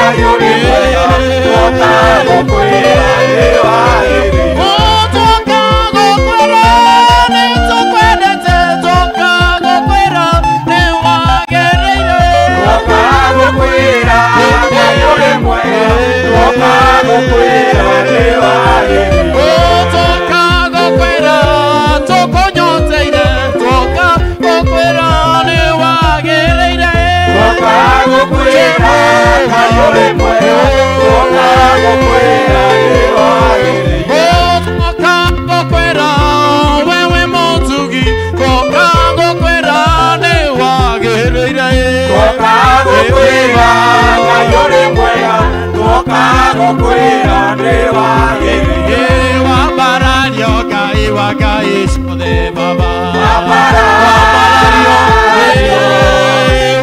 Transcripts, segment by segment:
Ngai ũrĩ mwega, twoka gũkwĩra nĩ wagĩrĩire. Twoka gũkwĩra nĩ tũkwendete, twoka gũkwĩra nĩ wagĩrĩire. Twoka gũkwĩra Ngai ũrĩ mwega, twoka gũkwĩra nĩ wagĩrĩire. Twoka gũkwĩra tũkũnyoteire, twoka gũkwĩra nĩ wagĩrĩire. Twoka gũkwĩra Ngai ũrĩ mwega, twoka gũkwĩra nĩ wagĩrĩire. Twoka gũkwĩra wewe mũtugi, twoka gũkwĩra nĩ wagĩrĩire. Twoka gũkwĩra Ngai ũrĩ mwega, twoka gũkwĩra nĩ wagĩrĩire. Wambarario Ngai wa Ngai ciothe Baba. Wambarario,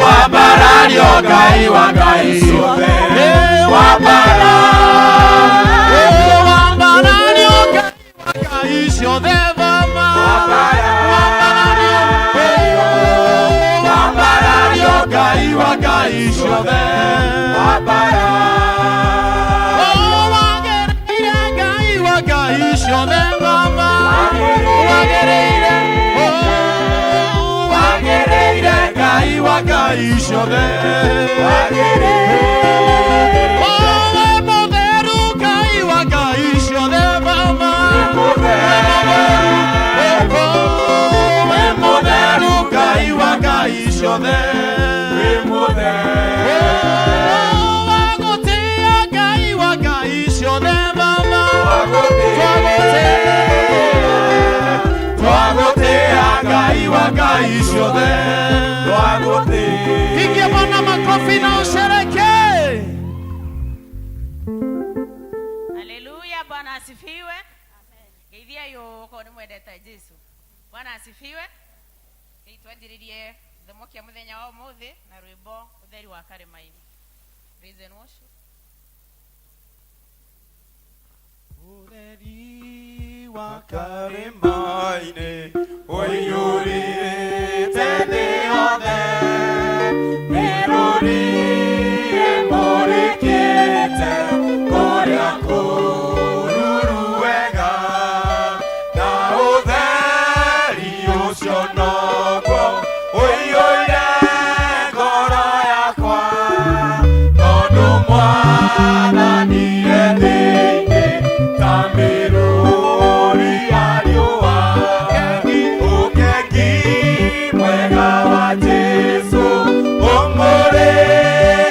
wambarario Ngai wa Ngai ciothe. Wambarario, Wambarario Ngai wa Ngai ciothe Baba. Wambarario, wambarario Ngai wa Ngai ciothe. Wambarario, Wagĩrĩire Ngai wa Ngai ciothe Baba. Wagĩrĩire, wagĩrĩire Ngai wa Ngai ciothe. Wagĩrĩire, We mũtheru Ngai wa Ngai ciothe Baba. Wĩ mũtheru Ngai wa Ngai ciothe. Wĩ mũtheru. Wagũtĩa Ngai wa Ngai ciothe Baba. Twagũtĩa Ngai wa Ngai ciothe. Twagũtĩa. Pigia Bwana makofi na usherekee. Haleluya, Bwana asifiwe. Geithia yå korwo nĩ mwendete Jesu. Bwana asifiwe. Rĩu twanjĩrĩrie gĩthomo kĩa mũthenya wa ũmũthĩ na rwĩmbo ũtheri wa karĩma-inĩ. Praise and worship. Ũtheri wa karĩma-inĩ ũiyũrĩte thĩ yothe, mĩrũri ĩmũrĩkĩte kũrĩa kũruru wega, na ũtheri ũcio noguo ũiyũire ngoro yakwa, tondũ Mwathani e thĩinĩ ta mĩrũri ya riũa. Ũkengi mwega wa Jesũ ũmũrĩkĩte.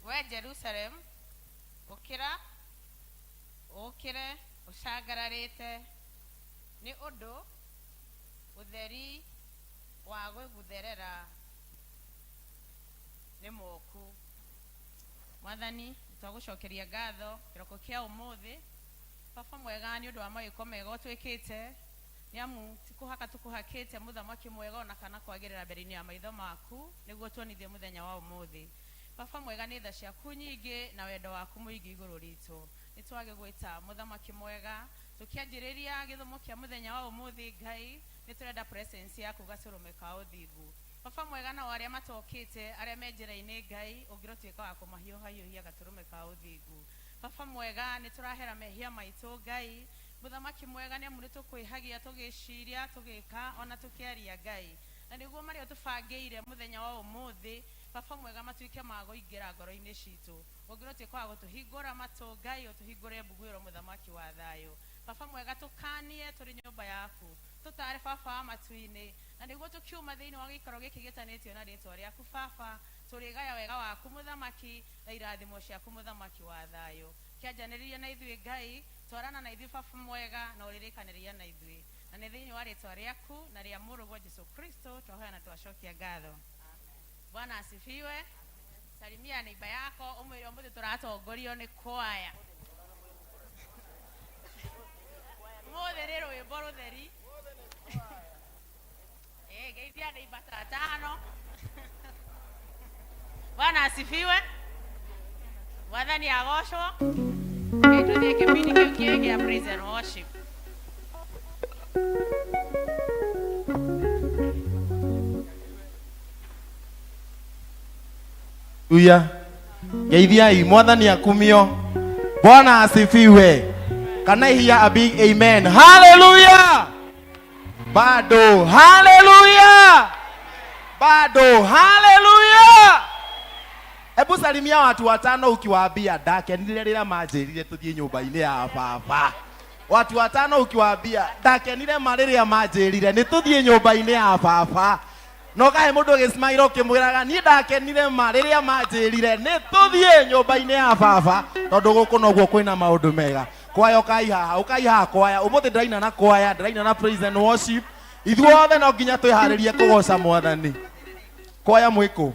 We Jerusalem, ũkĩra, ũkĩre ũcangararĩte, nĩ ũndũ ũtheri wa gũgũtherera nĩ mũku. Mwathani, twagũcokeria ngatho kĩroko kĩa ũmũthĩ. Baba mwega, nĩ ũndũ wa mawĩko mega ũtwĩkĩte, nĩ amu ti kũhaka tũkũhakĩte, mũthamaki mwega, ona kana kwagĩrĩra mbere-inĩ ya maitho maku nĩguo tuonithie mũthenya wa ũmũthĩ. Baba mwega, nĩ tha ciaku nyingĩ na wendo waku mũingĩ igũrũ ritũ. Nĩ twagĩgwĩta, mũthamaki mwega, tũkĩanjĩrĩria gĩthomo kĩa mũthenya wa ũmũthĩ. Ngai, nĩ tũrenda presence yaku, gatũrũme ka ũthingu. Baba mwega, nao arĩa matokĩte, arĩa me njĩra-inĩ, Ngai, ũngĩrotuĩka wa kũmahiũhahiũhia gatũrũme ka ũthingu. Baba mwega, nĩ tũrahera mehia maitũ, Ngai mũthamaki mwega, nĩ amu nĩ tũkwĩhagia tũgĩciria, tũgĩka, ona tũkĩaria, Ngai, na nĩguo marĩa tũbangĩire mũthenya wa ũmũthĩ, baba mwega, matuĩke ma kũingĩra ngoro-inĩ citũ. Ũngĩrotuĩka wa gũtũhingũra matũ, Ngai, ũtũhingũre mbuguĩro, mũthamaki wa thayũ. Baba mwega, tũkanie tũrĩ nyũmba yaku, tũtare, baba wa matu-inĩ, na nĩguo tũkiuma thĩinĩ wa gĩikaro gĩkĩ gĩtanĩtio na rĩtwa rĩaku, baba, tũrĩgaya wega waku, mũthamaki, na irathimo ciaku, mũthamaki wa thayũ. Kĩanjanĩrĩria na ithuĩ, Ngai, twarana na ithuĩ, baba mwega, na ũrĩrĩkanĩria na ithuĩ, na nĩ thĩinĩ wa rĩtwa rĩaku na rĩa mũrũguo Jesu Kristo twahoya na twacokia ngatho. Bwana asifiwe. Salimia neighbor yako, ũmwĩre ũmũthĩ tũratongorio nĩ kwaya. Ũmũthĩ nĩ rwĩmbo rũtheri. Geithia neighbor ta tano. Bwana asifiwe. Mwathani agocwo. Okay, tuthiĩ kĩbindi kĩu kĩngĩ gĩa praise and worship. Haleluya. Geithiai, mwathani akumio. Bwana asifiwe. Can I hear a big amen? Hallelujah. Bado. Hallelujah. Bado. Hallelujah. Hebu salimia watu watano ukiwaambia, "Ndakenire rĩrĩa manjĩrire tũthiĩ nyũmba-inĩ ya baba." Watu watano ukiwaambia, "Ndakenire ma rĩrĩa manjĩrire nĩ tũthiĩ nyũmba-inĩ ya baba." No kahe mũndũ gĩsmairo ũkĩmwĩraga, "Niĩ ndakenire ma rĩrĩa manjĩrire nĩ tũthiĩ nyũmba-inĩ ya baba," tondũ gũkũ noguo kwĩna maũndũ mega. Kwaya, ũkai haha, ũkai haha kwaya. Ũmũthĩ ndĩraina na kwaya, ndĩraina na praise and worship. Ithuothe no nginya twĩharĩrie kũgoca mwathani. Kwaya, mwĩkũ?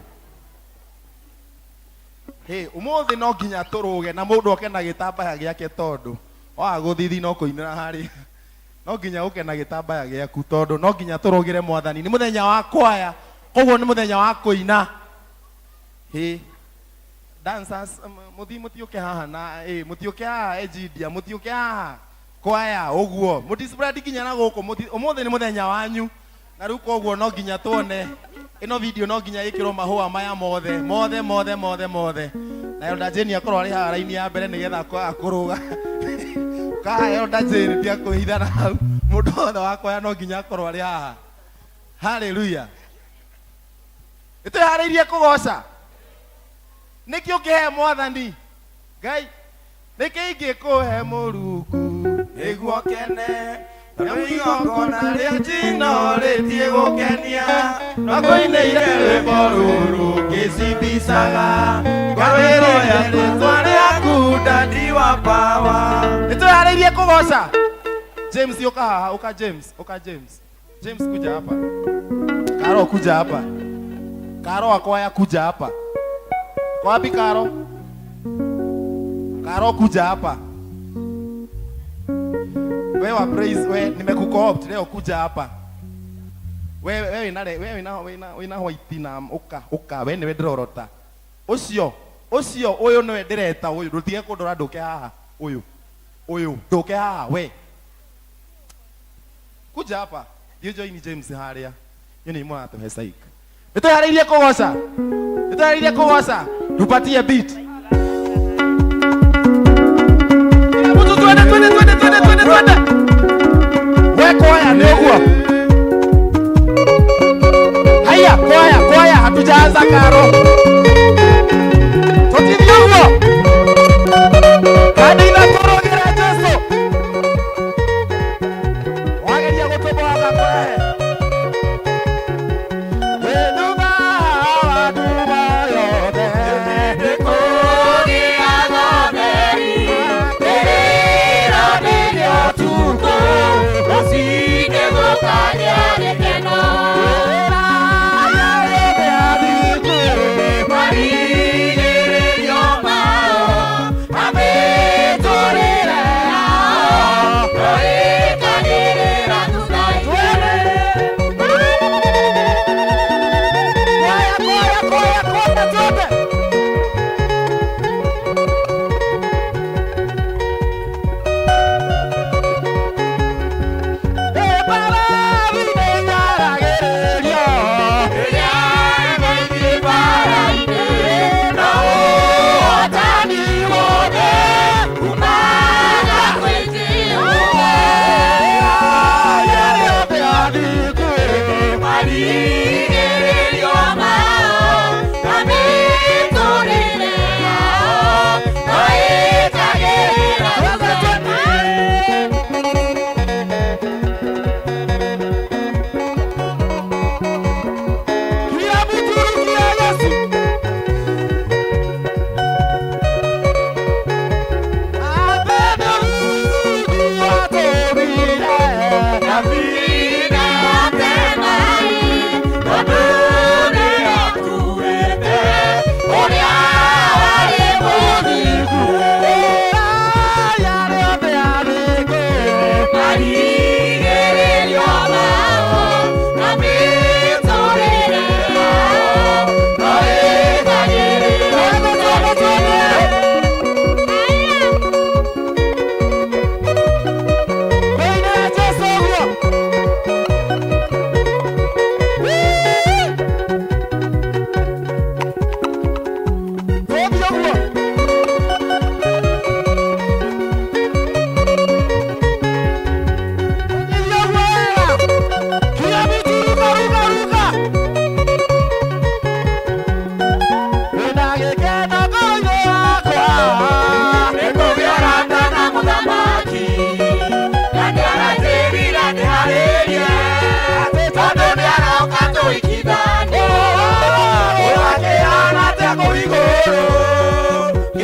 Hey, ũmũthĩ no nginya tũrũge na mũndũ oke na gĩtambaya gĩake, tondũ waga gũthithi no kũinĩra harĩa. No nginya ũke na gĩtambaya gĩaku, tondũ no nginya tũrũgĩre mwathani. Nĩ mũthenya wa kwaya, koguo nĩ mũthenya wa kũina. Hey, dancers, mũthi mũtiũke haha na mũtiũke haha. Ejidia, mũtiũke haha. Kwaya, ũguo mũtispread nginya na gũkũ. Ũmũthĩ nĩ mũthenya wanyu, na rĩu koguo no nginya tuone ĩno video, no nginya ĩkĩrwo mahũa maya mothe mothe mothe mothe mothe, na Elder Jane akorwo arĩ haha raini ya mbere nĩgetha kwaga kũrũga. Kaha Elder Jane, tiga kwĩhithana hau. Mũndũ wothe wa kwaya no nginya akorwo arĩ haha. Haleluya. Nĩtwĩharĩirie kũgoca. Nĩkĩ ũngĩhe mwathani Ngai? Nĩkĩ ingĩkũhe, Mũrungu, nĩguo kene? Tondũ igongona rĩa njino rĩtigũkenia, no kũinĩire rwĩmbo rũrũ ngĩcimbicaga ngarwĩro ya rĩtwa rĩaku, Daddy wa power. Nĩtwĩharĩirie kũgoca. James, ũka haha, ũka James, ũka James. James, kuja hapa. Karo, kuja hapa. Karo akwaya, kuja hapa. Kwa wapi Karo? Karo, kuja hapa. Wewe wa praise, we nimekuco-opt leo, kuja hapa. Wewe wewe wina wewe wina wina wina white na uka uka, we niwe ndĩrorota. Ũcio ũcio ũyũ nĩwe ndĩreta, ũyũ ndũtige kũndora, ndũke haha. Ũyũ ũyũ, ndũke haha we. Kuja hapa. Thiĩ join James harĩa. Hiyo ni mũratũhe psych. Nĩtwĩharĩirie kũgoca. Nĩtwĩharĩirie kũgoca. Tupatie beat. Kila mtu, twende twende twende twende twende twende. We kwaya, nĩ ũguo. Haya, kwaya, kwaya, hatujaanza karo. Tũtithie ũguo. Kandi ithatũ, Jesu. Wageria gũtũboa gakũrehe. Wĩ thutha wa nduma yothe.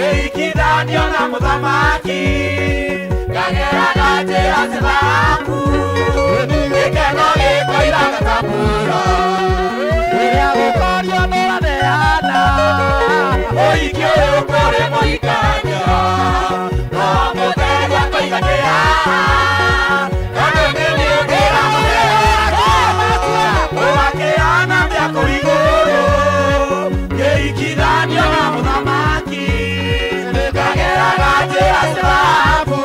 Ngĩhikithanio na mũthamaki ngageraga njĩra cia thahabu gĩkeno gĩkoiraga ta mbura Rĩrĩa gũkorio nĩũraneana mũhiki ũyũ kũrĩ mũhikania no mũtheru akoiga ndĩ haha tondũ nĩ niĩ ndĩramũheana ũgakĩhana atĩa kũu igũrũ ngĩhikithanio na mũthamaki ngageraga njĩra cia thahabu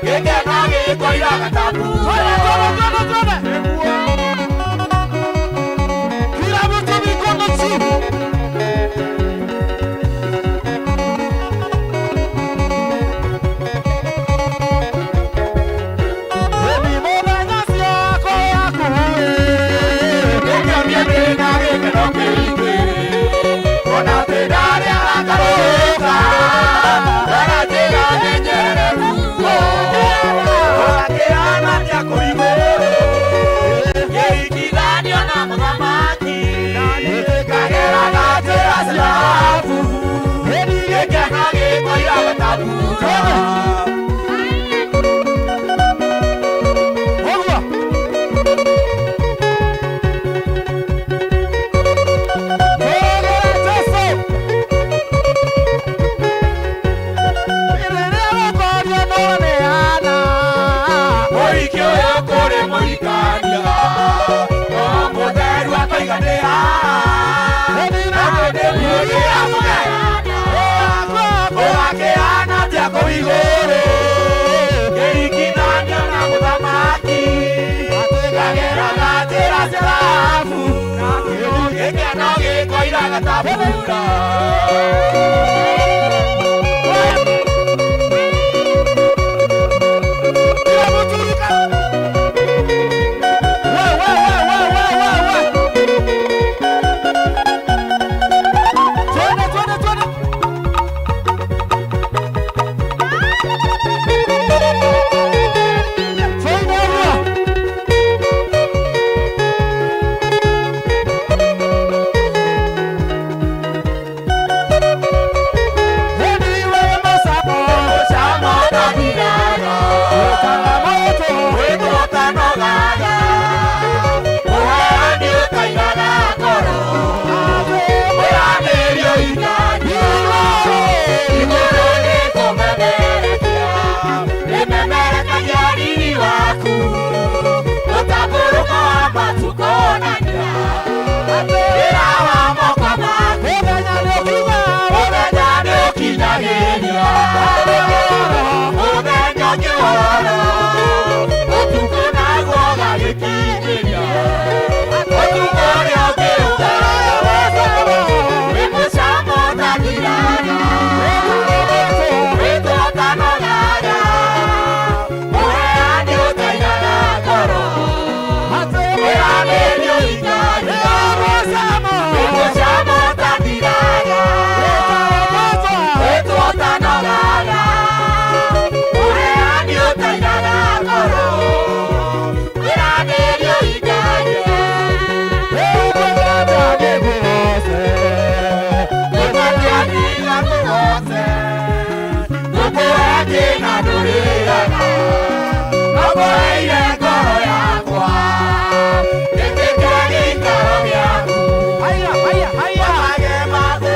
gĩkeno gĩkoiraga ta mbura. Twende, twende, twende, twende. Kila mtu mikono chini. Eni mũthenya ciakwa wakuĩ. Gĩkenia ndĩna gĩkeno kĩingĩ kuona atĩ ndarĩ aragarũrũka ndona njĩra nĩ nyereru ũgakĩhana atĩa kũu igũrũ ngĩhikithanio na mũthamaki ngageraga njĩra cia thahabu gĩkeno gĩkoiraga ta mbura. Ũguo. Tũrogere Jesũ. Rĩrĩa gũkorio nĩũraneana. Mũhiki ũyũ kũrĩ mũhikania no mũtheru akoiga ndĩ haha tondũ nĩ niĩ ndĩramũheana ũgakĩhana atĩa kũu igũrũ ngĩhikithanio na mũthamaki ngageraga njĩra cia thahabu gĩkeno gĩkoiraga ta mbura. Kila mtu ruka. We, we, we, we, we, we, we. Twende, twende, twende. Twende ũguo. Eni we mũcamo. Mũcamo ũtathiraga. Ũtaga moto. Wĩtwo ũtanogaga. Ũheani ũtairaga ngoro. Wĩranĩrio ingania. Igũrũ nĩkũmemerekia. Rĩmemerekagia riri waku. Mũtambũrũko wa matu kuonania. Wĩra wa moko maku. Mũthenya nĩũkinya. Mũthenya nĩũkinyagĩria. Mũthenya ũkĩhoro. Ũtukũ naguo ũgagĩkinyĩria. Ũtukũ ũrĩa ũngĩũgaya. Wĩ mũcamo ũtathiraga. Wĩtwo ũtanogaga. Ũheani ũtainaga ngoro. Wĩranĩrio ingagia. Wĩ mũcamo ũtathiraga. Wĩtwo ũtanogaga. Ũheani ũtainaga ngoro. Wĩranĩrio ingagia. Haya, haya, haya.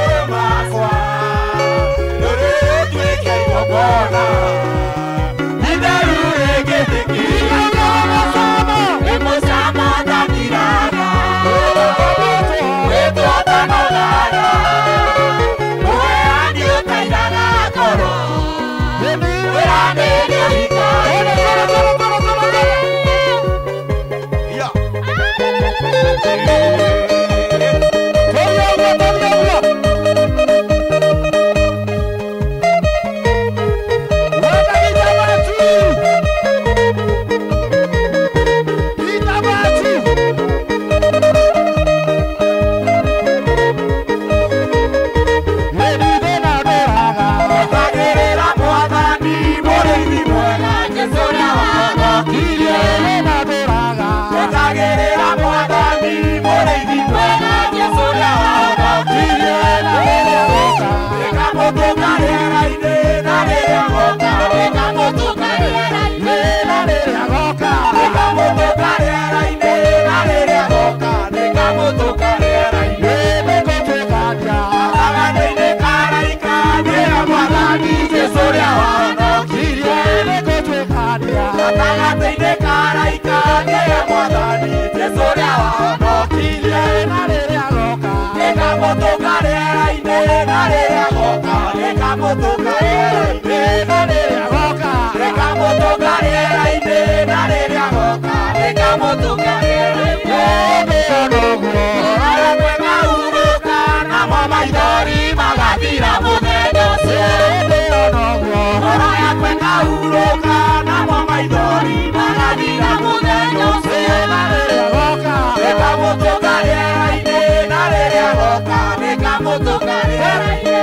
Nĩwe Mwathani Jesũ ũrĩa wahonokirie. Na rĩrĩa agoka. Nĩngamũtũnga rĩera-inĩ, na rĩrĩa agoka. Nĩngamũtũnga rĩera-inĩ, Na rĩrĩa agoka. nĩngamũtũnga rĩera-inĩ, na rĩrĩa agoka. Nĩngamũtũnga rĩera-inĩ. Hĩndĩ ĩyo noguo. Ngoro yakwa ĩkahurũka, namo maithori magathira mũthenya ũcio. Hĩndĩ ĩyo noguo. Ngoro yakwa ĩkahurũka, namo maithori magathira mũthenya ũcio. Na rĩrĩa agoka. Nĩngamũtũnga rĩera-inĩ, na rĩrĩa agoka. Nĩngamũtũnga rĩera-inĩ.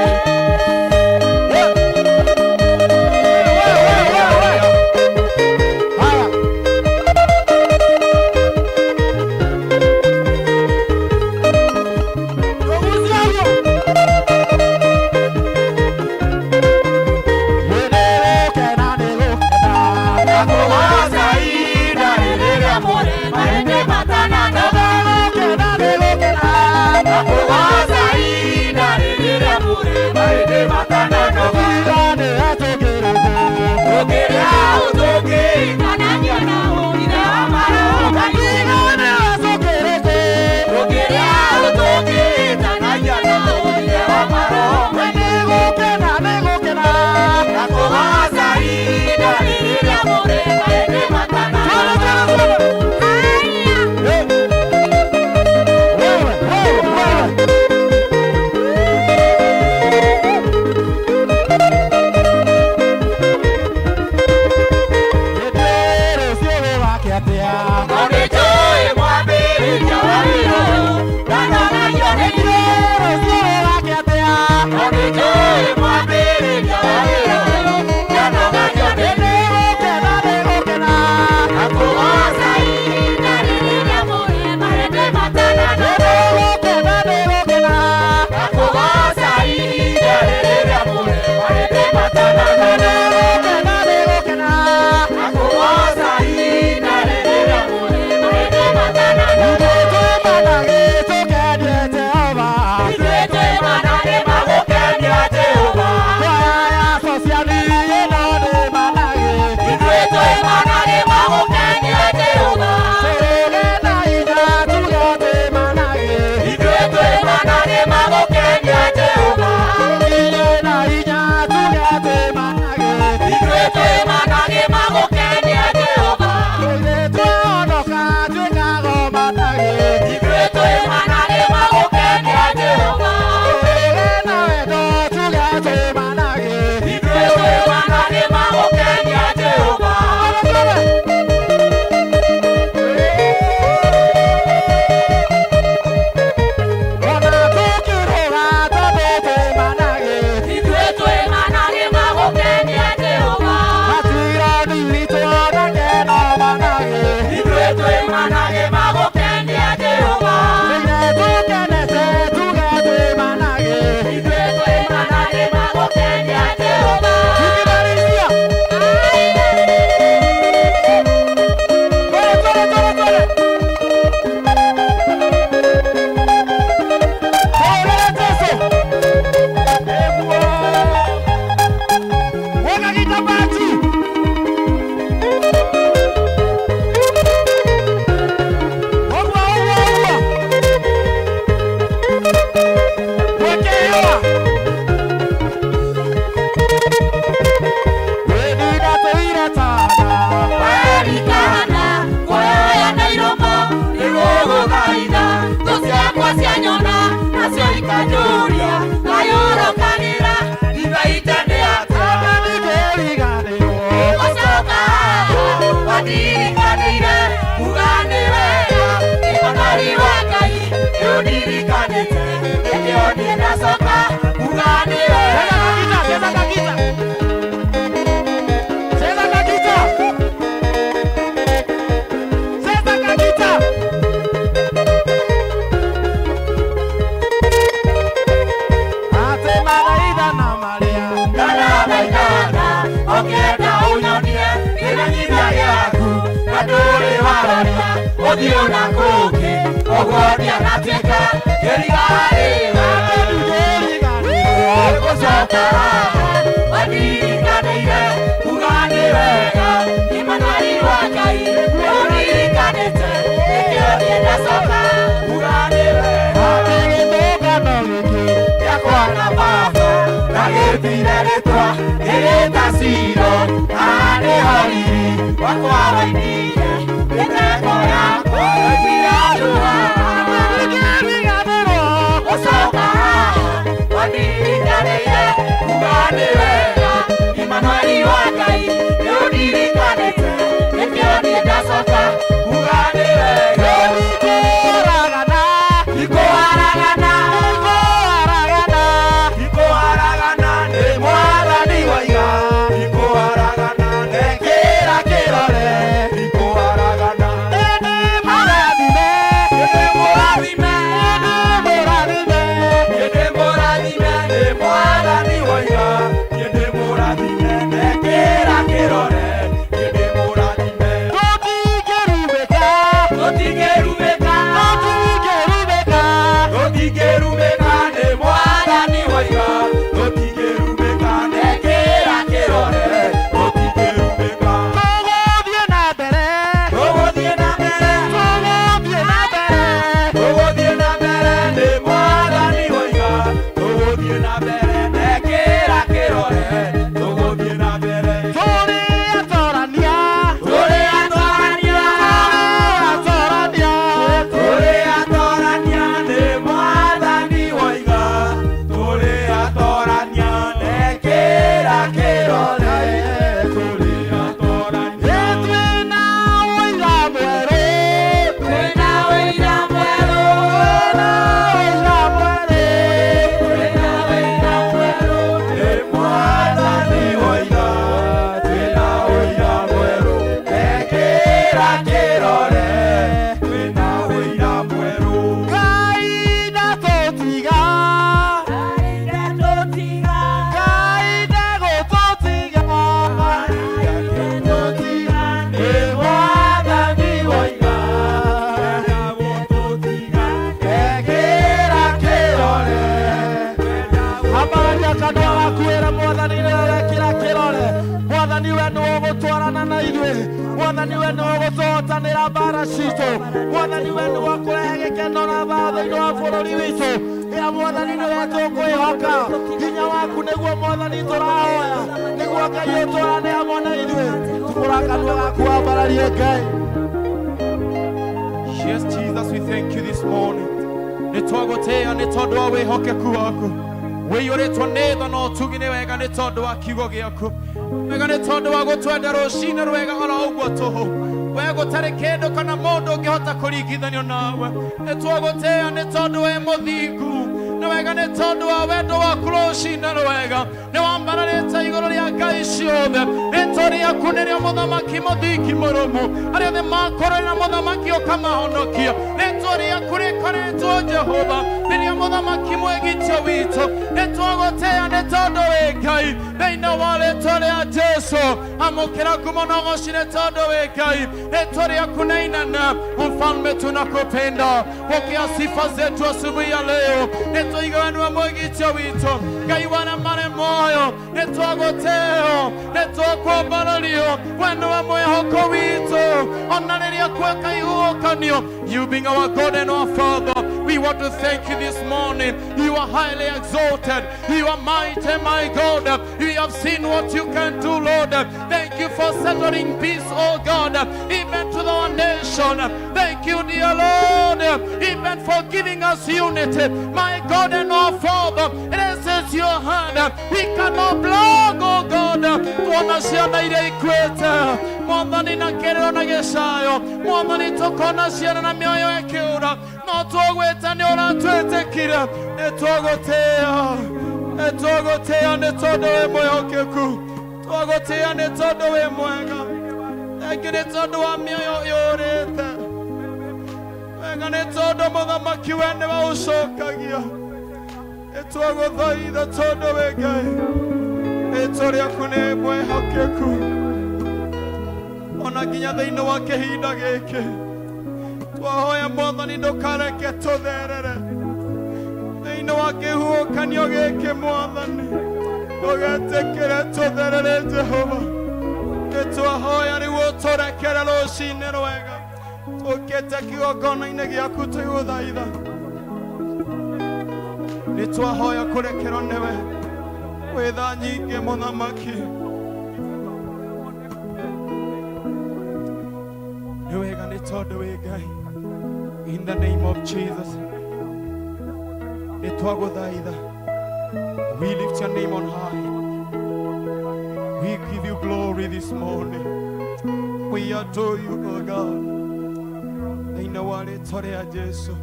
Haya. Rũgucia ũguo. Nĩgũkena, nĩgũkena. Nakũgoca ihinda rĩrĩa mũrĩ mahĩndĩ matananoga. Nĩgũkena, nĩgũkena. Nakũgoca ihinda rĩrĩa mũrĩ mahĩndĩ matananoga. Tiga nĩ atũkĩrĩte. Tũkĩrĩa tũngĩiganania na Ithe wa maroho. Tiga nĩ atũkĩrĩte. Tũkĩrĩa tũngĩiganania na Ithe wa maroho. Nĩgũkena, nĩgũkena. Nakũgoca ihinda rĩrĩa mũrĩ mahĩndĩ matananoga. Twende, twende, twende. Wewe, wewe, wewe. Rũciũ wake atĩa? Nĩnjũĩ mwambĩrĩria wa wĩra ũyũ ndanogagio nĩ niĩ. Rũciũ wake atĩa? Nĩnjũĩ mwambĩrĩria wa wĩra ũyũ ndanogagio nĩ niĩ. Nĩgũkena, nĩgũkena. Nakũgoca ihinda rĩrĩa mũrĩ mahĩndĩ matananoga. Nĩgũkena, nĩgũkena. Nakũgoca ihinda rĩrĩa mũrĩ mahĩndĩ matananoga. Nĩgũkena, nĩgũkena. Nakũgoca ihinda rĩrĩa mũrĩ mahĩndĩ matananoga. Ithuĩ twĩ managĩ tũkenie Jehova. Ithuĩ twĩ managĩ magũkenia Jehova. Kwaya ya Sociani ĩno nĩ managĩ. Ithuĩ twĩ managĩ magũkenia Jehova. Tũrũge na hinya tuge twĩ managĩ. Ithuĩ twĩ managĩ magũkenia Jehova. Tũkinye na hinya tuge twĩ managĩ. Ithuĩ twĩ managĩ magũkenia Jehova. Ithuĩ twahonoka twĩkago managĩ. Ithuĩ twĩ managĩ magũkenia Jehova. Tũrũge na wendo tuge twĩ managĩ. Ithuĩ twĩ managĩ magũkenia Jehova. Ona tũkĩrũga tondũ twĩ managĩ. Ithuĩ twĩ managĩ magũkenia Jehova. Matirani witũ onake no managĩ. Ithuĩ twĩ managĩ magũkenia Jehova. Tũine tũkenete tuge twĩ managĩ. Ithuĩ twĩ managĩ magũkenia Jehova. Tukĩmarĩria. Twende, twende, twende, twende. Tũhũrĩre Jesũ. Nĩguo. Weka gitambaa. Ũguo, ũguo, ũguo. Wekewa. Wĩningatũire tana. Werikana kuoya na iromo nĩgũgũthaitha thũ ciakwa cianyona nacio ikanjũria ngayũrũkanĩra ndigaite nĩ atĩa Nĩngĩriganĩrwo. gũcoka haha wandirikanĩire kuga nĩ wega nĩmonari wa Ngai nĩũndirikanĩte nĩkĩo niĩ ndacoka kuga nĩ wega. Cheza kakita, cheza kakita. Cheza kakita. Cheza kakita. Ate mathaitha na marĩa. Ndanabaitana ũkĩenda ũnyonie kĩmenyithia gĩaku na ndũrĩ waroria ũthiũ na kũngĩ ũguo ndianatuĩka kĩriga harĩwe. Ate ndingĩriganĩrwo. Gũcoka haha wandirikanĩire kuga nĩ wega nĩmanari wa Ngai nĩũndirikanĩte. Wĩtire rĩtwa rĩrĩtaciro harĩ horiri wakwa wainire mĩtego yakwa yoimire handũ haha gũcoka haha wanirikanĩire kuga nĩ wega Imanueli wa Ngai nĩũndirikanĩte nĩkĩo niĩ ndacoka kuga nĩ wega Ikũharagana Ikũharagana nĩ mwathani waiga Ikũharagana ndekĩra kĩrore Ikũharagana Ĩndĩ mũrathime Ĩndĩ mũrathime Ĩndĩ mũrathime nĩ mwathani waiga Ĩndĩ mũrathime ndekĩra kĩrore Ĩndĩ mũrathime Tũtingĩrumĩka Tũtingĩrumĩka nĩ mwathani waiga Tũtingĩrumĩka ndekĩra kĩrore Tũtingĩrumĩka Tũgũthiĩ na mbere Tũgũthiĩ na mbere nĩ mwathani waiga Tũgũthiĩ na mbere ndekĩra kĩrore Tũgũthiĩ na mbere Tũrĩ atorania Tũrĩ atorania nĩ mwathani waiga Tũrĩ atorania ndekĩra kĩrore Tũrĩ atorania Twĩna wĩira mwerũ Twĩna wĩira mwerũ nĩ mwathani waiga Twĩna wĩira mwerũ ndekĩra kĩrore Twĩna wĩira mwerũ Ngai ndatũtiga Ngai ndegũtũtiga Nĩ mwathani waiga Ndekĩra kĩrore Ambararia kanua gaku wĩre mwathani nĩwe kĩrore mwathani we nĩwe ũgũtwarana na ithuĩ mwathani we nĩwe ũgũtũhotanĩra mbara citũ mwathani we nĩwe ũkũrehe gĩkeno na thayũ thĩinĩ wa bũrũri witũ ĩa mwathani nĩwe tũkwĩhoka hinya waku nĩguo mwathani tũrahoya nĩguo Ngai ũtwarane hamwe na ithuĩ tumũra kanua gaku wambararie Ngai. Yes, Jesus, we thank you this morning. Nĩ twagũtĩĩa nĩ tondũ wa wĩhokeku waku wĩiyũrĩtwo nĩ tha na ũtugi nĩ wega nĩ tondũ wa kiugo gĩaku wega nĩ tondũ wa gũtwenda rũcinĩ rwega oro ũguo tũhũ we gũtarĩ kĩndũ kana mũndũ ũngĩhota kũringithanio nawe nĩ twagũtĩĩa nĩ tondũ wĩ mũthingu nĩ wega nĩ tondũ wa wendo waku rũcinĩ rwega nĩ wambararĩte igũrũ rĩa ngai ciothe rĩtwa rĩaku nĩrĩo mũthamaki mũthingi mũrũmu arĩa othe makũrĩra mũthamaki ũkamahonokia rĩtwa rĩaku rĩkoretwo Jehova nĩrĩo mũthamaki mwĩgitio witũ nĩ twagũtĩĩa nĩ tondũ wĩ Ngai thĩinĩ wa rĩtwa rĩa Jesu amũkĩra ngumo na ũgoci nĩ tondũ wĩ Ngai rĩtwa rĩaku nĩ inene mfalme tunakupenda pokea sifa zetu asubuhi ya leo nĩ tũigaga nĩwe mwĩgitio witũ Ngai wana marĩ muoyo nĩ twagũtĩo nĩ twakwambarario we nĩwe mwĩhoko witũ ona rĩrĩa kweka ihuhũkanio. You being our God and our Father, we want to thank you this morning. You are highly exalted. You are mighty, my God. We have seen what you can do, Lord. Thank you for settling peace, oh God, even to our nation. Thank you, dear Lord, even for giving us unity. My God and our Father, it is your hand. We cannot block, oh God. Tuona ciana iria ikuĩte mwathani na kĩrĩro na gĩcayo mwathani tũkona ciana na mĩoyo ĩkĩũra no twagwĩta nĩ ũratwĩtĩkire nĩ twagũtĩĩa nĩ twagũtĩĩa nĩ tondũ wĩ mwĩhokeku twagũtĩĩa nĩ tondũ wĩ mwega thengi nĩ tondũ wa mĩoyo yũrĩte wega nĩ tondũ mũthamaki we nĩwe ũcokagia nĩ twagũthaitha tondũ wĩ Ngai rĩtwa rĩaku nĩ mwĩhokeku ona nginya thĩinĩ wa kĩhinda gĩkĩ twahoya mwathani ndũkareke tũtherere thĩinĩ wa kĩhuhũkanio gĩkĩ mwathani ndũgetĩkĩre tũtherere Jehova nĩ twahoya rĩu ũtũrekere rũcinĩ rwega tũkĩte kĩgongona-inĩ gĩaku tũgũthaitha nĩ twahoya kũrekerwo nĩwe. Wĩ tha nyingĩ mũthamaki. Nĩ wega nĩ tondũ wĩ Ngai. In the name of Jesus, nĩ twagũthaitha. We lift your name on high. We give you glory this morning. We adore you, O God. Thĩinĩ wa rĩtwa rĩa Jesu.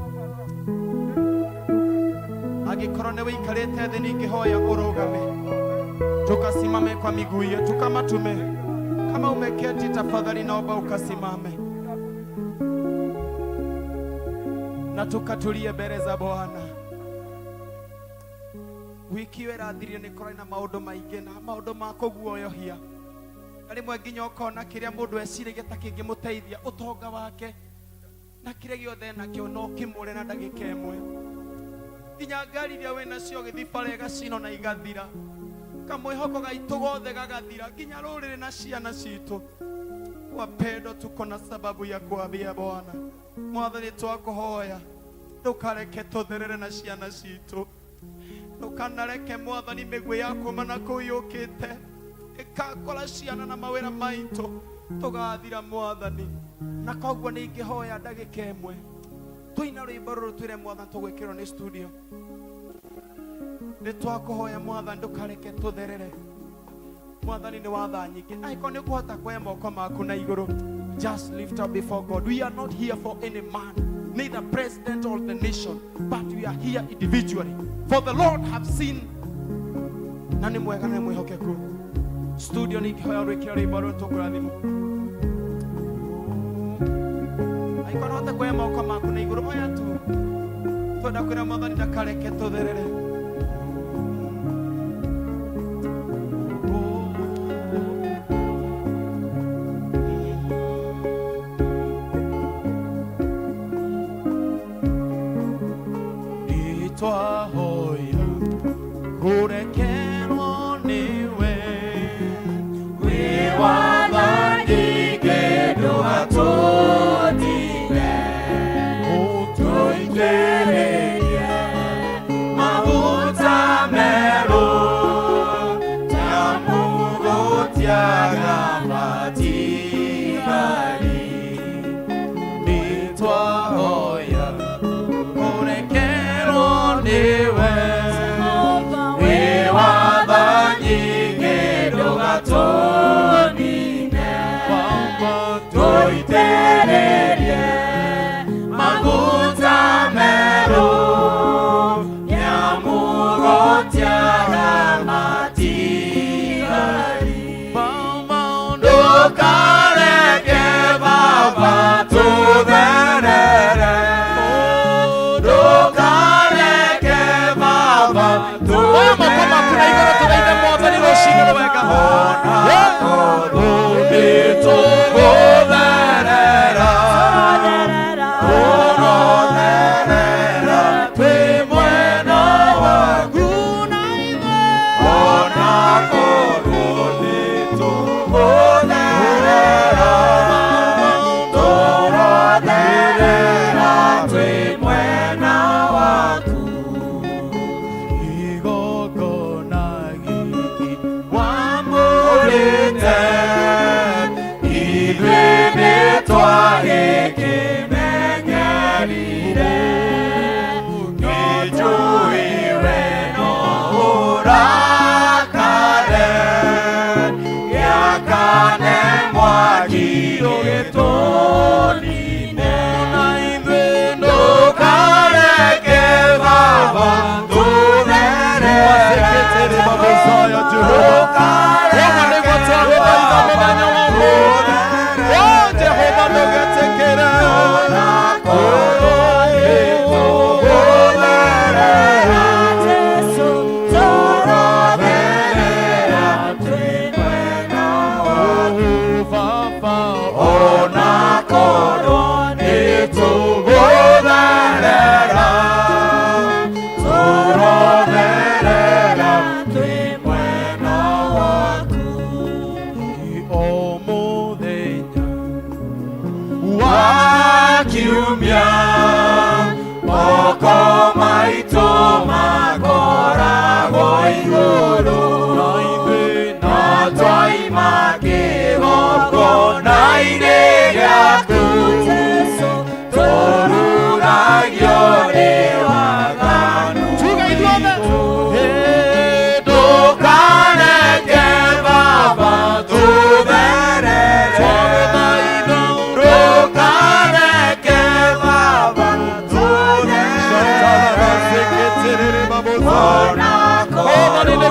Angĩkorwo nĩ wĩikarĩte thĩ, ningĩhoya ũrũgame, tukasimame kwa miguu yetu kama tume kama umeketi, tafadhali naomba ukasimame na tukatulie mbele za Bwana. Wiki ĩyo ĩrathirire nĩ kũrarĩ na maũndũ maingĩ na maũndũ ma kũguoyohia, na rĩmwe nginya ũkona kĩrĩa mũndũ eciragia ta kĩngĩmũteithia, ũtonga wake na kĩrĩa gĩothe nakĩo, no kĩmũre na ndagĩka ĩmwe. Nginya ngari iria wĩ nacio ũgĩthiĩ bara ĩgacinwo na igathira, kamwĩhoko gaitũ gothe gagathira, nginya rũrĩrĩ na ciana citũ. Wapendwa, tuko na sababu ya kuambia Bwana, Mwathani, twakũhoya ndũkareke tũtherere na ciana citũ. Ndũkanareke, Mwathani, mĩguĩ ya kuma na kũu yũkĩte ĩkakora ciana na mawĩra maitũ tũgathira, Mwathani. Na koguo nĩ ingĩhoya ndagĩka ĩmwe tũina rwĩmbo rũrũ, twĩre Mwathani tũgwĩkĩrwo nĩ studio. Nĩ twakũhoya, Mwathani, ndũkareke tũtherere. Mwathani nĩ wa tha nyingĩ. Angĩkorwo nĩ ũkũhota kuoya moko maku na igũrũ, just lift up before God. We are not here for any man, neither president or the nation, but we are here individually, for the Lord have seen na nĩ mwega na nĩ mwĩhokeku. Studio, nĩ ingĩhoya rwĩkĩra rwĩmbo rũrũ tũkũrathimwo. Angĩkorwo no ũhote kuoya moko maku na igũrũ, oya tu. Twenda kwĩra Mwathani ndakareke tũtherere. Nĩtwahoya kũrekerwo nĩwe. Wĩ wa tha nyingĩ, ndũgatũtige. Ũtũitĩrĩrie maguta merũ ta mũgũtiaga matigari. Nĩtwahoya kũrekerwo nĩwe. Wĩ wa tha nyingĩ, ndũgatũnine. Tũitĩrĩrie maguta merũ nyamũgũtiaga matigari. Ndũkareke Baba tũtherere. Ndũkareke Baba. Oya moko maku na igũrũ, tũthaithe Mwathani rũcinĩ rwega. Nĩtũgũtherera, tũrotherera twĩ mwena waku, ona korwo nĩtũgũtherera, tũrotherera twĩ mwena waku. Igongona gĩkĩ wamũrĩte, ithuĩ nĩtwagĩkĩmenyerire. Nĩnjũĩ we no ũrakare, gĩakane mwaki ũgĩtũnine. Na ithuĩ. Ndũkareke Baba tũtherere. Ũguo nĩguo twagũthaitha mũthenya wa ũmũthĩ. O Jehova, ndũgetĩkĩre. Korwo nĩtũgũtherera, tũrotherera twĩ mwena waku. Baba. Ona korwo nĩtũgũtherera, tũrotherera twĩ mwena waku.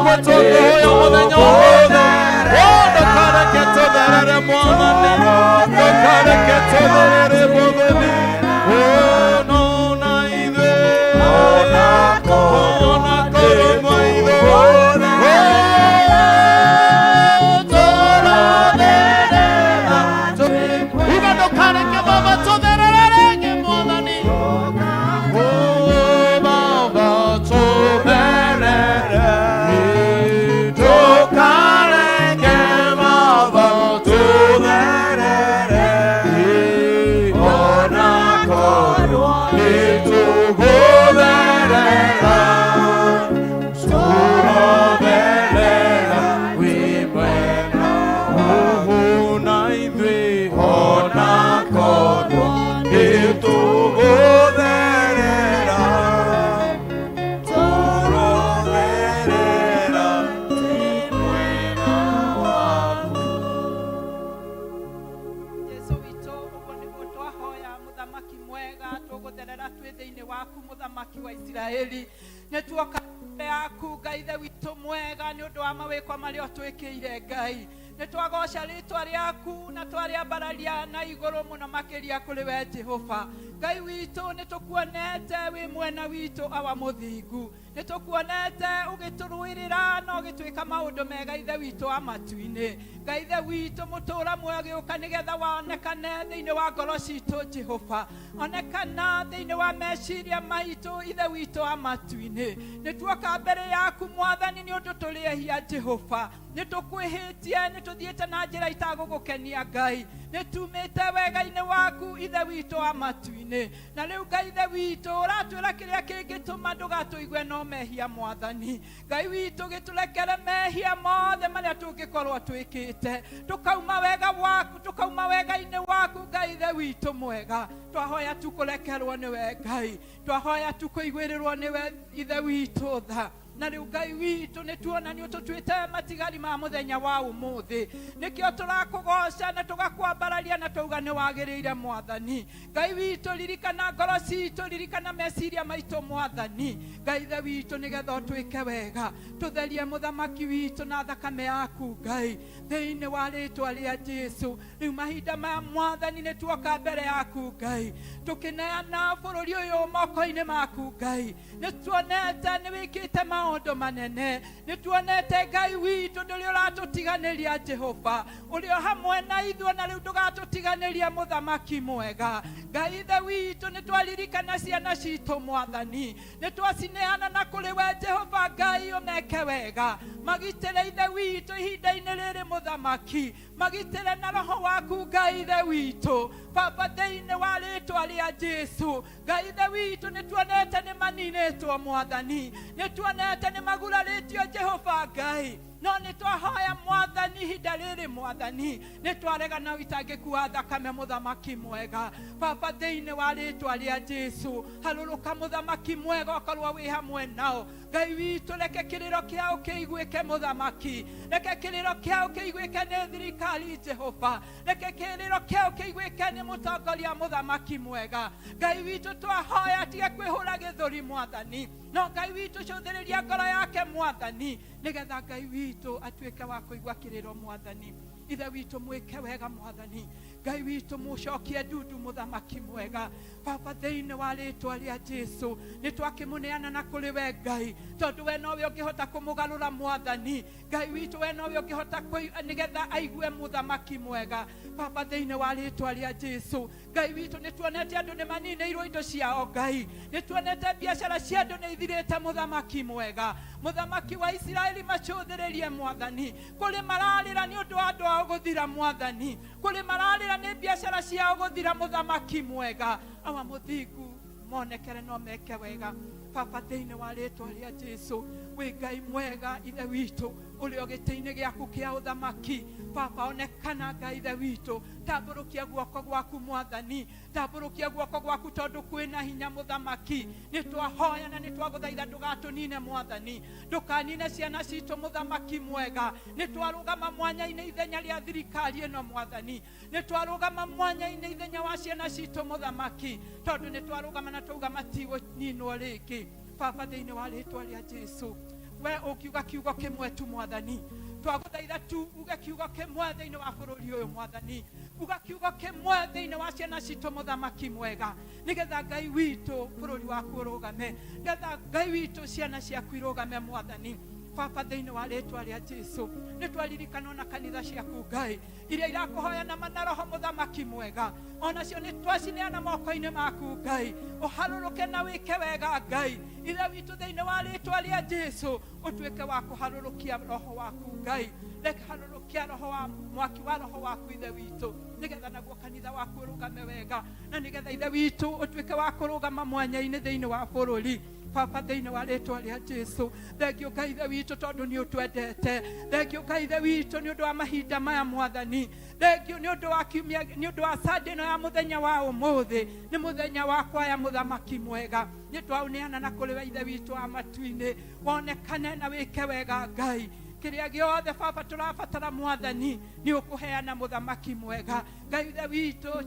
Nĩguo tũkũhoya mũthenya wothe. Oh, ndũkareke tũtherere Mwathani, ndũkareke tũtherere Mwathani. Oh, no na ithuĩ, ona korwo maitho, oh, tũrotherera. Uga ndũkareke Baba tũtherere rĩngĩ Mwathani. Oh, Baba tũtherere. Ndũkareke Baba tũtherere. Ona korwo nĩtũgũtherera. Tũrotherera wĩ mwena ũũ na ithuĩ, ona korwo nĩtũgũtherera. Tũrotherera twĩ mwena waku. Jesu witũ, ũguo nĩguo twahoya. Mũthamaki mwega, tũgũtherera twĩ thĩinĩ waku. Mũthamaki wa Isiraeli, nĩ tuoka mbere yaku, Ngai Ithe witũ mwega, nĩ ũndũ wa mawĩko marĩa ũtwĩkĩire. Ngai, nĩ twagoca rĩtwa rĩaku na twarĩambararia na igũrũ mũno makĩria kũrĩ we. Jehova Ngai witũ, nĩ tũkuonete wĩ mwena witũ, awa mũthingu. Nĩ tũkuonete ũgĩtũrũĩrĩra na ũgĩtwĩka maũndũ mega, Ithe witũ wa matu-inĩ. Ngai Ithe witũ, mũtũra muoyo gĩũka nĩgetha wonekane thĩinĩ wa ngoro citũ. Jehova, onekana thĩinĩ wa meciria maitũ, Ithe witũ wa matu-inĩ. Nĩ tuoka mbere yaku, Mwathani, nĩ ũndũ tũrĩ ehia. Jehova, nĩ tũkwĩhĩtie, nĩ tũthiĩte na njĩra itagũgũkenia. Ngai, nĩ tumĩte wega-inĩ waku, Ithe witũ wa matu-inĩ. Na rĩu, Ngai Ithe witũ, ũratwĩra kĩrĩa kĩngĩtũma ndũgatũigue no mehia. Mwathani Ngai witũ, gĩtũrekere mehia mothe marĩa tũngĩkorwo twĩkĩte, tũkauma wega waku, tũkauma wega-inĩ waku. Ngai Ithe witũ mwega, twahoya tu kũrekerwo nĩwe. Ngai, twahoya tu kũiguĩrĩrwo nĩwe, Ithe witũ, tha. Na rĩu, Ngai witũ, nĩ tuona nĩ ũtũtuĩte matigari ma mũthenya wa ũmũthĩ. Nĩkĩo tũrakũgoca na tũgakwambararia na twauga nĩ wagĩrĩire. Mwathani Ngai witũ, ririkana ngoro citũ, ririkana meciria maitũ, Mwathani Ngai Ithe witũ, nĩgetha ũtwĩke wega. Tũtherie, Mũthamaki witũ, na thakame yaku, Ngai, thĩinĩ wa rĩtwa rĩa Jesu. Rĩu mahinda maya, Mwathani, nĩ tuoka mbere yaku, Ngai, tũkĩneana bũrũri ũyũ moko-inĩ maku. Ngai, nĩ tuonete nĩ wĩkĩte maũndũ manene. Nĩ tuonete, Ngai witũ, ndũrĩ ũratũtiganĩria. Jehova, ũrĩ o hamwe na ithuĩ, na rĩu ndũgatũtiganĩria. Mũthamaki mwega, Ngai Ithe witũ, nĩ twaririkana ciana citũ. Mwathani, nĩ twacineana na kũrĩ we. Jehova Ngai, ũmeke wega, magitĩre, Ithe witũ, ihinda-inĩ rĩrĩ. Mũthamaki, magitĩre na roho waku, Ngai Ithe witũ, Baba, thĩinĩ wa rĩtwa rĩa Jesu. Ngai Ithe witũ, nĩ tuonete nĩ maninĩtwo. Mwathani, nĩ tuonete nĩ magurarĩtio. Jehova Ngai, no nĩ twahoya, Mwathani, ihinda rĩrĩ. Mwathani, nĩ twarega na ũitangĩku wa thakame. Mũthamaki mwega, Baba, thĩinĩ wa rĩtwa rĩa Jesu, harũrũka, Mũthamaki mwega, ũkorwo wĩ hamwe nao. Ngai witũ, reke kĩrĩro kĩao kĩiguĩke. Mũthamaki, reke kĩrĩro kĩao kĩiguĩke nĩ thirikari. Jehova, reke kĩrĩro kĩao kĩiguĩke nĩ mũtongoria. Mũthamaki mwega, Ngai witũ, twahoya tige kwĩhũra gĩthũri. Mwathani, no Ngai witũ, cũthĩrĩria ngoro yake. Mwathani, nĩgetha Ngai witũ atuĩke wa kũigua kĩrĩro. Mwathani Ithe witũ, mwĩke wega. Mwathani Ngai witũ, mũcokie ndundu. Mũthamaki mwega, Baba, thĩinĩ wa rĩtwa rĩa Jesu, nĩ twakĩmũneana na kũrĩ we, Ngai, tondũ we nowe ũngĩhota kũmũgarũra. Mwathani Ngai witũ, we nowe ũngĩhota nĩgetha aigue. Mũthamaki mwega, Baba, thĩinĩ wa rĩtwa rĩa Jesu, Ngai witũ, nĩ tuonete andũ nĩ maninĩirwo indo ciao. Ngai, nĩ tuonete biacara cia andũ nĩ ithirĩte. Mũthamaki mwega, Mũthamaki wa Isiraeli, macũthĩrĩrie. Mwathani, kũrĩ mararĩra nĩ ũndũ wa andũ ao gũthira. Mwathani, kũrĩ mararĩra nĩ biacara ciao gũthira. Mũthamaki mwega, awa mũthingu, monekere no meke wega. Baba, thĩinĩ wa rĩtwa rĩa Jesu, wĩ Ngai mwega, Ithe witũ, ũrĩ o gĩtĩ-inĩ gĩaku kĩa ũthamaki. Baba, onekana. Ngai Ithe witũ, tambũrũkia guoko gwaku. Mwathani, tambũrũkia guoko gwaku tondũ kwĩna hinya. Mũthamaki, nĩ twahoya na nĩ twagũthaitha ndũgatũnine. Mwathani, ndũkanine ciana citũ. Mũthamaki mwega, nĩ twarũgama mwanya-inĩ ithenya rĩa thirikari ĩno. Mwathani, nĩ twarũgama mwanya-inĩ ithenya wa ciana citũ. Mũthamaki, tondũ nĩ twarũgama na twauga matigũninwo rĩngĩ. Baba, thĩinĩ wa rĩtwa rĩa Jesu, We ũngiuga kiugo kĩmwe tu mwathani, twagũthaitha tu uge kiugo kĩmwe thĩinĩ wa bũrũri ũyũ mwathani, uga kiugo kĩmwe thĩinĩ wa ciana citũ mũthamaki mwega, nĩgetha Ngai witũ bũrũri waku ũrũgame, nĩgetha Ngai witũ ciana ciaku irũgame mwathani. Baba, thĩinĩ wa rĩtwa rĩa Jesu, nĩ twaririkana ona kanitha ciaku Ngai iria irakũhoya na mana roho mũthamaki mwega, onacio nĩ twacineana moko-inĩ maku Ngai, ũharũrũke na wĩke wega Ngai ithe witũ thĩinĩ wa rĩtwa rĩa Jesu, ũtuĩke wa kũharũrũkia roho waku Ngai, reke harũrũkia roho wa mwaki wa roho waku ithe witũ, nĩgetha naguo kanitha waku ũrũgame wega, na nĩgetha ithe witũ ũtuĩke wa kũrũgama mwanya-inĩ thĩinĩ wa bũrũri. Baba, thĩinĩ wa rĩtwa rĩa Jesu, thengio Ngai ithe witũ tondũ nĩ ũtwendete, thengio Ngai ithe witũ nĩ ũndũ wa mahinda maya mwathani, thengio nĩ ũndũ wa kiumia, nĩ ũndũ wa Sunday ĩno ya mũthenya wa ũmũthĩ, nĩ mũthenya wa kwaya mũthamaki mwega, nĩ twaũneana na kũrĩ we ithe witũ wa matu-inĩ, wonekane na wĩke wega Ngai, kĩrĩa gĩothe baba tũrabatara mwathani nĩ ũkũheana mũthamaki mwega. Ngai ithe witũ,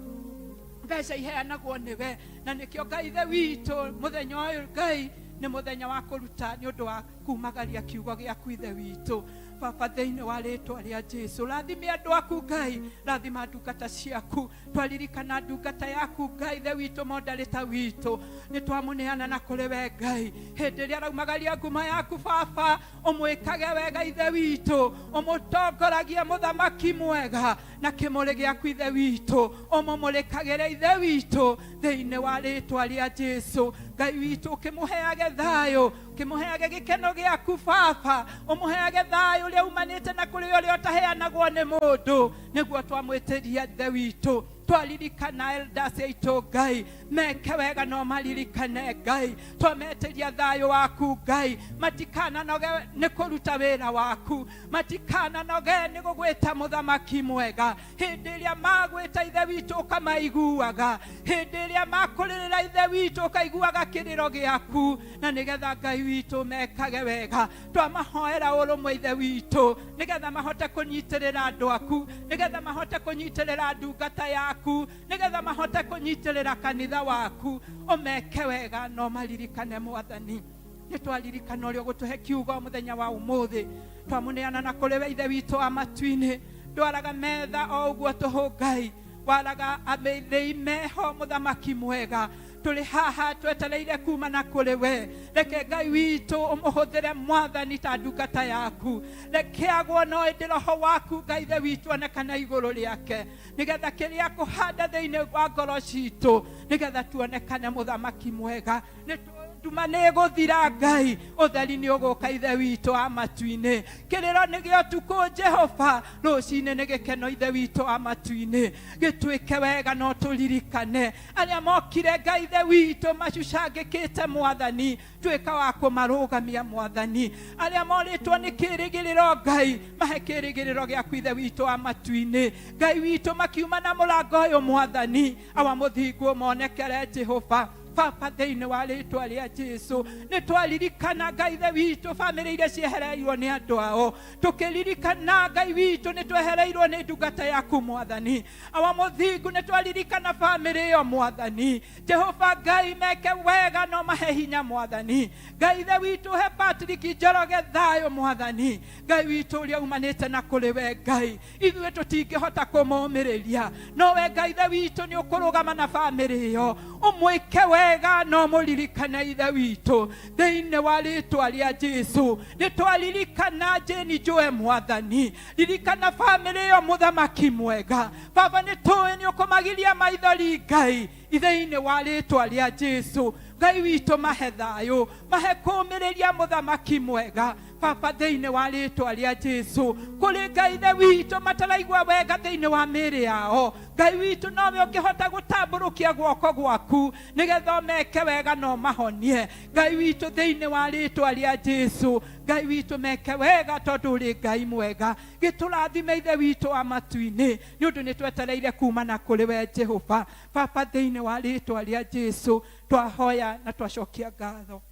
mbeca iheanagwo nĩwe, na nĩkĩo Ngai ithe witũ mũthenya ũyũ Ngai nĩ mũthenya wa kũruta nĩ ũndũ wa kumagaria kiugo gĩaku ithe witũ. Baba, thĩinĩ wa rĩtwa rĩa Jesu, rathime andũ aku Ngai, rathima ndungata ciaku, twaririkana ndungata yaku Ngai ithe witũ mondarĩta witũ, nĩ twamũneana na kũrĩ we Ngai, hĩndĩ ĩrĩa araumagaria nguma yaku baba, ũmwĩkage wega ithe witũ, ũmũtongoragie mũthamaki mwega na kĩmũrĩ gĩaku ithe witũ, ũmũmũrĩkagĩre ithe witũ thĩinĩ wa rĩtwa rĩa Jesu. Ngai witũ, ũkĩmũheage thayũ, ũkĩmũheage gĩkeno gĩaku baba, ũmũheage thayũ ũrĩa umanĩte na kũrĩ ũrĩa ũtaheanagwo nĩ mũndũ, nĩguo twamwĩtĩria ithe witũ. Twaririkana elders aitũ Ngai, meke wega no maririkane Ngai, twametĩria thayũ waku Ngai, matikananoge nĩ kũruta wĩra waku, matikananoge nĩ gũgwĩta mũthamaki mwega, hĩndĩ ĩrĩa magwĩta ithe witũ ũkamaiguaga, hĩndĩ ĩrĩa makũrĩrĩra ithe witũ ũkaiguaga kĩrĩro gĩaku, na nĩgetha Ngai witũ mekage wega. Twamahoera ũrũmwe ithe witũ, nĩgetha mahote kũnyitĩrĩra andũ aku, nĩgetha mahote kũnyitĩrĩra ndungata yaku, nĩgetha mahote kũnyitĩrĩra kanitha waku, ũmeke wega no maririkane mwathani. Nĩ twaririkana ũrĩa ũgũtũhe kiugo mũthenya wa ũmũthĩ, twamũneana na kũrĩ we ithe witũ wa matu-inĩ, ndwaraga metha o ũguo tũhũ Ngai, waraga amĩthĩi meho mũthamaki mwega, tũrĩ haha twetereire kuma na kũrĩ we, reke Ngai witũ ũmũhũthĩre mwathani ta ndungata yaku, reke agwo no ĩndĩ roho waku Ngai ithe witũ onekane igũrũ rĩake, nĩgetha kĩrĩa kũhanda thĩinĩ wa ngoro citũ, nĩgetha tuonekane mũthamaki mwega. Nĩ nduma nĩ ĩgũthira Ngai, ũtheri nĩ ũgũka ithe witũ wa matu-inĩ, kĩrĩro nĩ gĩa ũtukũ Jehova, rũcinĩ nĩ gĩkeno ithe witũ wa matu-inĩ, gĩtuĩke wega no tũririkane arĩa mokire Ngai ithe witũ macucangĩkĩte mwathani, tuĩka wa kũmarũgamia mwathani, arĩa morĩtwo nĩ kĩrĩgĩrĩro Ngai, mahe kĩrĩgĩrĩro gĩaku ithe witũ wa matu-inĩ. Ngai witũ makiuma na mũrango ũyũ mwathani, awa mũthingu monekere Jehova. Baba, thĩinĩ wa rĩtwa rĩa Jesu, nĩ twaririkana Ngai ithe witũ bamĩrĩ iria ciehereirwo nĩ andũ ao, tũkĩririkana Ngai witũ nĩ twehereirwo nĩ ndungata yaku mwathani, awa mũthingu nĩ twaririkana bamĩrĩ ĩyo mwathani. Jehova Ngai meke wega no mahe hinya mwathani. Ngai ithe witũ he Patrick Njoroge thayũ mwathani, Ngai witũ ũrĩa umanĩte na kũrĩ we Ngai, ithuĩ tũtingĩhota kũmũmĩrĩria, no we Ngai ithe witũ nĩ ũkũrũgama na bamĩrĩ ĩyo, ũmwĩke wega no mũririkane ithe witũ thĩinĩ wa rĩtwa rĩa Jesu. Nĩ twaririkana Jane Joe mwathani, ririkana bamĩrĩ ĩyo mũthamaki mwega. Baba, nĩ tũĩ nĩ ũkũmagiria maithori Ngai thĩinĩ wa rĩtwa rĩa Jesu. Ngai witũ mahe thayũ, mahe kũũmĩrĩria mũthamaki mwega. Baba, thĩinĩ wa rĩtwa rĩa Jesu, kũrĩ Ngai ithe witũ mataraigua wega thĩinĩ wa mĩĩrĩ yao, Ngai witũ nowe ũngĩhota gũtambũrũkia guoko gwaku nĩgetha ũmeke wega no mahonie. Ngai witũ thĩinĩ wa rĩtwa rĩa Jesu, Ngai witũ meke wega tondũ ũrĩ Ngai mwega, gĩtũrathime ithe witũ wa matu-inĩ, nĩ ũndũ nĩ twetereire kuma na kũrĩ we Jehova. Baba, thĩinĩ wa rĩtwa rĩa Jesu twahoya na twacokia ngatho.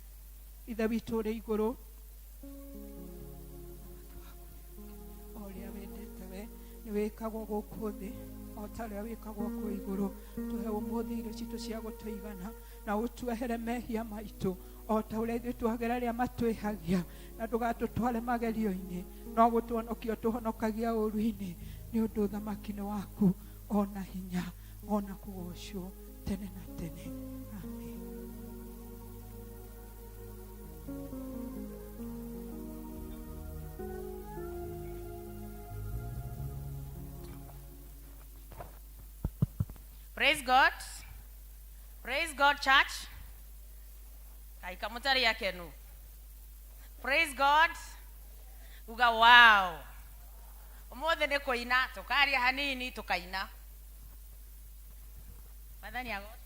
Ithe witũ ũrĩ igũrũ, o ũrĩa wendete we nĩ wĩkagwo gũkũ thĩ o ta ũrĩa wĩkagwo kũu igũrũ. Tũhe ũmũthĩ irio citũ cia gũtũigana, na ũtuohere mehia maitũ O ta ũrĩa ithuĩ twagera arĩa matwĩhagia, na ndũgatũtware magerio-inĩ, no gũtũhonokia ũtũhonokagia ũũru-inĩ, nĩ ũndũ ũthamaki nĩ waku, ona hinya, ona kũgocwo tene na tene. Amen. Praise God. Praise God, church. Kaika mutari akenu. Praise God. Uga wow. Umuthi ni kuina, tukaria hanini tukaina. Mwathani agocwo.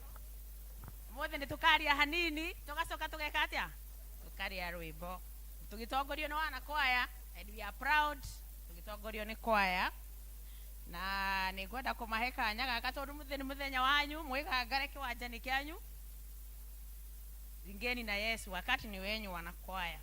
Umuthi ni tukaria hanini, tugacoka tugeka atia? Tukaria rwimbo. Tugitongorio ni wana kwaya, and we are proud. Tugitongorio ni kwaya. Na nĩngwenda kũmahe kanya gaka tondũ mũthĩ nĩ mũthenya wanyu, mwĩgangare kĩwanja-inĩ kĩanyu. Ringeni na Yesu, wakati ni wenyu wanakwaya.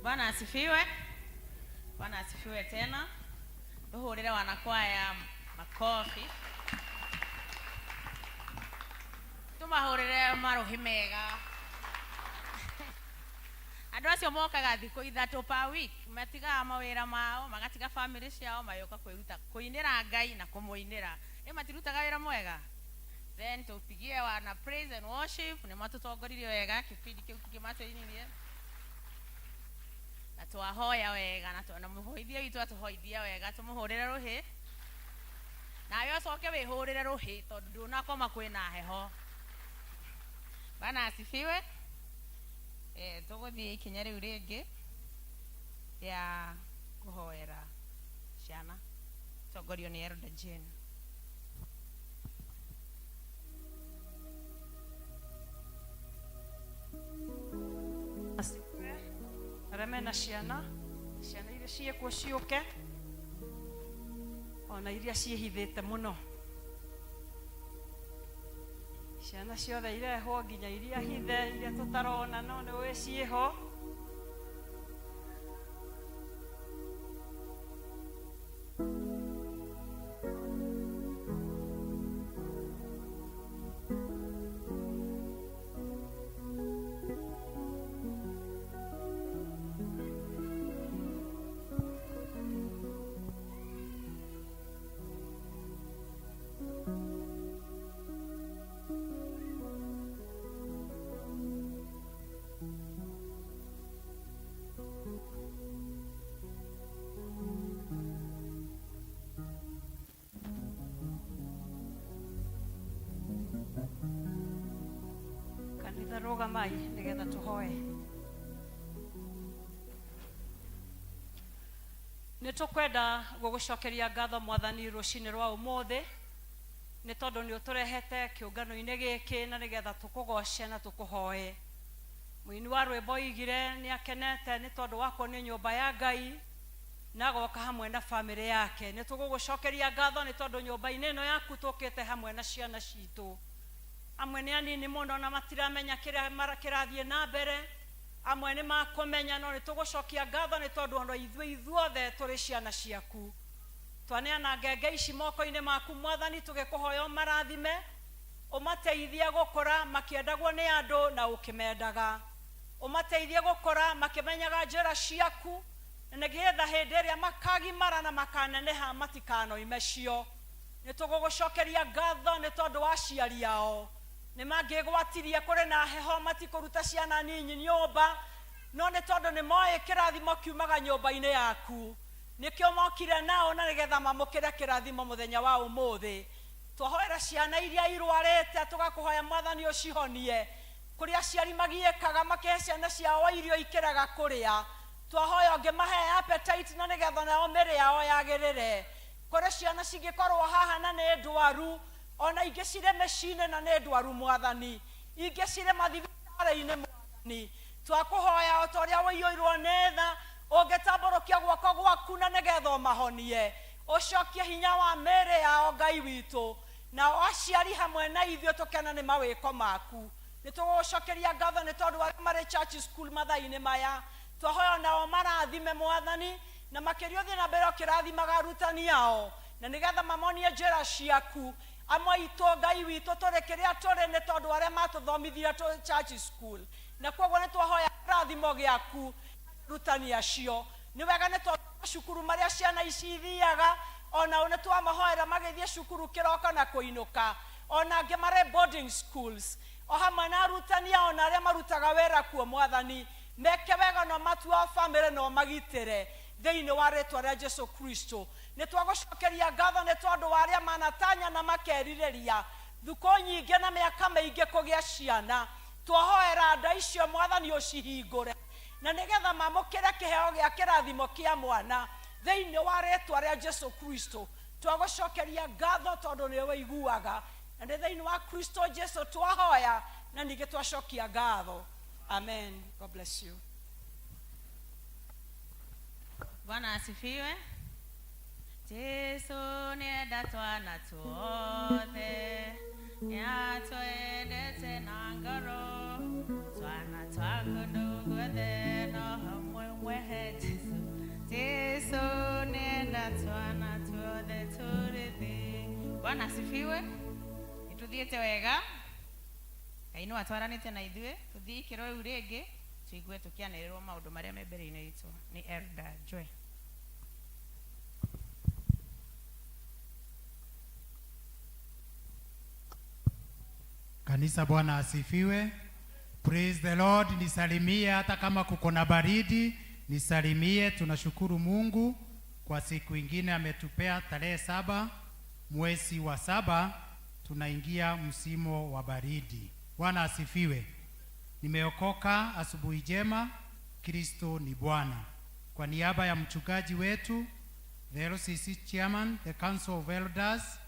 Bwana asifiwe. Bwana asifiwe tena. Tuhurire wanakwaya makofi. Tumahurire maruhi mega. Andũ acio mokaga thikũ ithatũ per week, matigaga mawĩra mao, magatiga family ciao, magĩũka kwĩruta kũinĩra Ngai na kũmũinĩra. Ĩ matirutaga wĩra mwega? Then tupigie wana praise and worship, nĩ matũtongoririe wega kĩbindi kĩu kĩmatũinirie. Na twahoya wega na na mũhoithia witũ atũhoithia wega, tũmũhũrĩre rũhĩ. Nawe ũcoke wĩhũrĩre rũhĩ tondũ ndũnakoma kwĩna heho. Bwana asifiwe. Tũgũthiĩ ikinya rĩu rĩngĩ rĩa kũhoera ciana, tongorio nĩ Elder Jane. Asifiwe. Arĩa mena ciana, ciana iria ciĩkuo ciũke, ona iria ciĩhithĩte mũno. Ciana ciothe irehwo nginya iria hithe, iria tũtarona no nĩ ũĩ ciĩho. Kanitha rũgamai nĩgetha tũhoe. Nĩ tũkwenda gũgũcokeria ngatho Mwathani rũcinĩ rwa ũmũthĩ, nĩ tondũ nĩ ũtũrehete kĩũngano-inĩ gĩkĩ na nĩgetha tũkũgoce na tũkũhoe. Mũini wa rwĩmbo oigire nĩ akenete nĩ tondũ wa kuonio nyũmba ya Ngai na agoka hamwe na bamĩrĩ yake. Nĩ tũgũgũcokeria ngatho nĩ tondũ nyũmba-inĩ ĩno yaku tũkĩte hamwe na ciana citũ. Amwe nĩ anini mũno na matiramenya kĩrĩa kĩrathiĩ na mbere, amwe nĩ makũmenya, no nĩ tũgũcokia ngatho nĩ tondũ ona ithuĩ ithuothe tũrĩ ciana ciaku. Twaneana ngenge ici moko-inĩ maku Mwathani, tũgĩkũhoya ũmarathime, ũmateithie gũkũra makĩendagwo nĩ andũ na ũkĩmendaga, ũmateithie gũkũra makĩmenyaga njĩra ciaku, na nĩgetha hĩndĩ ĩrĩa makagimara na makaneneha matikanoime cio. Nĩ tũgũgũcokeria ngatho nĩ tondũ wa aciari ao, nĩ mangĩgwatirie kũrĩ na heho matikũruta ciana ninyi nyũmba, no nĩ tondũ nĩ moĩ kĩrathimo kiumaga nyũmba-inĩ yaku, nĩkĩo mokire nao na nĩgetha mamũkĩre kĩrathimo mũthenya wa ũmũthĩ. Twahoera ciana iria irwarĩte, tũgakũhoya Mwathani ũcihonie. Kũrĩa aciari magiĩkaga makĩhe ciana ciao irio ikĩrega kũrĩa, twahoya ũngĩmahe appetite na nĩgetha nao mĩrĩ yao yagĩrĩre. Kũrĩ ciana cingĩkorwo haha na nĩ ndwaru, ona ingĩ cirĩ mĩciĩ-inĩ na nĩ ndwaru Mwathani, ingĩ cirĩ mathibitarĩ-inĩ Mwathani, twakũhoya o ta ũrĩa ũiyũirwo nĩ tha, ũngĩtambũrũkia guoko gwaku na nĩgetha ũmahonie, ũcokie hinya wa mĩĩrĩ yao Ngai witũ, nao aciari hamwe na ithuĩ tũkene nĩ mawĩko maku. Nĩ tũgũgũcokeria ngatho nĩ tondũ arĩa marĩ church school mathaa-inĩ maya, twahoya nao marathime Mwathani, na makĩria ũthiĩ na mbere ũkĩrathimaga arutani ao, na nĩgetha mamonie njĩra ciaku. Amwe aitũ Ngai witũ tũrĩ kĩrĩa tũrĩ nĩ tondũ arĩa matũthomithia tũ church school, na koguo nĩ twahoya kĩrathimo gĩaku arutani acio. Nĩ wega nĩ tondũ macukuru marĩa ciana ici ithiaga, onao nĩ twamahoera magĩthiĩ cukuru kĩroko na kũinũka, ona angĩ marĩ boarding schools, o hamwe na arutani ao na arĩa marutaga wĩra kuo Mwathani, meke wega no matua bamĩrĩ no magitĩre thĩinĩ wa rĩtwa rĩa Jesu Kristo. Nĩ twagũcokeria ngatho nĩ tondũ wa arĩa manatanya na makerirĩria thukũ nyingĩ na mĩaka mĩingĩ kũgĩa ciana, twahoera nda icio Mwathani ũcihingũre na nĩgetha mamũkĩre kĩheo gĩa kĩrathimo kĩa mwana thĩinĩ wa rĩtwa rĩa Jesu Kristo. Twagũcokeria ngatho tondũ nĩ ũiguaga, na nĩ thĩinĩ wa Kristo Jesu twahoya na ningĩ twacokia ngatho. Amen. God bless you. Bwana asifiwe. Jesu nĩenda twana tuothe, nĩatwendete na ngoro, twana twa kũndũ guothe no hamwe mwe Jesu nenda twana tuothe tũrĩ thĩ. Bwana asifiwe. Nĩtũthiĩte wega. Ngai no atwaranĩte na ithuĩ. Tũthiĩ ikĩro rĩu rĩngĩ tũigue tũkĩanĩrĩrwo maũndũ marĩa me mbere-inĩ itũ nĩ Elder Joy. Kanisa, Bwana asifiwe. Praise the Lord. Nisalimie hata kama kuko na baridi, nisalimie. Tunashukuru Mungu kwa siku ingine ametupea, tarehe 7 mwezi wa 7, tunaingia msimu wa baridi. Bwana asifiwe. Nimeokoka, asubuhi njema. Kristo ni Bwana. Kwa niaba ya mchungaji wetu, the LCC chairman, the Council of Elders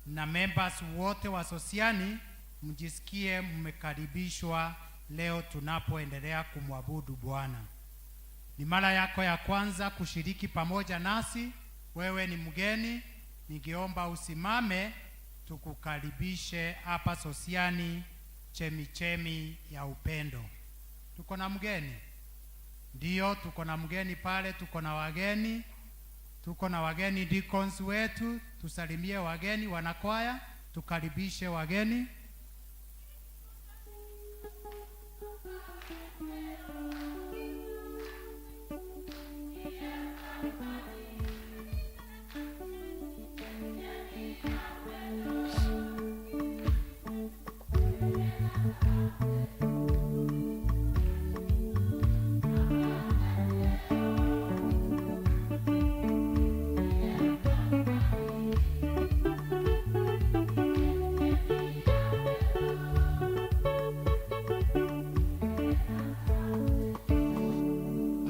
na members wote wa Sosiani, mjisikie mmekaribishwa leo tunapoendelea kumwabudu Bwana. Ni mara yako ya kwanza kushiriki pamoja nasi, wewe ni mgeni, ningeomba usimame tukukaribishe hapa Sosiani, chemichemi ya upendo. Tuko na mgeni? Ndio, tuko na mgeni pale, tuko na wageni. Tuko na wageni deacons wetu, tusalimie wageni, wanakwaya, tukaribishe wageni.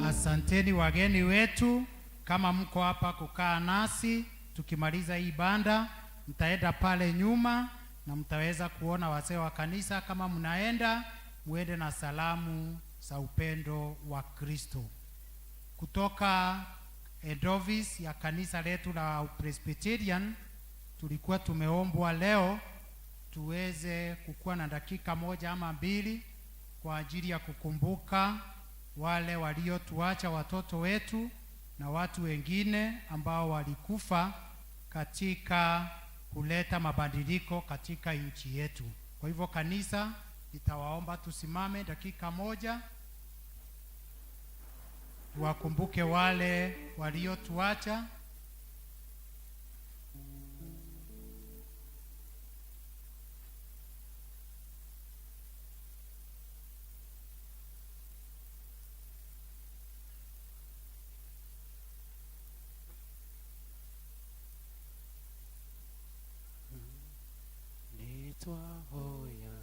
Asanteni wageni wetu, kama mko hapa kukaa nasi, tukimaliza hii banda mtaenda pale nyuma na mtaweza kuona wazee wa kanisa. Kama mnaenda, muende na salamu za upendo wa Kristo. Kutoka head office ya kanisa letu la Presbyterian, tulikuwa tumeombwa leo tuweze kukuwa na dakika 1 ama 2 kwa ajili ya kukumbuka wale waliotuacha, watoto wetu na watu wengine ambao walikufa katika kuleta mabadiliko katika nchi yetu. Kwa hivyo kanisa, nitawaomba tusimame dakika 1 tuwakumbuke wale waliotuacha. Nitwahoya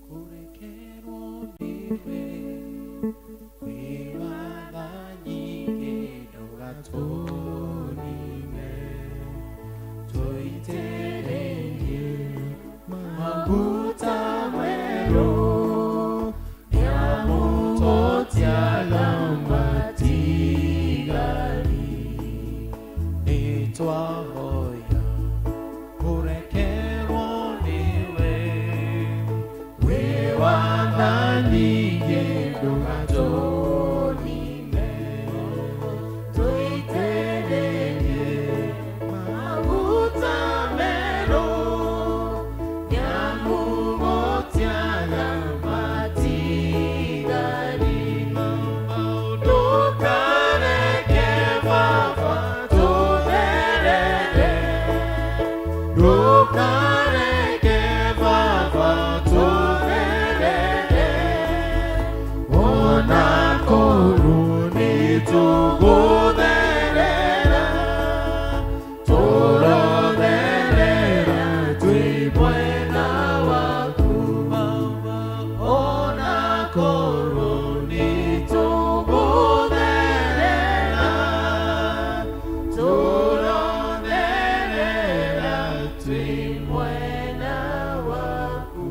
kurekerwo niwe, kwĩwatha nyingĩ ndũgatũnine, tũitĩrĩrie maguta merũ, nĩamũtũtiala matigari. Nitwahoya kurekerwo niwe, kwĩwatha nyingĩ ndũgatũnine, tũitĩrĩrie maguta merũ, nĩamũgũtiala matigari. Ndũkareke Baba tũtherere, ndũkareke Baba tũtherere, ona korwo nĩtũgũtherera, tũrotherera twĩ mwena waku Baba, ona korwo nĩtũgũtherera, tũrotherera twĩ mwena waku.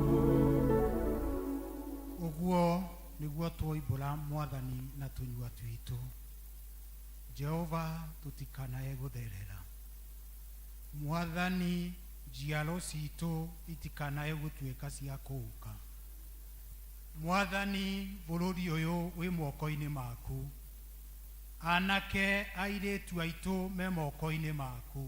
Ũguo nĩguo twoimbũra Mwathani na tũnyua twitũ. Jehova, tũtikanae gũtherera. Mwathani, njiaro citũ itikanae gũtuĩka cia kũũka. Mwathani, bũrũri ũyũ wĩ moko-inĩ maku. Anake airĩtu aitũ me moko-inĩ maku.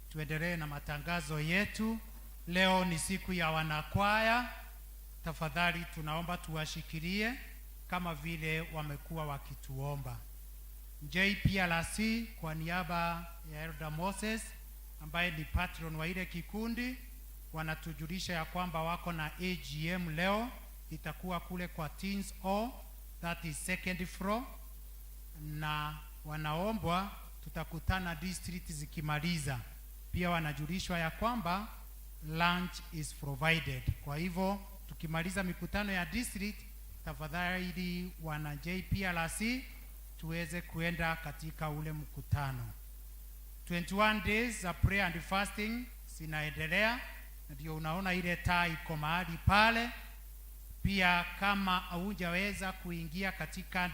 Tuendelee na matangazo yetu. Leo ni siku ya wanakwaya. Tafadhali tunaomba tuwashikilie kama vile wamekuwa wakituomba. JPRC kwa niaba ya Elder Moses ambaye ni patron wa ile kikundi, wanatujulisha ya kwamba wako na AGM leo, itakuwa kule kwa Teens Hall, that is second floor, na wanaombwa tutakutana district zikimaliza. Pia wanajulishwa ya kwamba lunch is provided. Kwa hivyo tukimaliza mikutano ya district, tafadhali wana JPRC tuweze kuenda katika ule mkutano. 21 days za prayer and fasting zinaendelea, na ndio unaona ile taa iko mahali pale. Pia kama haujaweza kuingia katika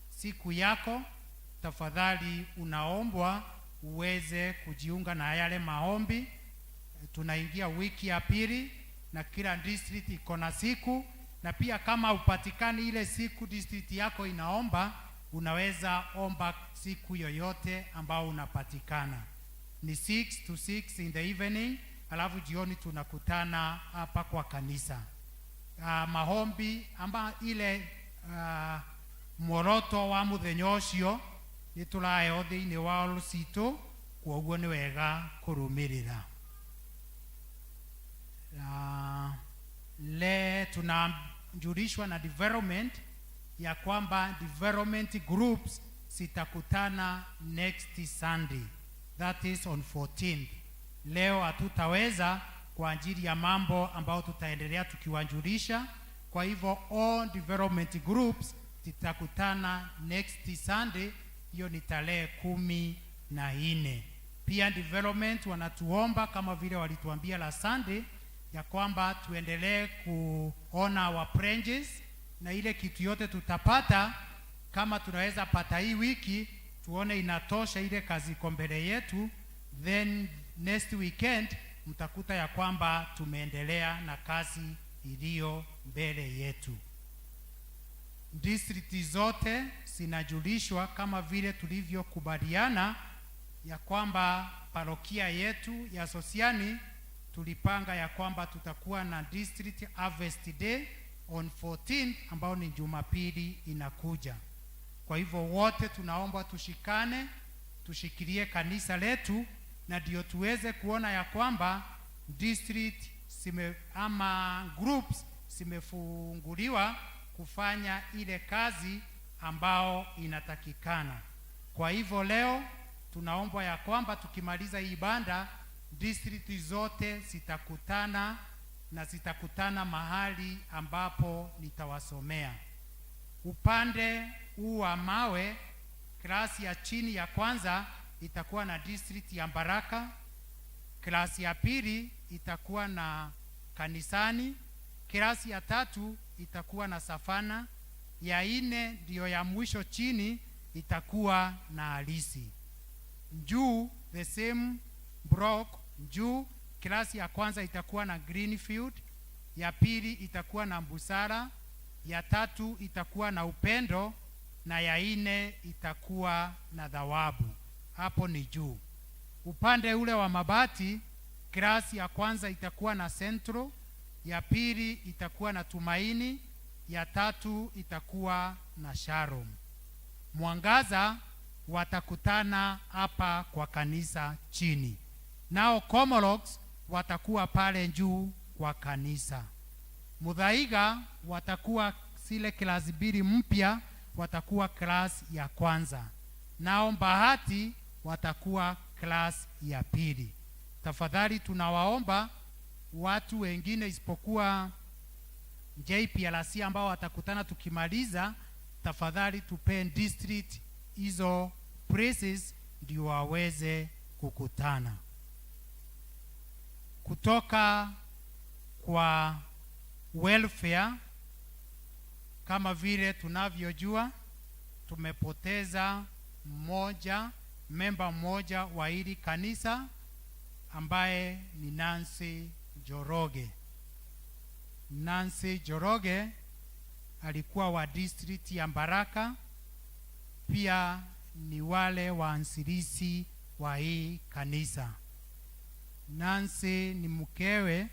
siku yako, tafadhali unaombwa uweze kujiunga na yale maombi. Tunaingia wiki ya pili na kila district iko na siku, na pia kama upatikani ile siku district yako inaomba, unaweza omba siku yoyote ambao unapatikana. Ni 6 to 6 in the evening, alafu jioni tunakutana hapa kwa kanisa. Maombi ama ile muoroto wa muthenya ucio nĩ tũraheo thĩinĩ wa citũ, kwoguo nĩ wega kũrũmĩrĩra. Le tunajulishwa na development ya kwamba development groups zitakutana next Sunday, that is on 14th. Leo hatutaweza kwa ajili ya mambo ambayo tutaendelea tukiwajulisha. Kwa hivyo all development groups zitakutana next Sunday, hiyo ni tarehe 14. Pia development wanatuomba kama vile walituambia la Sunday ya kwamba tuendelee kuona our pledges, na ile kitu yote tutapata, kama tunaweza pata hii wiki, tuone inatosha ile kazi iko mbele yetu, then next weekend mtakuta ya kwamba tumeendelea na kazi iliyo mbele yetu. Distrikti zote zinajulishwa kama vile tulivyokubaliana ya kwamba parokia yetu ya Sosiani tulipanga ya kwamba tutakuwa na District Harvest Day on 14, ambao ni Jumapili inakuja. Kwa hivyo wote tunaomba tushikane, tushikilie kanisa letu na ndio tuweze kuona ya kwamba district ama groups zimefunguliwa kufanya ile kazi ambao inatakikana. Kwa hivyo leo tunaomba ya kwamba tukimaliza hii ibada, district zote zitakutana na zitakutana mahali ambapo nitawasomea. Upande huu wa mawe, klasi ya chini ya kwanza itakuwa na district ya Baraka, klasi ya pili itakuwa na kanisani, klasi ya tatu itakuwa na Safana, ya nne ndiyo ya mwisho chini itakuwa na Halisi. Juu the same block juu, klasi ya kwanza itakuwa na Greenfield, ya pili itakuwa na Busara, ya tatu itakuwa na Upendo na ya nne itakuwa na Thawabu. Hapo ni juu. Upande ule wa mabati, klasi ya kwanza itakuwa na Central, ya pili itakuwa na Tumaini, ya tatu itakuwa na Shalom. Mwangaza watakutana hapa kwa kanisa chini, nao Komorox watakuwa pale juu kwa kanisa. Muthaiga watakuwa zile klasi mbili mpya, watakuwa klasi ya kwanza, nao Bahati watakuwa klasi ya pili. Tafadhali tunawaomba watu wengine isipokuwa JPRC ambao watakutana tukimaliza, tafadhali tupeni district hizo places ndio waweze kukutana. Kutoka kwa welfare, kama vile tunavyojua, tumepoteza mmoja, memba mmoja wa hili kanisa ambaye ni Nancy Njoroge. Nancy Njoroge alikuwa wa district ya Baraka, pia ni wale waanzilishi wa hii kanisa. Nancy ni mkewe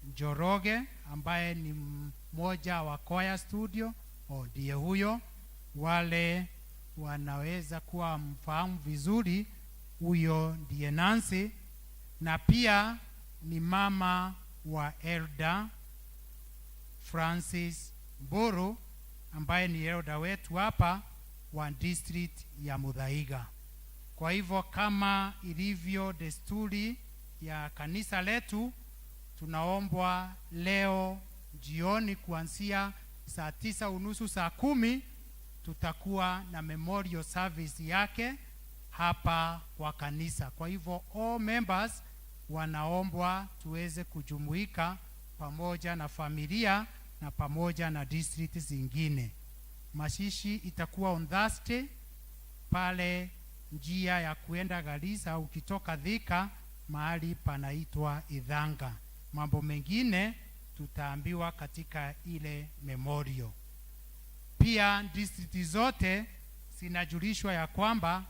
Njoroge ambaye ni mmoja wa choir studio, ndiye huyo. Wale wanaweza kuwa mfahamu vizuri, huyo ndiye Nancy, na pia ni mama wa Elder Francis Mburu ambaye ni elder wetu hapa wa district ya Muthaiga. Kwa hivyo kama ilivyo desturi ya kanisa letu, tunaombwa leo jioni kuanzia saa 9:30, saa 10 tutakuwa na memorial service yake hapa kwa kanisa. Kwa hivyo all members wanaombwa tuweze kujumuika pamoja na familia na pamoja na district zingine. Mazishi itakuwa on Thursday pale njia ya kuenda Garissa ukitoka Thika mahali panaitwa Ithanga. Mambo mengine tutaambiwa katika ile memorial. Pia district zote zinajulishwa ya kwamba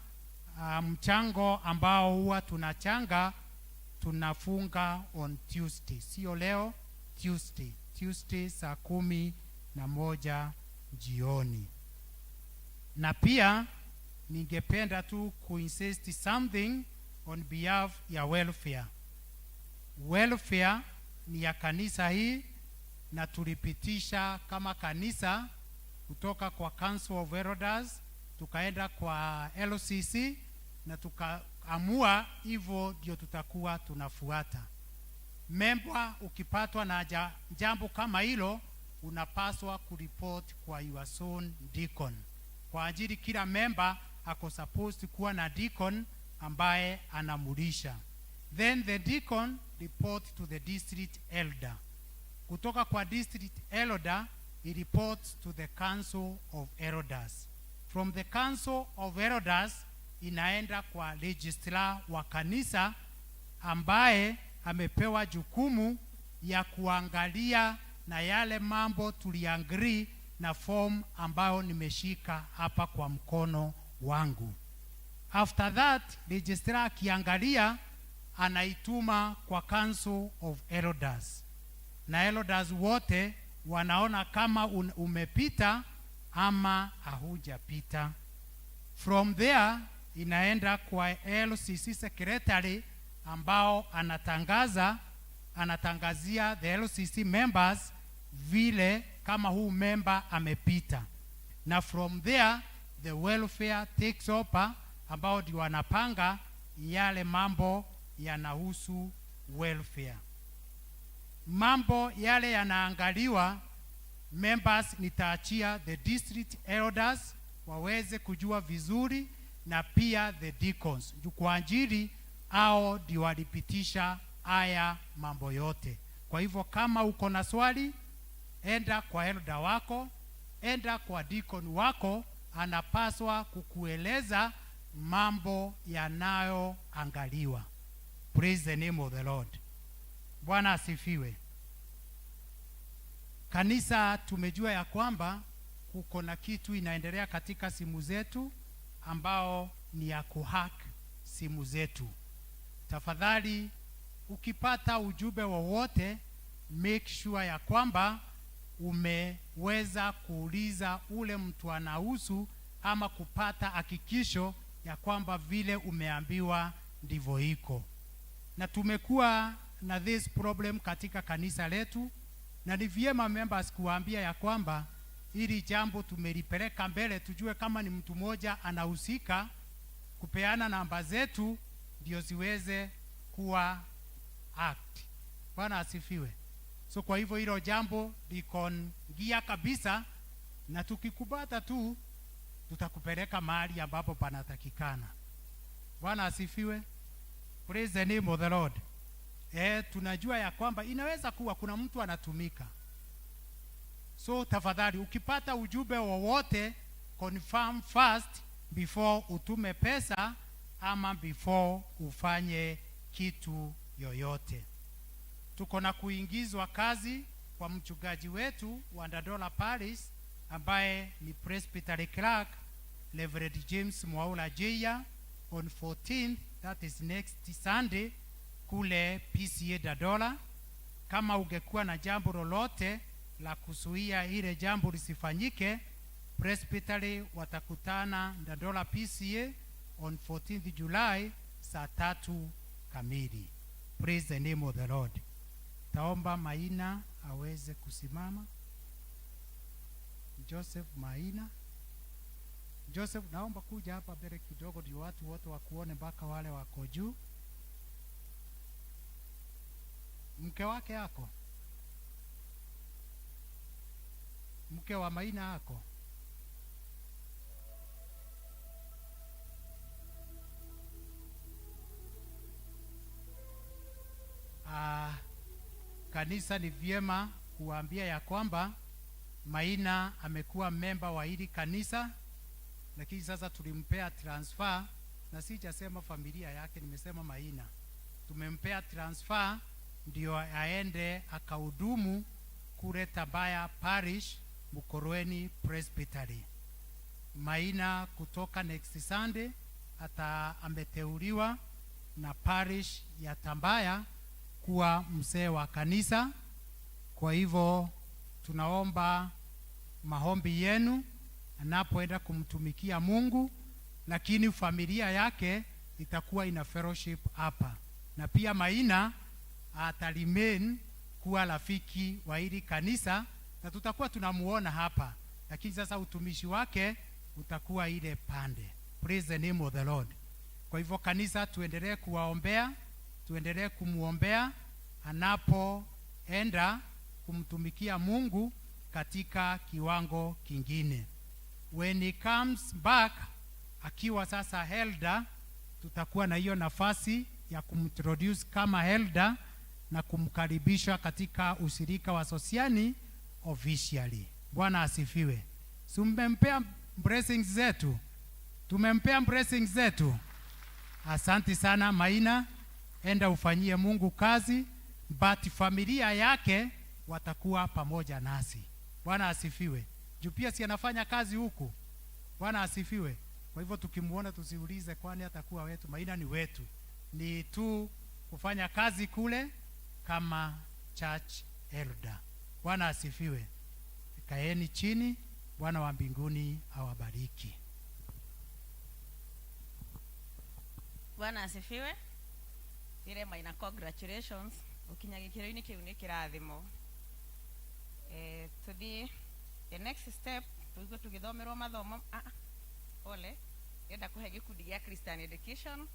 mchango ambao huwa tunachanga tunafunga on Tuesday, sio leo, Tuesday saa 11 jioni. Na pia ningependa tu kuinsist something on behalf ya welfare. Welfare ni ya kanisa hii na tulipitisha kama kanisa kutoka kwa Council of Elders tukaenda kwa LCC na tukaamua hivyo ndio tutakuwa tunafuata. Member ukipatwa na jambo kama hilo unapaswa kuripoti kwa your zone deacon. Kwa ajili kila member ako supposed kuwa na deacon ambaye anamulisha. Then the deacon report to the district elder. Kutoka kwa district elder, he reports to the Council of Elders. From the Council of Elders inaenda kwa registrar wa kanisa. ambaye amepewa jukumu ya kuangalia na yale mambo tuliagree na form ambayo nimeshika hapa kwa mkono wangu. After that, registrar akiangalia anaituma kwa Council of Elders, na elders wote wanaona kama umepita ama hujapita. From there inaenda kwa LCC secretary ambao anatangazia the LCC members vile kama huu member amepita, na from there the welfare takes over, ambao ndio wanapanga yale mambo yanahusu welfare. Mambo yale yanaangaliwa members, nitaachia the district elders waweze kujua vizuri, na pia the deacons, juu kwa ajili ao ndio walipitisha haya mambo yote. Kwa hivyo kama uko na swali, enda kwa elder wako, enda kwa deacon wako, anapaswa kukueleza mambo yanayoangaliwa. Praise the name of the Lord. Bwana asifiwe. Kanisa, tumejua ya kwamba kuko na kitu inaendelea katika simu zetu ambao ni ya kuhack simu zetu. Tafadhali ukipata ujumbe wowote, make sure ya kwamba umeweza kuuliza ule mtu anahusu ama kupata hakikisho ya kwamba vile umeambiwa ndivyo iko. Na tumekuwa na this problem katika kanisa letu, na ni vyema members kuwaambia ya kwamba hili jambo tumelipeleka mbele, tujue kama ni mtu mmoja anahusika, kupeana namba zetu ndio ziweze kuwa hacked. Bwana asifiwe. So kwa hivyo hilo jambo liko ngia kabisa, na tukikupata tu tutakupeleka mahali ambapo panatakikana. Bwana asifiwe. Praise the name of the Lord. Tunajua ya kwamba inaweza kuwa kuna mtu anatumika. So tafadhali ukipata ujumbe wowote, confirm first before utume pesa ama before ufanye kitu yoyote. Tuko na kuingizwa kazi kwa mchungaji wetu wa Ndadola Parish ambaye ni Presbytery Clerk Reverend James Mwaura Jia on 14th, that is next Sunday, kule PCA Dadola. Kama ungekuwa na jambo lolote la kuzuia ile jambo lisifanyike, Presbytery watakutana Ndadola PCA on 14th July saa 3 kamili. Praise the name of the Lord. Taomba Maina aweze kusimama. Joseph Maina. Joseph, naomba kuja hapa mbele kidogo ndio watu wote wakuone mpaka wale wako juu. Mke wake yako? Mke wa Maina ako? Kanisa ni vyema kuwaambia ya kwamba Maina amekuwa memba wa hili kanisa, lakini sasa tulimpea transfer, na sijasema familia yake, nimesema Maina. Tumempea transfer ndio aende akahudumu kule Tabaya Parish, Mukorweni Presbytery. Maina kutoka next Sunday ata ameteuliwa na parish ya Tambaya kuwa mzee wa kanisa. Kwa hivyo tunaomba maombi yenu anapoenda kumtumikia Mungu, lakini familia yake itakuwa ina fellowship hapa, na pia Maina ataremain kuwa rafiki wa hili kanisa na tutakuwa tunamuona hapa, lakini sasa utumishi wake utakuwa ile pande. Praise the name of the Lord. Kwa hivyo kanisa, tuendelee kuwaombea, tuendelee kumuombea anapoenda kumtumikia Mungu katika kiwango kingine. When he comes back akiwa sasa elder, tutakuwa na hiyo nafasi ya kumintroduce kama elder na kumkaribisha katika ushirika wa Sosiani officially. Bwana asifiwe. Tumempea blessings zetu, tumempea blessings zetu. Asante sana Maina. Enda ufanyie Mungu kazi, but familia yake watakuwa pamoja nasi. Bwana asifiwe. Juu pia si anafanya kazi huku. Bwana asifiwe. Kwa hivyo tukimuona tusiulize kwani atakuwa wetu, Maina ni wetu. Ni tu kufanya kazi kule kama church elder. Bwana asifiwe. Kaeni chini, Bwana wa mbinguni awabariki. Bwana asifiwe. Ire Maina, congratulations. Ukinya gikiro-inĩ kĩu nĩ kĩrathimo. Tũthiĩ the next step, tũigue tũgĩthomerwo mathomo. Pole, ndĩrenda kũhe gĩkundi gĩa Christian Education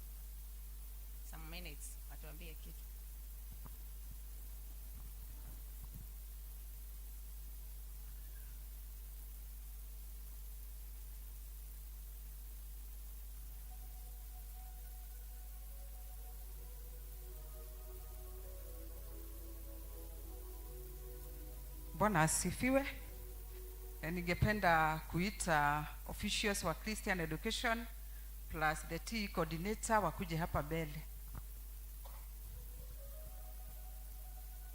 some minutes watuambie kitu. Bwana asifiwe. Ningependa kuita officials wa Christian Education plus the TE coordinator wakuje hapa mbele.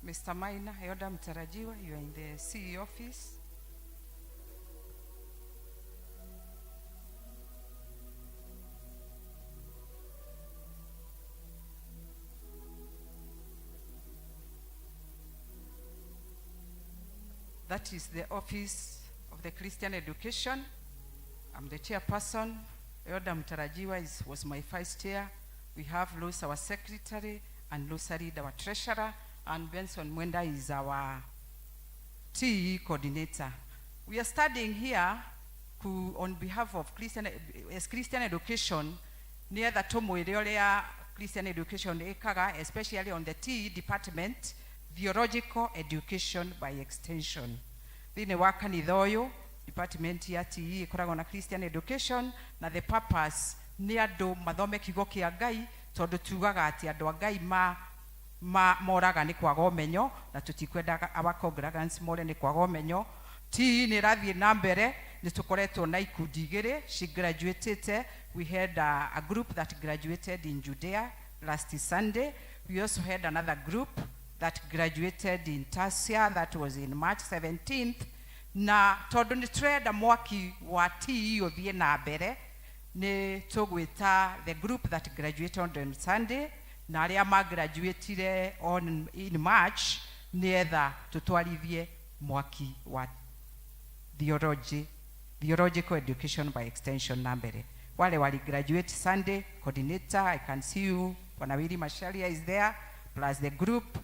Mr. Maina, Yoda mtarajiwa, you are in the CE office. That is the office of the Christian Education. I'm the chairperson. Yoda Mtarajiwa was my vice chair. We have Rose, our secretary, and Rosalie, our treasurer, and Benson Mwenda is our TE coordinator. We are studying here on behalf of Christian, as Christian Education, near the Tomo Christian Education ekaga, especially on the TE department, theological education by extension. Thĩinĩ wa kanitha ũyũ, department ya TE ĩkoragwo na Christian Education, na the purpose nĩ andũ mathome kiugo kĩa Ngai, tondũ tugaga atĩ andũ a Ngai moraga nĩ kwaga ũmenyo, na tũtikwendaga our congregants more nĩ kwaga ũmenyo. TE nĩ ĩrathiĩ na mbere, nĩ tũkoretwo na ikundi igĩrĩ, she graduated, we had a group that graduated in Judea last Sunday. We also had another group that graduated in Tasia, that was in March 17th. Na tondũ nĩ tũrenda mwaki wa TE ũthiĩ na mbere, nĩ tũgwĩta the group that graduated on Sunday, na arĩa magraduatire in March, nĩetha tũtwarithie mwaki wa theological education by extension na mbere. Wale wali graduate Sunday, coordinator, I can see you, Bwana Willy Masharia is there, plus the group,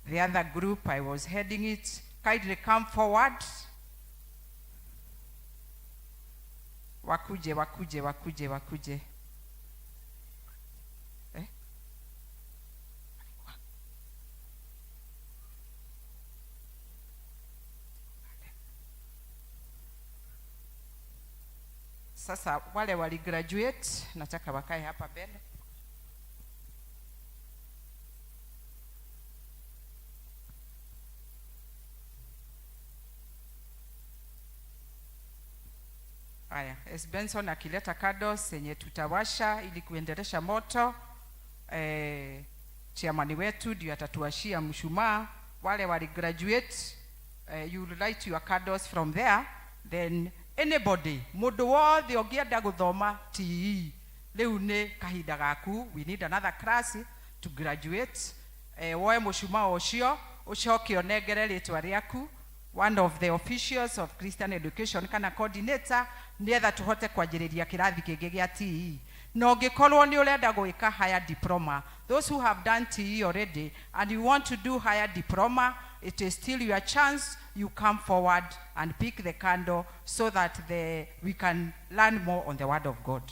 the other group, I was heading it. Kindly come forward. Wakuje, wakuje, wakuje, wakuje. Sasa wale wali graduate, nataka wakae hapa mbele. Haya, S. Benson akileta candles yenye tutawasha ili kuendelesha moto. Chairman wetu ndio atatuwashia mshumaa. Wale wali graduate, you light your candles from there. Then anybody, mundu wothe ũngĩenda gũthoma TE, rĩu nĩ kahinda gaku. We need another class to graduate. Woe mũcumaa ũcio, ũcoke ũnengere rĩtwa rĩaku. One of the officials of Christian Education kana coordinator, nĩetha tũhote kwanjĩrĩria kĩrathi kĩngĩ gĩa TE. Na ũngĩkorwo nĩ ũrenda gwĩka higher diploma, those who have done TE already and you want to do higher diploma, it is still your chance. You come forward and pick the candle so that we can learn more on the word of God.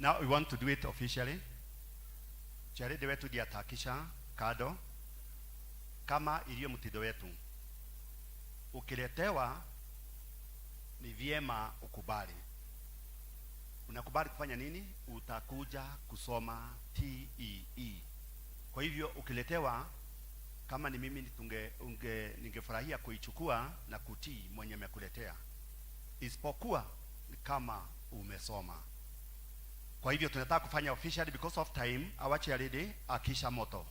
Now we want to do it officially. Charity wetu ndiye atahakisha kado kama iliyo mtindo wetu. Ukiletewa ni vyema ukubali. Unakubali kufanya nini? Utakuja kusoma TEE. Kwa hivyo ukiletewa, kama ni mimi ningefurahia kuichukua na kutii mwenye amekuletea, isipokuwa kama umesoma. Kwa hivyo tunataka kufanya officially because of time. Our chair lady akisha moto.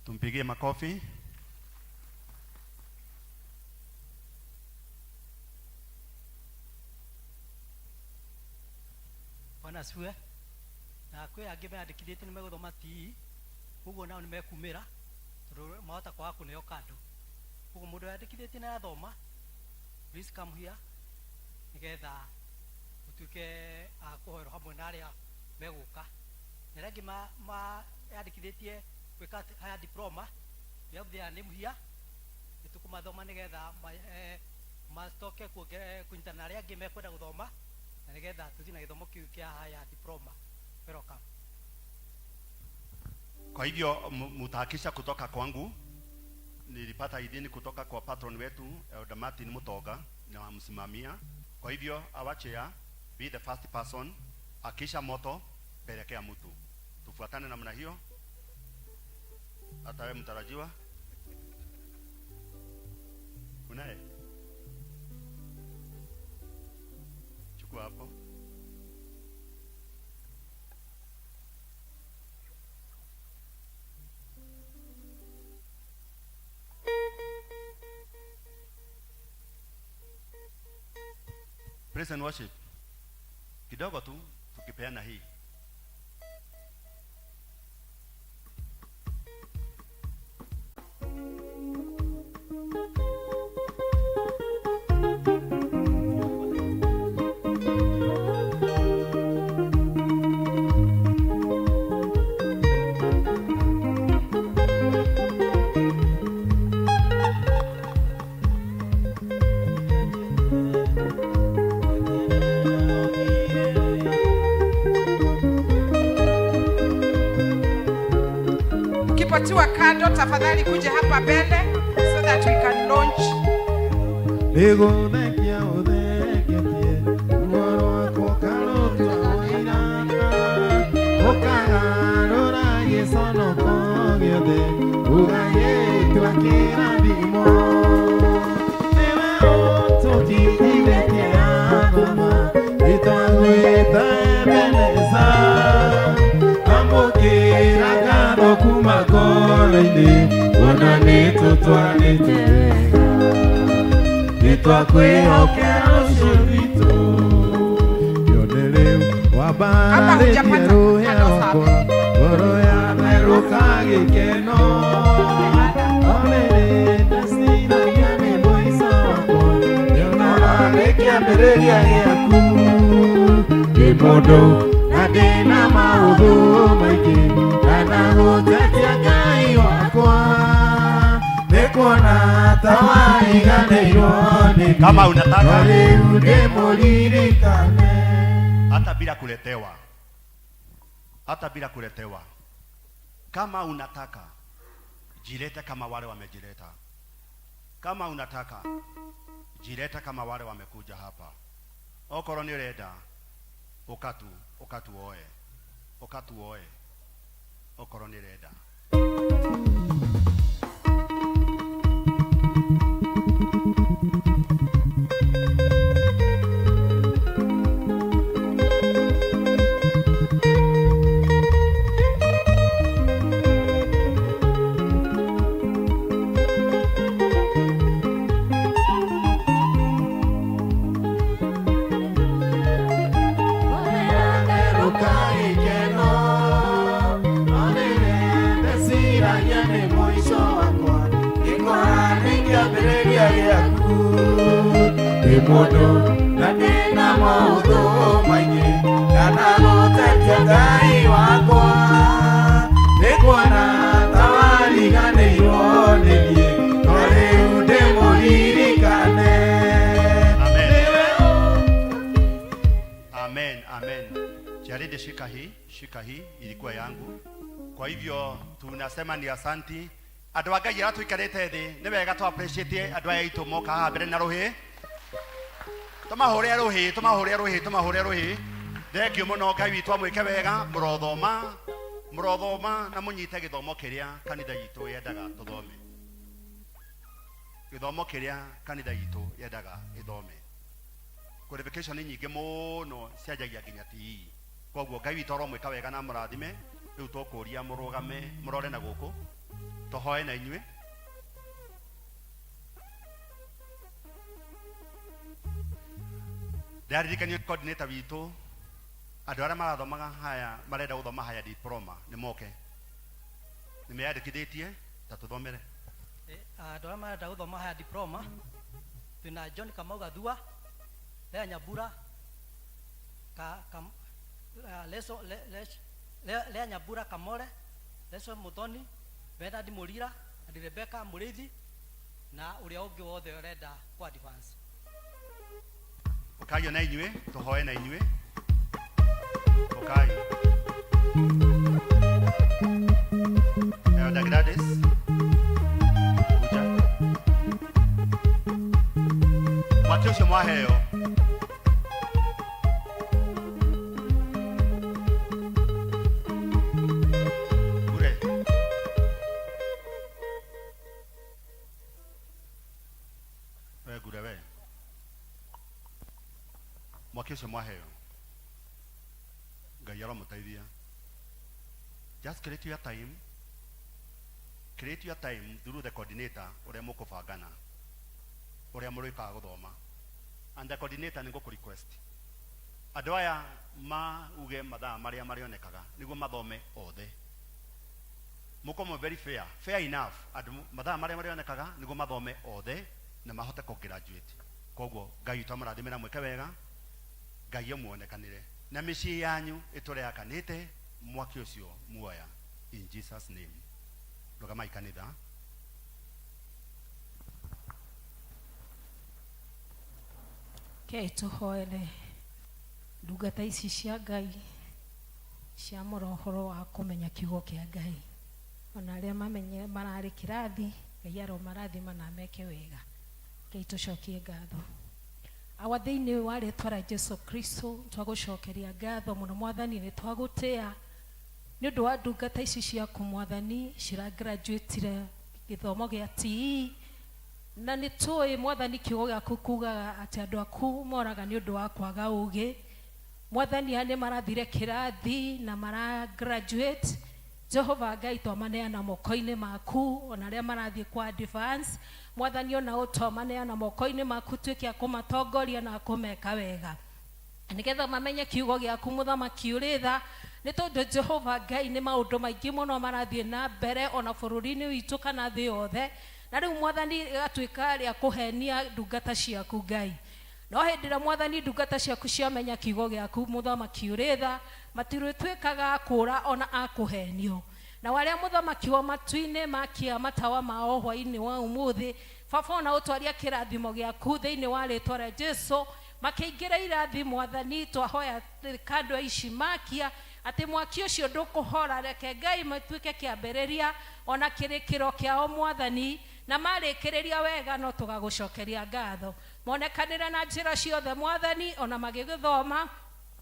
Tumpigie makofi. Bwana asifiwe. Na kwĩ angĩ meyandĩkithĩtie nĩ megũthoma TE, koguo nao nĩ mekumĩra tondũ mahota kwaga kũneo kando. Koguo mũndũ weyandĩkithĩtie na athoma, please come here nĩgetha ũtuĩke a kũhoerwo hamwe na arĩa megũka. Na arĩa angĩ meyandĩkithĩtie gwĩka higher diploma, we have their name here, nĩ tũkũmathoma nĩgetha macoke kũnyitana na arĩa angĩ mekwenda gũthoma, na nĩgetha tũthiĩ na gĩthomo kĩu kĩa higher diploma. Welcome. Kwa hivyo mutahakisha kutoka kwangu, nilipata idhini kutoka kwa patron wetu Elder Martin Mutoga na msimamia. Kwa hivyo our chair, be the first person, akisha moto pelekea mtu. Tufuatane namna hiyo. Hata wewe mtarajiwa unaye, chukua hapo. Praise and worship. Kidogo tu tukipeana hii. Ukipatiwa kando, tafadhali kuja hapa mbele so that we can launch. Nĩgũthekia ũtheketie, ruo rwakwa ũkarũtua ũirana, ũkagarũra gĩconoko gĩothe, ũgagĩtua kĩrathimo. Nĩwe ũtũkinyithĩtie Baba, nĩtwagwĩta Ebeneza. Amũkĩra ngatho kuma ngoro-inĩ, kuona nĩtũtwarĩte wega. Nĩtwakwĩhokera rũciũ rwitũ. Yone rĩu wambararĩtie rũhĩa rwakwa, ngoro yatherũka gĩkeno. One rĩ ndeciragia nĩ mũico wakwa, nyonaga nĩ kĩambĩrĩria gĩaku. Ndĩ mũndũ na ndĩna maũndũ maingĩ, ndanagũtetia Ngai wakwa. Nĩkuona ta wariganĩirwo nĩ niĩ, Kama unataka. no rĩu ndĩmũririkane. Hata bila kuletewa, hata bila kuletewa. Kama unataka jilete kama wale wamejileta. Kama unataka jilete kama wale wamekuja hapa. Okorwo nĩ ũrenda, ũkatu, ũkatuoe, ũkatuoe. Okorwo nĩ ũrenda. Ndĩ mũndũ na ndĩna maũndũ maingĩ, ndanagũtetia Ngai wakwa. Nĩkuona ta wariganĩirwo nĩ niĩ, no rĩu ndĩmũririkane. Amen. Amen, amen. Jaridi, shika hii, shika hii, ilikuwa yangu. Kwa hivyo tunasema ni asanti. Andũ a Ngai arĩa tũikarĩte thĩ nĩ wega tũ appreciate andũ aya aitũ moka haha mbere na rũhĩ. Tũmahũre rũhĩ, tũmahũre rũhĩ, tũmahũre rũhĩ. Thengiũ mũno Ngai witũ amwĩke wega, mũrothoma, mũrothoma na mũnyite gĩthomo kĩrĩa kanitha itũ yendaga tũthome. Gĩthomo kĩrĩa kanitha itũ yendaga ĩthome. Qualification nyingĩ mũno cianjagia nginya TE. Koguo Ngai witũ aromwĩka wega na amũrathime. Rĩu tũkũria mũrũgame mũrore na gũkũ tũhoe na inyuĩ. Ndĩraririkania coordinator witũ andũ arĩa marathomaga haya marenda gũthoma haya diploma nĩ moke nĩ meyandĩkithĩtie ta tũthomere. Andũ arĩa marenda gũthoma haya diploma twĩna John Kamau Gathua, Lea Nyambura, ka, ka, Leso, le, le, Le, Lea Nyambura Kamore, Leso Muthoni, Bernard Murira, and Rebecca Murithi na ũrĩa ũngĩ wothe ũrenda ku advance. Ũkai na inyuĩ tũhoe na inyuĩ. Ũkai. Elder Gladys. Kuja. Mwaki ũcio mwaheo. Bure. We ngure we. Mwaki ũcio mwaheo. Ngai aromũteithia. Just create your time. Create your time through the coordinator ũrĩa mũkũbangana. Ũrĩa mũrĩkaga gũthoma. And the coordinator nĩ ngũkũ request. Andũ aya mauge mathaa marĩa marĩonekaga nĩguo mathome othe. Mũkorwo very fair, fair enough. Andũ mathaa marĩa marĩonekaga nĩguo mathome othe na mahote kũ graduate. Koguo Ngai witũ amũrathime na mwĩke wega. Ngai amuonekanĩre na mĩciĩ yanyu ĩtũre yakanĩte mwaki ũcio muoya in Jesus name. Rũgamai kanitha. Kei tũhoere ndungata ici cia Ngai ciamũra ũhoro wa kũmenya kiugo kĩa Ngai ona arĩa mamenye mararĩ kĩrathi Ngai aromarathima na ameke wega. Ngai tũcokie ngatho. Awa thĩinĩ wa rĩtwa rĩa Jesu Kristo twagũcokeria ngatho mũno mwathani nĩ twagũtĩa nĩ ũndũ wa ndungata ici ciaku mwathani ciragraduatire gĩthomo gĩa TE na nĩ tũĩ mwathani kiugo gĩaku kugaga atĩ andũ aku moraga nĩ ũndũ wa kwaga ũgĩ. Mwathani aya nĩ marathire kĩrathi na mara graduate. Jehova Ngai twamaneana moko-inĩ maku ona arĩa marathiĩ kwa advance mwathani ona ũ twamaneana moko-inĩ maku tuĩke a kũmatongoria na kũmeka wega nĩgetha mamenye kiugo gĩaku mũthamaki ũrĩ tha nĩ tondũ Jehova Ngai nĩ maũndũ maingĩ mũno marathiĩ na mbere ona bũrũri-inĩ witũ kana thĩ yothe na rĩu mwathani gatuĩka rĩa kũhenia ndungata ciaku Ngai no hĩndĩ ĩrĩa mwathani ndungata ciaku ciamenya kiugo gĩaku mũthamaki ũrĩ tha matirĩtuĩkaga kũra ona akũhenio na arĩa mũthamaki wa matu-inĩ makia matawa mao hwaĩ-inĩ wa ũmũthĩ baba ona ũtwaria kĩrathimo gĩaku thĩinĩ wa rĩtwa rĩa Jesu makĩingĩra irathi mwathani twahoya kando ici makia atĩ mwaki ũcio ndũkũhora reke Ngai matuĩke kĩambĩrĩria ona kĩrĩkĩro kĩao mwathani na marĩkĩrĩria wega no tũgagũcokeria ngatho monekanĩre na njĩra ciothe mwathani ona magĩgĩthoma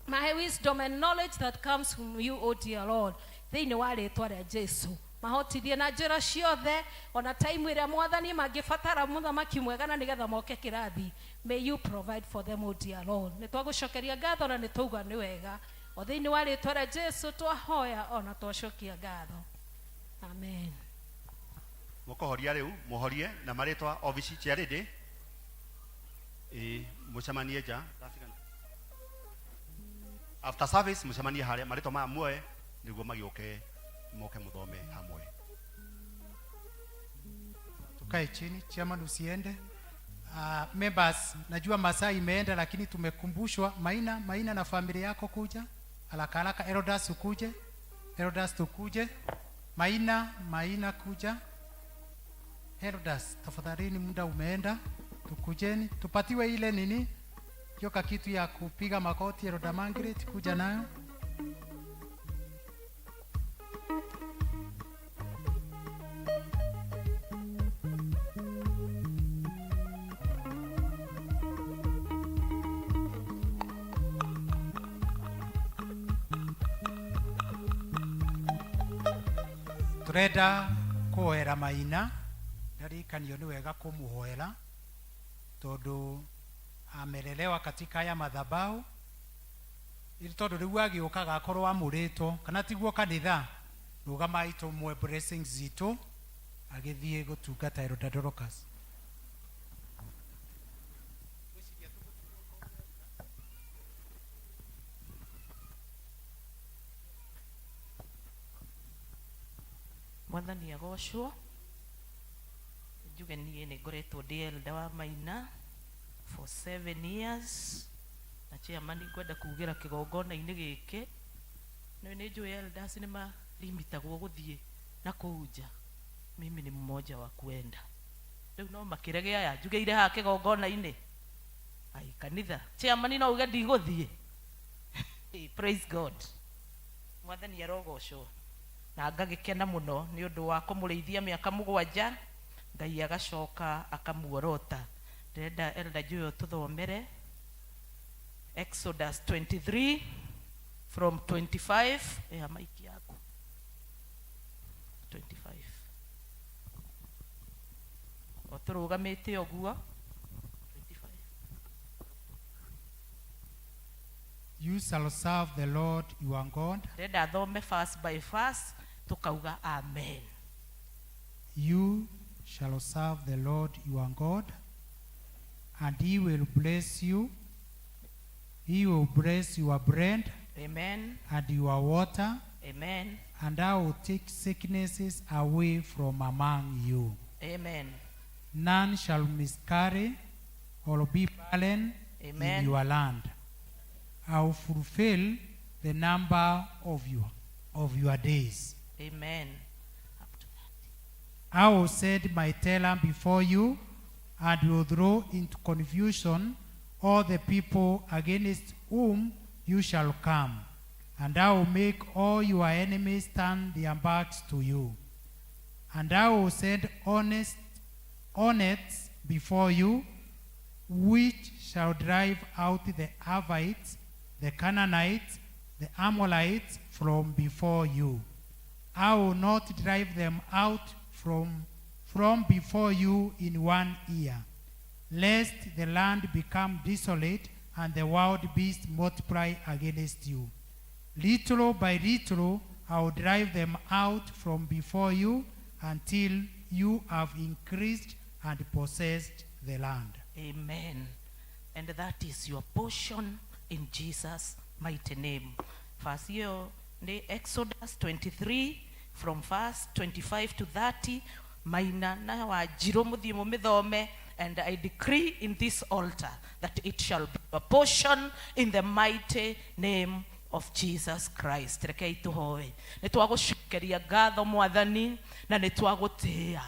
mahe wisdom and knowledge that comes from you o dear Lord thĩinĩ wa rĩtwa rĩa Jesu mahotithie na njĩra ciothe ona time ĩrĩa mwathani mangĩbatara mũthamaki mwega na nĩgetha moke kĩrathi may you provide for them o dear Lord nĩ twagũcokeria ngatho na nĩ twauga nĩ wega o thĩinĩ wa rĩtwa rĩa Jesu twahoya ona twacokia ngatho amen. Mũkũhoria rĩu mũhorie na marĩtwa office chairlady ĩ mũcemanie nja after service mũcemanie harĩa marĩtwa maya muoe nĩguo magĩũke moke mũthome hamwe. Tukae chini, chairman usiende. Members, najua masaa imeenda lakini tumekumbushwa Maina, Maina na familia yako kuja haraka haraka. Erodas ukuje, Erodas tukuje. Maina, Maina kuja. Erodas, tafadhalini, muda umeenda, tukujeni tupatiwe ile nini hiyo kakitu ya kupiga makoti. Eroda Margaret kuja nayo. Tũrenda kũhoera Maina, ndarikanio nĩ wega kũmũhoera tondũ amelelewa katika haya madhabahu iri tondũ rĩu agĩũkaga akorwo amũrĩtwo kana tiguo kanitha rũgamai tũmwe blessings zitũ agĩthiĩ gũtungata Elder Dorcas. Mwathani agocwo. Njuge niĩ nĩ ngoretwo ndĩ elder wa Maina for 7 years, na chairman ngwenda kugĩra kĩgongona-inĩ gĩkĩ nĩ njũĩ elders nĩ marimitagwo gũthiĩ na kũu nja. Mimi ni mmoja wa kuenda rĩu no makĩrege aya njugĩire haha kĩgongona-inĩ. Ai, kanitha, chairman no uge ndigũthiĩ. Praise God. Mwathani arogocwo. Na ngagĩkena mũno nĩ ũndũ wa kũmũrĩithia mĩaka 7, Ngai agacoka akamuorota. Ndĩrenda Elder Joel tũthomere Exodus 23 from 25. Ĩha maiki yaku 25 o tũrũgamĩte ũguo 25. You shall serve the Lord your God. Ndĩrenda thome verse by verse, tukauga amen. You shall serve the Lord your God, and he will bless you. He will bless your bread Amen. and your water, Amen. and I will take sicknesses away from among you. Amen. None shall miscarry or be barren Amen. in your land. I will fulfill the number of your days. Amen. I will send my terror before you and will throw into confusion all the people against whom you shall come. And I will make all your enemies turn their backs to you. And I will send honest hornets before you, which shall drive out the Avites, the Canaanites, the Amorites from before you. I will not drive them out from before you in one year, lest the land become desolate and the wild beasts multiply against you. Little by little, I will drive them out from before you until you have increased and possessed the land. Amen. And that is your portion in Jesus' mighty name. Verse hiyo ni Exodus 23 from verse 25 to 30. Maina na Wanjirũ mũthiĩ mũmĩthome, and I decree in this altar that it shall be a portion in the mighty name of Jesus Christ. Rekei tũhoe. Nĩ twagũcokeria ngatho, Mwathani, na nĩ twagũtĩĩa.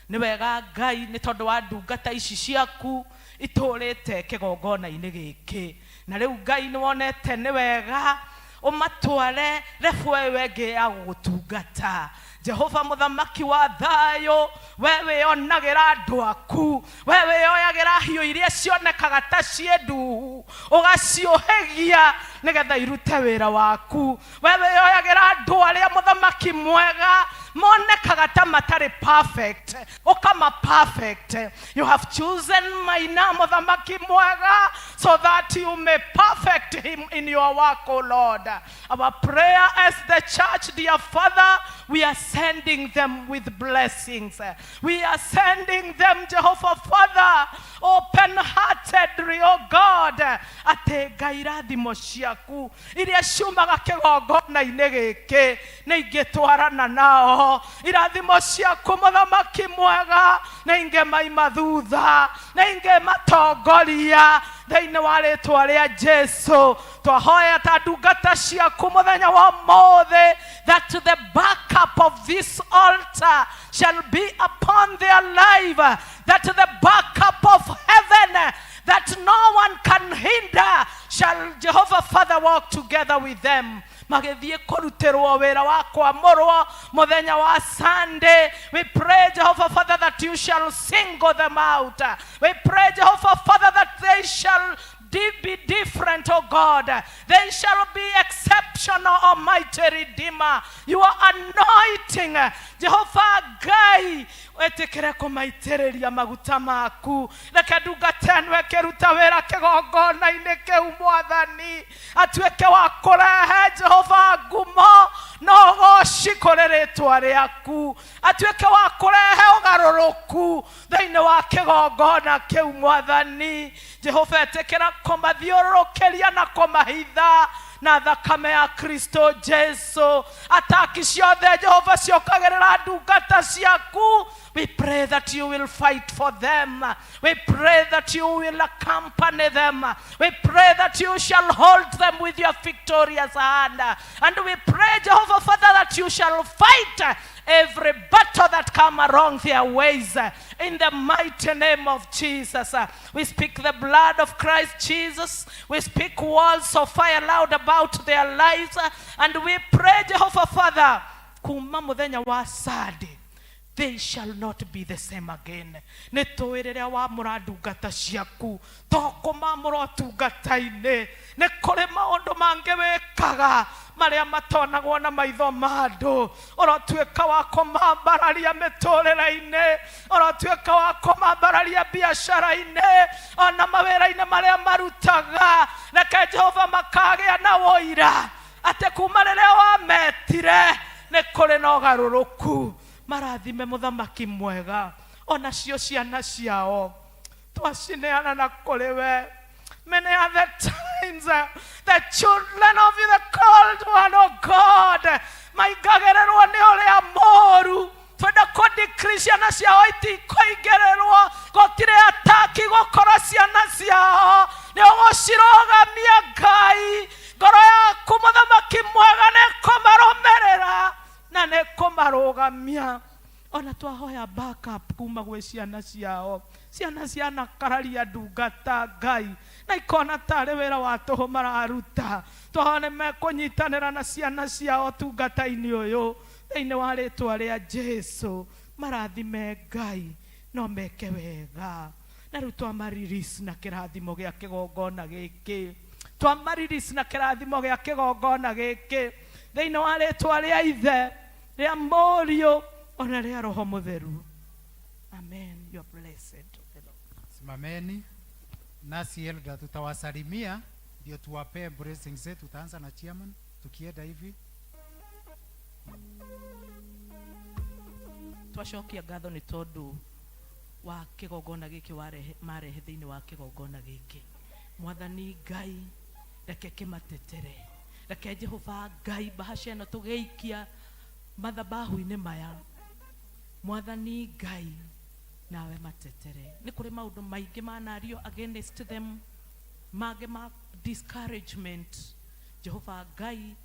Nĩ wega, Ngai, nĩ tondũ wa ndungata ici ciaku itũrĩte kĩgongona-inĩ gĩkĩ, na rĩu, Ngai, nĩ wonete nĩ wega ũmatware rebu ĩyo ĩngĩ ya gũgũtungata. Jehova mũthamaki wa thayũ, we wĩonagĩra andũ aku, we wĩoyagĩra hiũ iria cionekaga ta ciĩ nduhu ũgaciũhĩgia nĩgetha irute wĩra waku. We wĩoyagĩra andũ arĩa, mũthamaki mwega, monekaga ta matarĩ perfect, ũkama perfect. You have chosen Maina, mũthamaki mwega, so that you may perfect him in your work. O Lord, our prayer as the church, dear Father, we are sending them with blessings. We are sending them, Jehovah Father, open heartedly, oh God, atĩ Ngai, irathimo ciaku iria ciumaga kĩgongona-inĩ gĩkĩ nĩ ingĩtwarana nao. Irathimo ciaku, mũthamaki mwega, nĩ ingĩmaima thutha, nĩ ingĩmatongoria thĩinĩ wa rĩtwa rĩa Jesu. Twahoya ta ndungata ciaku mũthenya wa ũmũthĩ that the backup of this altar shall be upon their life, that the backup of heaven that no one can hinder shall, Jehovah Father, walk together with them magĩthiĩ kũrutĩrwo wĩra wa kwamũrwo mũthenya wa Sunday. We pray, Jehovah Father, that you shall single them out. We pray, Jehovah Father, that they shall be different, oh God. They shall be exceptional, Almighty Redeemer. Your anointing, Jehovah Ngai, wĩtĩkĩre kũmaitĩrĩria maguta maku. Reke ndungata ĩno ĩkĩruta wĩra kĩgongona-inĩ kĩu, Mwathani, atuĩke wa kũrehe Jehova ngumo na ũgoci kũrĩ rĩtwa rĩaku, atuĩke wa kũrehe ũgarũrũku thĩinĩ wa kĩgongona kĩu. Mwathani Jehova, ĩtĩkĩra kũmathiũrũrũkĩria na kũmahitha na thakame ya Kristo Jesu. Ataki ciothe, Jehova, ciokagĩrĩra ndungata ciaku, we pray that you will fight for them. We pray that you will accompany them. We pray that you shall hold them with your victorious hand. And we pray, Jehovah Father, that you shall fight every battle that come along their ways. In the mighty name of Jesus. We speak the blood of Christ Jesus. We speak walls of fire loud about their lives. And we pray, Jehovah Father, kuma muthenya wa Sunday, they shall not be the same again. Nĩ tũĩ rĩrĩa wamũra ndungata ciaku, to kũmamũra ũtungata-inĩ, nĩ kũrĩ maũndũ mangĩ wĩkaga marĩa matonagwo na maitho ma andũ. Ũrotuĩka wa kũmambararia mĩtũrĩre-inĩ, ũrotuĩka wa kũmambararia biacara-inĩ, ona mawĩra-inĩ marĩa marutaga. Reke Jehova makagĩa na ũira atĩ kuma rĩrĩa wametire nĩ kũrĩ na ũgarũrũku. Marathime, mũthamaki mwega, onacio ciana ciao twacineana na kũrĩ we. Many other times the children of the called one, oh God, maingagĩrĩrwo nĩ ũrĩa mũũru. Twenda kũ ciana ciao itikũingĩrĩrwo, gũtirĩ ataki gũkorwo ciana ciao nĩ ũgũcirũgamia. Ngai, ngoro yaku, mũthamaki mwega, nĩ kũmarũmĩrĩra na nĩ kũmarũgamia. Ona twahoya backup kuma gwĩ ciana ciao. Ciana cianakararia ndungata, Ngai, na ikona tarĩ wĩra wa tũhũ mararuta. Twahoya nĩ mekũnyitanĩra na ciana ciao tungata-inĩ ũyũ thĩinĩ wa rĩtwa rĩa Jesu. Marathime, Ngai, no meke wega. Na rĩu twamariris na kĩrathimo gĩa kĩgongona gĩkĩ, twamariris na kĩrathimo gĩa kĩgongona gĩkĩ thĩinĩ wa rĩtwa rĩa Ithe, rĩa Mũriũ, ona rĩa Roho Mũtheru. Amen. You are blessed of the Lord. Simameni nasi elder tutawasalimia ndio tuwapee blessings zetu. Tutaanza na chairman tukienda hivi. Twacokia ngatho nĩ tondũ wa kĩgongona gĩkĩ warehe marehe thĩinĩ wa kĩgongona gĩkĩ. Mwathani Ngai, reke kĩmatetere. Reke Jehova Ngai, bahaca ĩno tũgĩikia mathabahu-inĩ maya, Mwathani Ngai, nawe matetere. Nĩ kũrĩ maũndũ maingĩ manario against them, mangĩ ma discouragement. Jehova Ngai,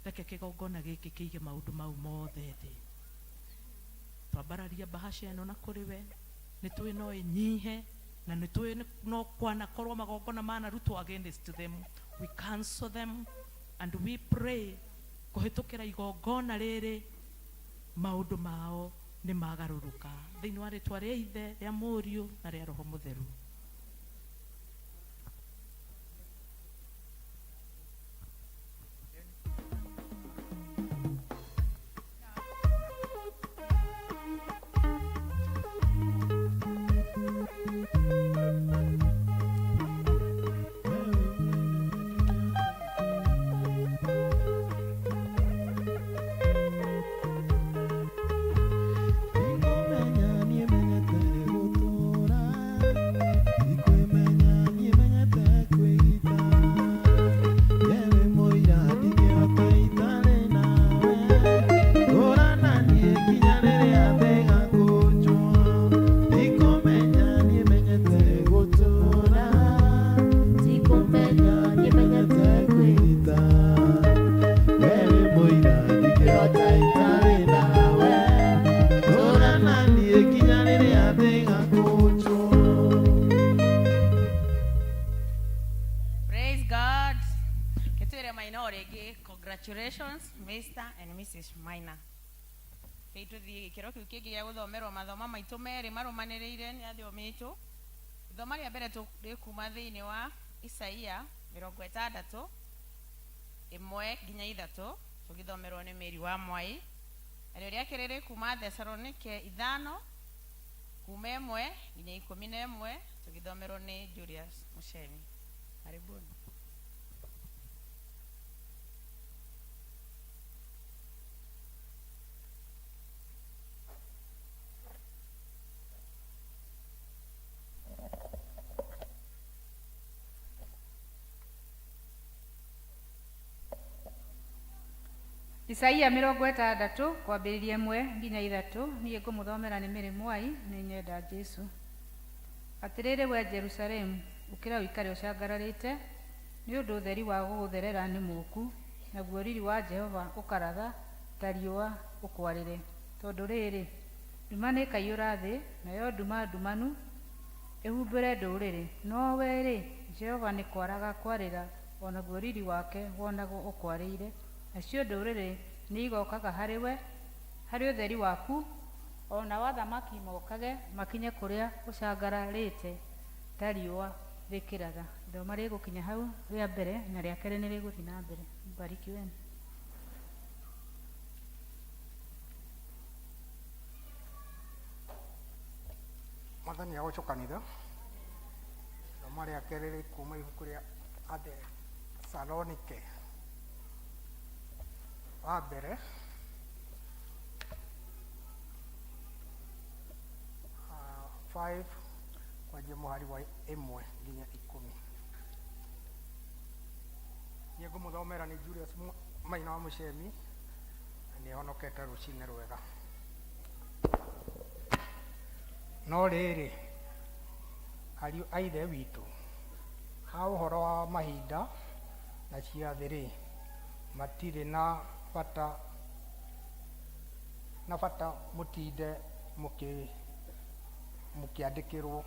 reke kĩgongona gĩkĩ kĩige maũndũ mau mothe thĩ. Twambararia bahaca ĩno na kũrĩ we, nĩ tũĩ no ĩnyihe na nĩ tũĩ no kwanakorwo magongona manarutwo against them. We cancel them and we pray kũhĩtũkĩra igongona rĩrĩ maũndũ mao nĩ magarũrũka thĩinĩ wa rĩtwa rĩa Ithe, rĩa Mũriũ, na rĩa Roho Mũtheru. Ndikumenya niĩ menyete gũtũũra, ndikwĩmenya niĩ menyete kwĩgita. Yewe mũira ndingĩhota itarĩ nawe, ngũrana niĩ nginya rĩrĩa thĩgakũnjwo. Ndikumenya niĩ menyete gũtũũra, ndikumenya niĩ menyete kwĩgita. Wewe mũira ndingĩhota itarĩ nawe, ngũrana niĩ nginya rĩrĩa thĩgakũnjwo. Praise God. Ketwire Maina o rĩngĩ, congratulations Mr. and Mrs. Maina. Rĩu tũthiĩ gĩkĩro kĩu kĩngĩ gĩa gũthomerwo mathomo maitũ merĩ marũmanĩrĩire nĩ athiomitũ. Ithoma rĩa mbere rĩkuma thĩinĩ wa Isaia mĩrongo ĩtandatũ ĩmwe nginya ithatũ tũgĩthomerwo nĩ Mary wa Mwai. Narĩo rĩa kerĩ rĩ kuma Thesalonike ithano kuma ĩmwe nginya ikũmi na ĩmwe tũgĩthomerwo nĩ Julius Muchemi. Karibuni. Isaia mĩrongo ĩtandatũ kwambĩrĩria ĩmwe nginya ithatũ niĩ ngũmũthomera nĩ Mary Mwai nĩ nyenda Jesu. Atĩrĩrĩ we Jerusalemu, ũkĩra ũikare ũcangararĩte, nĩ ũndũ ũtheri wa gũgũtherera nĩ mũũku, naguo riri wa Jehova ũkaratha ta riũa ũkwarĩre. Tondũ rĩrĩ, nduma nĩĩkaiyũra thĩ, nayo nduma ndumanu ĩhumbĩre ndũrĩrĩ, no we-rĩ, Jehova nĩ kwaraga kwarĩra, o naguo riri wake wonagwo ũkwarĩire, nacio ndũrĩrĩ nĩigokaga harĩ we, harĩ ũtheri waku, o nao athamaki mokage makinye kũrĩa ũcangararĩte ta riũa rĩkĩratha. Ithoma rĩgũkinya hau rĩa mbere, na rĩa kerĩ nĩ rĩgũthiĩ na mbere. Mbarikiweni. Mwathani agocwo kanitha. Ithoma rĩa kerĩ rĩ kuma ibuku rĩa Athesalonike wa mbere 5 kwanjia mũhari wa ĩmwe nginya ikũmi. Niĩ ngũmũthomera nĩ Julius Maina wa Mũcemi, na nĩ honokete rũcinĩ rwega. No rĩrĩ, ariũ a Ithe witũ, ha ũhoro wa mahinda na ciathĩ-rĩ, matirĩ na bata na bata mũtinde mũkĩandĩkĩrwo,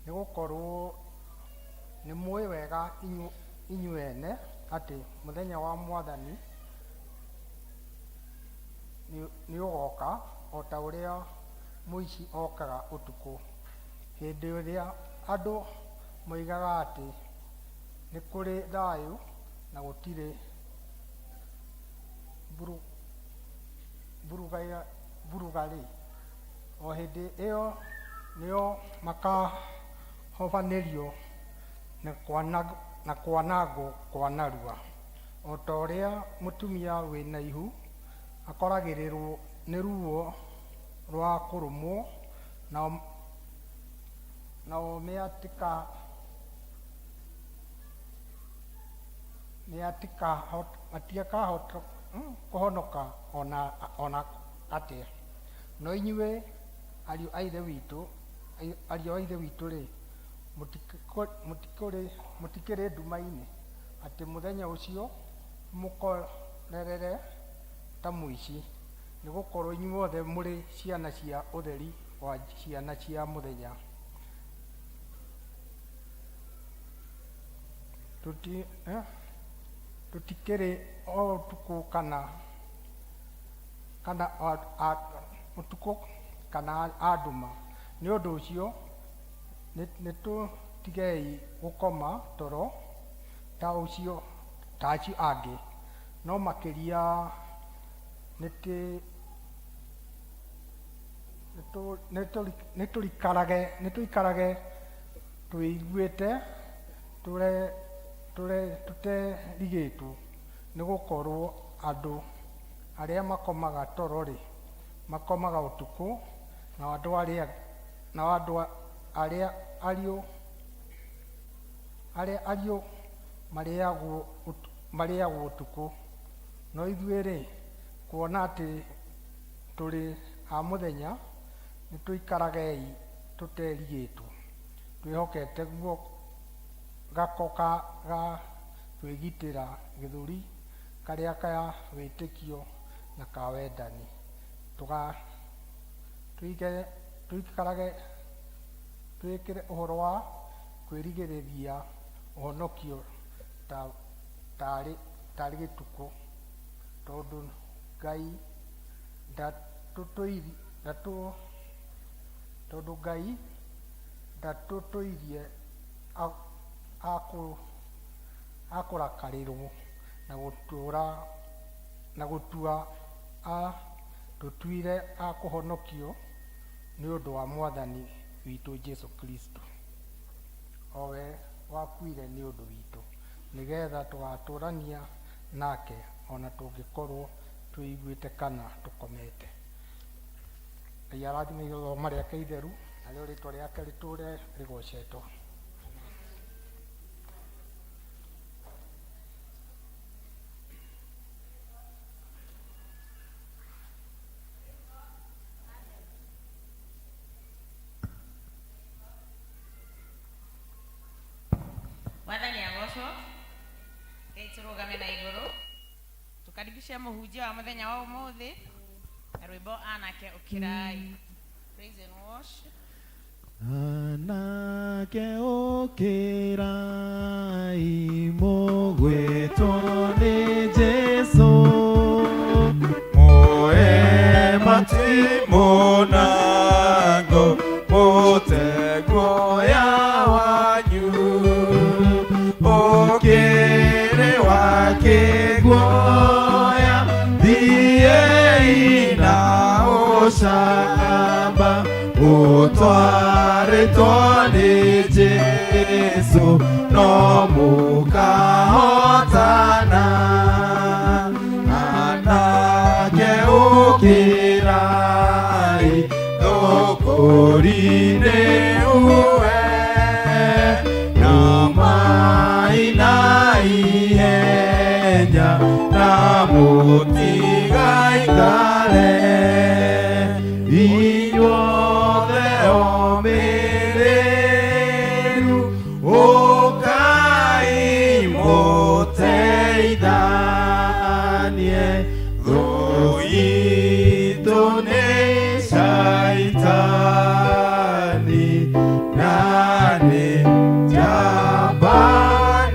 nĩ gũkorwo nĩ mũĩ wega inyuĩ ene atĩ mũthenya wa Mwathani nĩ ũgoka o ta ũrĩa mũici okaga ũtukũ. Hĩndĩ ĩrĩa andũ moigaga atĩ nĩ kũrĩ thayũ na gũtirĩ mburuga-rĩ, o hĩndĩ ĩyo nĩo makahobanĩrio na kwanangwo kwa narua, o ta ũrĩa mũtumia wĩna ihu akoragĩrĩrwo nĩ ruo rwa kũrũmwo, nao matiakahota kũhonoka ona atĩa. No inyuĩ ariũ a Ithe witũ-rĩ, mũtikĩrĩ nduma-inĩ, atĩ mũthenya ũcio mũkorerere ta mũici, nĩ gũkorwo inyuothe mũrĩ ciana cia ũtheri wa ciana cia mũthenya. Tũtikĩrĩ o ũtukũ kana a nduma. Nĩ ũndũ ũcio nĩtũtigei gũkoma toro ta acio angĩ, no makĩria nĩtũikarage twĩiguĩte tũterigĩtwo, nĩ gũkorwo andũ arĩa makomaga toro-rĩ, makomaga ũtukũ, nao andũ arĩa ariũ marĩĩagwo ũtukũ. No ithuĩ-rĩ, kuona atĩ tũrĩ a mũthenya, nĩtũikaragei tũterigĩtwo, twĩhokete gako ga kwĩgitĩra gĩthũri karĩa ka wĩtĩkio na ka wendani. Tũikarage twĩkĩre ũhoro wa kwĩrigĩrĩria ũhonokio tarĩ gĩtukũ, tondũ Ngai ndatũtũirie a kũrakarĩrwo na gũtũũra na gũtua a tũtuire a kũhonokio nĩ ũndũ wa mwathani witũ Jesu Kristo o we wakuire nĩ ũndũ witũ nĩgetha tũgatũũrania nake ona tũngĩkorwo twĩiguĩte kana tũkomete. Ngai arathime ithoma rĩake itheru narĩo rĩtwa rĩake rĩtũre rĩgocetwo. Mwathani agocwo. Ngai tũrũgame na igũrũ tukaribishe mũhunjia wa mũthenya wa ũmũthĩ na rwĩmbo anake ũkĩrai. Praise and worship. Anake ũkĩrai mũgwĩtwo nĩ Jesũ Moe matimonango mũteguoya wanyu ũkĩrĩ wakĩguoya thiĩi na ũcamba ũtwarĩtwo nĩ Jesũ no mũkahotana anake ũkĩrai thũkũri-inĩ uwe na mai na ihenya na mũtigaikare inyuothe omĩrĩru ũkai mũteithanie thũ itũ nĩ Shaitani na nĩ njamba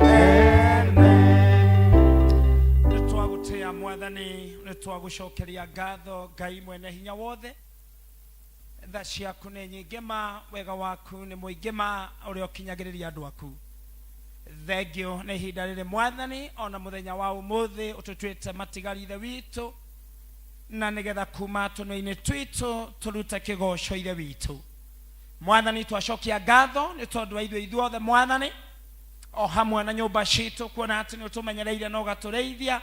nene. Nĩ twagũtĩa mwathani nĩ twagũcokeria ngatho ngai mwene hinya wothe tha ciaku nĩ nyingĩ ma wega waku nĩ mũingĩ ma ũrĩa ũkinyagĩrĩria andũ aku thengio nĩ ihinda rĩrĩ mwathani ona mũthenya wa ũmũthĩ ũtũtuĩte matigari ithe witũ na nĩgetha kuma tũnua-inĩ twitũ tũrute kĩgoco ithe witũ mwathani twacokia ngatho nĩ tondũ wa ithuĩ ithuothe mwathani o hamwe na nyũmba citũ kuona atĩ nĩ ũtũmenyereire na ũgatũrĩithia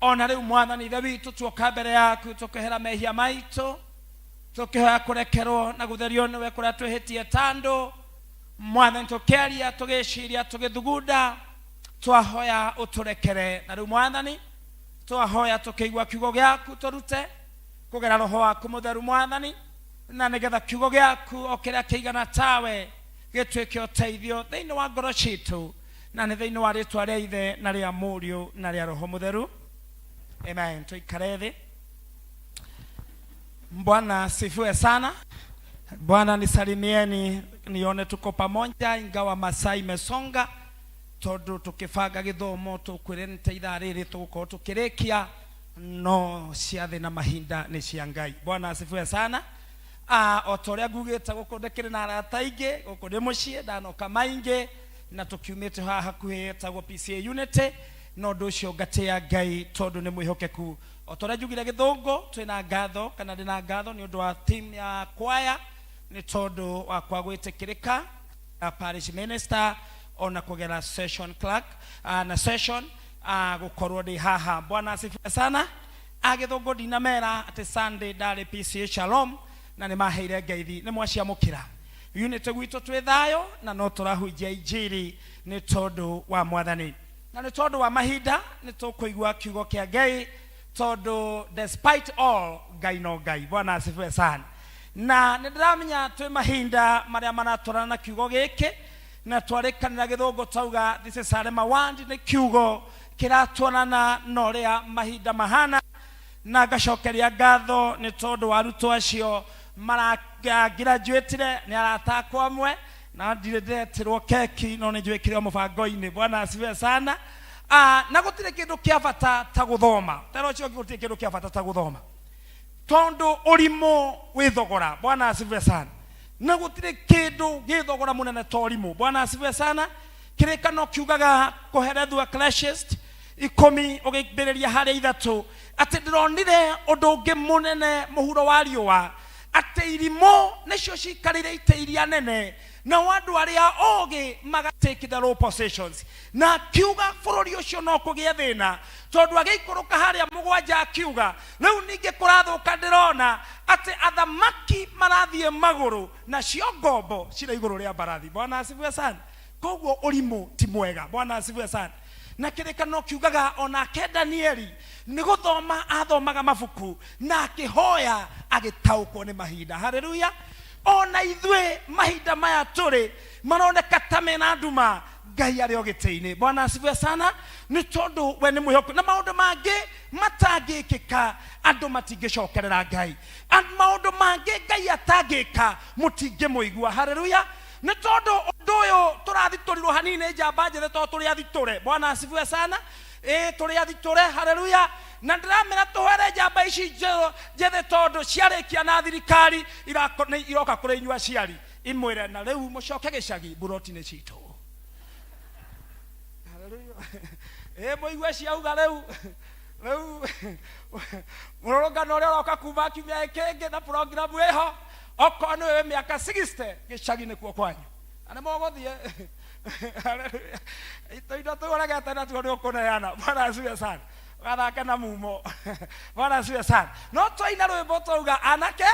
ona rĩu mwathani ithe witũ tuoka mbere yaku tũkehera mehia maitũ tũkĩhoya kũrekerwo na gũtherio nĩwe kũrĩa twĩhĩtie tandũ mwathani tũkĩaria tũgĩciria tũgĩthugunda twahoya ũtũrekere na rĩu mwathani twahoya tũkĩigua kiugo gĩaku tũrute kũgera roho waku mũtheru mwathani na nĩgetha kiugo gĩaku o kĩrĩa kĩigana tawe gĩtuĩke ũteithio thĩinĩ wa ngoro citũ na nĩ thĩinĩ wa rĩtwa rĩa ithe na rĩa mũriũ na rĩa roho mũtheru amen tũikare thĩ. Bwana asifiwe sana. Bwana nisalimieni nione tuko pamoja ingawa masaa imesonga tondu tukibanga githomo tukwirente ithaa riri tugukorwo tukirikia no ciathĩ na mahinda nĩ cia Ngai. Bwana asifiwe sana. O ta ũrĩa ngugĩte gũkũ ndĩkĩrĩ na arata aingĩ gũkũ ndĩ mũciĩ ndanoka maingĩ na tũkiumĩte haha hakuhĩ ĩtagwo PCA Unity na ũndũ ũcio ngatĩa Ngai tondũ nĩ mwĩhokeku o ta ũrĩa njugire gĩthũngũ twĩna ngatho kana ndĩna ngatho nĩ ũndũ wa team ya kwaya nĩ tondũ wakwa gwĩtĩkĩrĩka na parish minister ona kũgera session clerk na session gũkorwo ndĩ haha. Bwana asifiwe sana. Agĩthũngũ ndinamera atĩ Sunday ndarĩ PCA Shalom na nĩ maheire ngeithi nĩ mwaciamũkĩra unity gwitũ twĩ thayũ na no tũrahunjia injiri nĩ tondũ wa mwathani na nĩ tondũ wa mahinda nĩ tũkũigua kiugo kĩa Ngai tondũ despite all Ngai no Ngai. Bwana asifiwe sana. Na nĩ ndĩramenya twĩ mahinda marĩa maratwarana na kiugo gĩkĩ na twarĩkanĩra gĩthũngũ tauga this is Rhema word nĩ kiugo kĩratwarana na ũrĩa mahinda mahana na ngacokeria ngatho nĩ tondũ wa arutwo acio maragraduatire nĩ arata akwa amwe na ndirĩ ndĩretirwo keki no nĩ njũĩ kĩrĩ o mũbango-inĩ. Bwana asifiwe sana. Na gũtirĩ kĩndũ kĩa bata ta gũthoma tera ũcio ũngĩ gũtirĩ kĩndũ kĩa bata ta gũthoma tondũ ũrimũ wĩ thogora. Bwana asifiwe sana. Na gũtirĩ kĩndũ gĩ thogora mũnene ta ũrimũ. Bwana asifiwe sana. Kĩrĩkano kiugaga kũherethua Ecclesiastes ikũmi ũgĩambĩrĩria harĩa ithatũ atĩ ndĩronire ũndũ ũngĩ mũnene mũhuro wa riũa atĩ irimũ nĩcio cikarĩire itĩ iria nene nao andũ arĩa ogĩ maga take the low positions. Na akiuga bũrũri ũcio no kũgĩe thĩna tondũ agĩikũrũka harĩa mũgwanja akiuga rĩu ningĩ kũrathũka ndĩrona atĩ athamaki marathiĩ magũrũ nacio ngombo cirĩ igũrũ rĩa mbarathi. Bwana asifiwe sana. Koguo ũrimũ ti mwega. Bwana asifiwe sana. Na kĩrĩkanĩro kiugaga onake Danieli nĩ gũthoma athomaga mabuku na akĩhoya agĩtaũkwo nĩ mahinda. Haleluya. Ona ithuĩ mahinda maya tũrĩ maroneka ta mena nduma, Ngai arĩ o gĩtĩ-inĩ. Bwana asifiwe sana. Nĩ tondũ we nĩ mwĩhokeku na maũndũ mangĩ matangĩkĩka andũ matingĩcokerera Ngai. Maũndũ mangĩ Ngai atangĩka mũtingĩmũigua. Haleluya. Nĩ tondũ ũndũ ũyũ tũrathitũrirwo hanini nĩ njamba njĩthĩ tondũ tũrĩ athitũre. Bwana asifiwe sana. Ĩĩ tũrĩ athitũre. Haleluya. Na ndĩramera tũhere njamba ici njĩthĩ tondũ ciarĩkia na thirikari iroka kũrĩ inyuĩ aciari imwĩre na rĩu mũcoke gĩcagi mburoti-inĩ citũ. Haleluya. Ĩĩ mũigue ciauga rĩu rĩu mũrũrũngano ũrĩa ũroka kuma kiumia gĩkĩ na programu ĩho okorwo nĩ wĩ mĩaka 60 gĩcagi nĩkuo kwanyu na nĩ mũgũthiĩ. Haleluya. Tũindo tũu ũregete natuo nĩ ũkũneana. Bwana asifiwe sana. Ũgathake na mumo. Bwana asifiwe sana. No twaina rwĩmbo twauga anake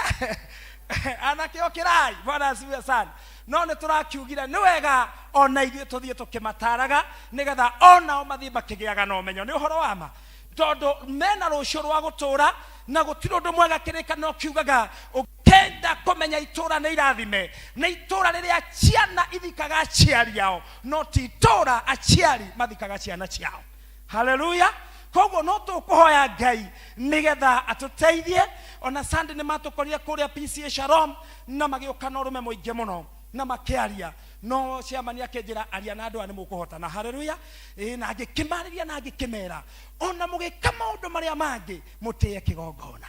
anake ũkĩrai. Bwana asifiwe sana. No nĩ tũrakiugire nĩ wega ona ithuĩ tũthiĩ tũkĩmataraga nĩgetha onao mathiĩ makĩgĩaga na ũmenyo. Nĩ ũhoro wa ma tondũ mena rũciũ rwa gũtũra na gũtirĩ ũndũ mwega kĩrĩkanĩro kiugaga ũngĩenda kũmenya itũra nĩ irathime nĩ itũra rĩrĩa ciana ithikaga aciari ao no ti itũra aciari mathikaga ciana ciao. Haleluya. Koguo no tũkũhoya Ngai nĩgetha atũteithie. Ona Sunday nĩ matũkorire kũrĩa PCA Shalom na magĩũka na ũrũme mũingĩ mũno na makĩaria no chairman akĩnjĩra aria na andũ aya nĩ mũkũhotana. Haleluya. Ĩĩ na ngĩkĩmarĩria na ngĩkĩmera ona mũgĩka maũndũ marĩa mangĩ mũtĩe kĩgongona.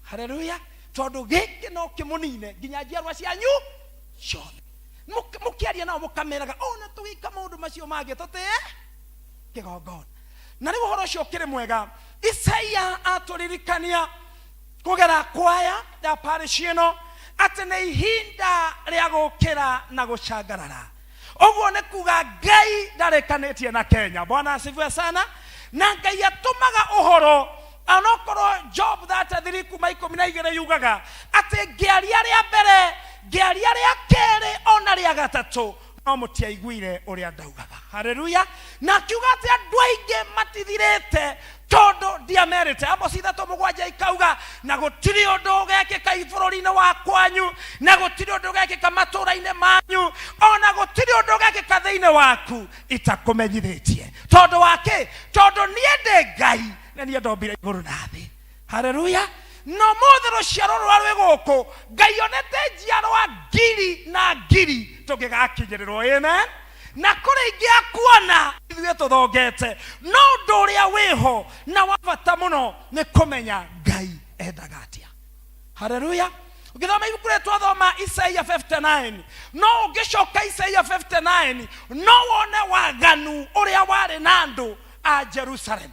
Haleluya. Tondũ gĩkĩ no kĩmũnine nginya njiarwa cianyu ciothe. Mũkĩaria nao mũkameraga ona tũgĩka maũndũ macio mangĩ tũtĩe kĩgongona. Na rĩu ũhoro ũcio ũkĩrĩ mwega. Isaia atũririkania kũgera kwaya ya parish ĩno atĩ nĩ ihinda rĩa gũkĩra na gũcangarara. Ũguo nĩ kuga Ngai ndarĩkanĩtie na Kenya. Bwana asifiwe sana. Na Ngai atũmaga ũhoro onokorwo Job 33 kuma ikũmi na igĩrĩ yugaga atĩ ngĩaria rĩa mbere ngĩaria rĩa kerĩ ona rĩa gatatũ no mũtiaiguire ũrĩa ndaugaga. Haleluya. Na akiuga atĩ andũ aingĩ matithirĩte tondũ ndiamerĩte. Amosi 3:7 ikauga na gũtirĩ ũndũ ũgekĩka bũrũri-inĩ wa kwanyu na gũtirĩ ũndũ ũgekĩka matũũra-inĩ manyu ona gũtirĩ ũndũ ũgekĩka thĩinĩ waku itakũmenyithĩtie. Tondũ wa kĩ? Tondũ niĩ ndĩ Ngai na niĩ ndombire igũrũ na thĩ. Haleluya. No mũthĩ rũciaro rũrĩa rwĩ gũkũ Ngai onete njiarwa ngiri na ngiri tũngĩgakinyĩrĩrwo. Amen. Na kũrĩ ingĩ akuona ithuĩ tũthongete no ũndũ ũrĩa wĩho na wa bata mũno nĩ kũmenya Ngai endaga atĩa. Haleluya. Ũngĩthoma ibuku rĩrĩ twathoma Isaia 59 no ũngĩcoka Isaia 59 no wone waganu ũrĩa warĩ na andũ a Jerusalem.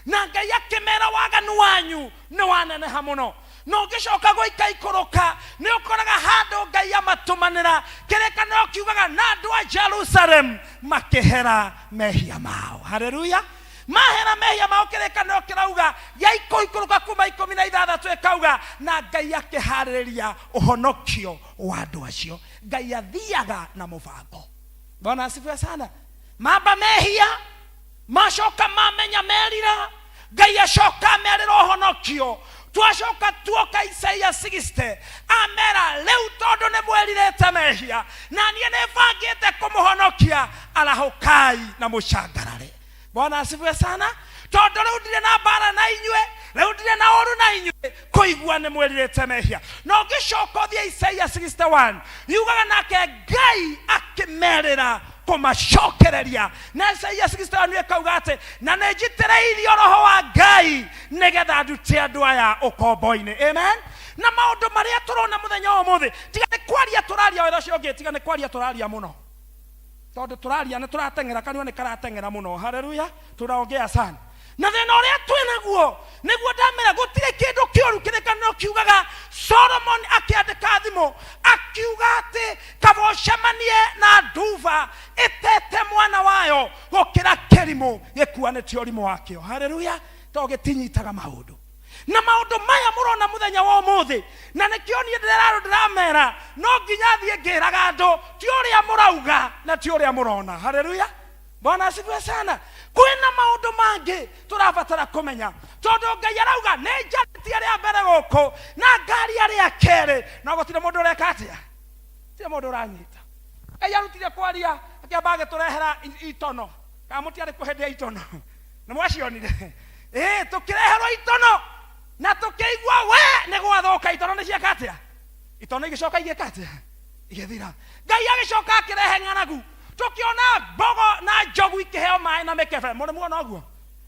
Na Ngai akĩmera waganu wanyu nĩ waneneha mũno. Na ũngĩcoka gũika ikũrũka nĩ ũkoraga handũ Ngai amatũmanĩra kĩrĩkanĩro kiugaga na andũ a Jerusalem makĩhera mehia mao. Haleluya. Mahera mehia mao kĩrĩkanĩro kĩrauga gĩaikũikũrũka kuma 16 ĩkauga na Ngai akĩharĩrĩria ũhonokio wa andũ acio. Ngai athiaga na mũbango. Bwana asifiwe sana. Mamba mehia macoka mamenya merira Ngai acoka amerĩra ũhonokio. Twacoka tuoka Isaia 60 amera rĩu tondũ nĩ mwerirĩte mehia na niĩ nĩ bangĩte kũmũhonokia arahũkai na mũcangarare. Bwana asifiwe sana. Tondũ rĩu ndirĩ na mbara na inyuĩ, rĩu ndirĩ na ũru na inyuĩ, kũigua nĩ mwĩrirĩte mehia. Na ũngĩcoka ũthiĩ Isaia 61 yugaga nake Ngai akĩmerĩra kũmacokereria. Na Isaia 61 ĩkauga atĩ na nĩ njitĩrĩirio roho wa Ngai nĩgetha ndute andũ aya ũkombo-inĩ. Amen. Na maũndũ marĩa tũrona mũthenya wa ũmũthĩ, tiga nĩ kwaria tũraria wĩra ũcio ũngĩ, tiga nĩ kwaria tũraria mũno. Tondũ tũraria nĩ tũrateng'era, kanua nĩ karateng'era mũno. Haleluya, tunaongea sana. Na thĩna ũrĩa twĩ naguo nĩguo ndamera gũtirĩ kĩndũ kĩũru. Kĩrĩkanĩro kiugaga, Solomon akĩandĩka thimo akiuga atĩ kaba ũcemanie na nduba ĩtete mwana wayo gũkĩra kĩrimũ gĩkuanĩtie ũrimũ wakĩo. Haleluya, tondũ gĩtinyitaga maũndũ na maũndũ maya mũrona mũthenya wa ũmũthĩ. Na nĩkĩo niĩ ndĩrarũ ndĩramera no nginya thiĩ ngĩraga andũ ti ũrĩa mũrauga na ti ũrĩa mũrona. Haleluya, Bwana asifiwe sana. Kwĩna maũndũ mangĩ tũrabatara kũmenya, tondũ Ngai arauga nĩ njarĩtie rĩa mbere gũkũ na ngaria rĩa kerĩ, no gũtirĩ mũndũ ũreka atĩa, gũtirĩ mũndũ ũranyita. Ngai arutire kwaria akĩamba agĩtũrehera itono. Kana mũtiarĩ kuo hĩndĩ ya itono? Nĩ mwacionire? Ĩĩ, tũkĩreherwo itono na tũkĩigua we nĩ gwathũka. Itono nĩ cieka atĩa? Itono igĩcoka igĩka atĩa? Igĩthira. Ngai agĩcoka akĩrehe ng'aragu, tũkĩona mbogo na njogu ikĩheo maĩ na mĩkebe. Mũrĩ muona ũguo?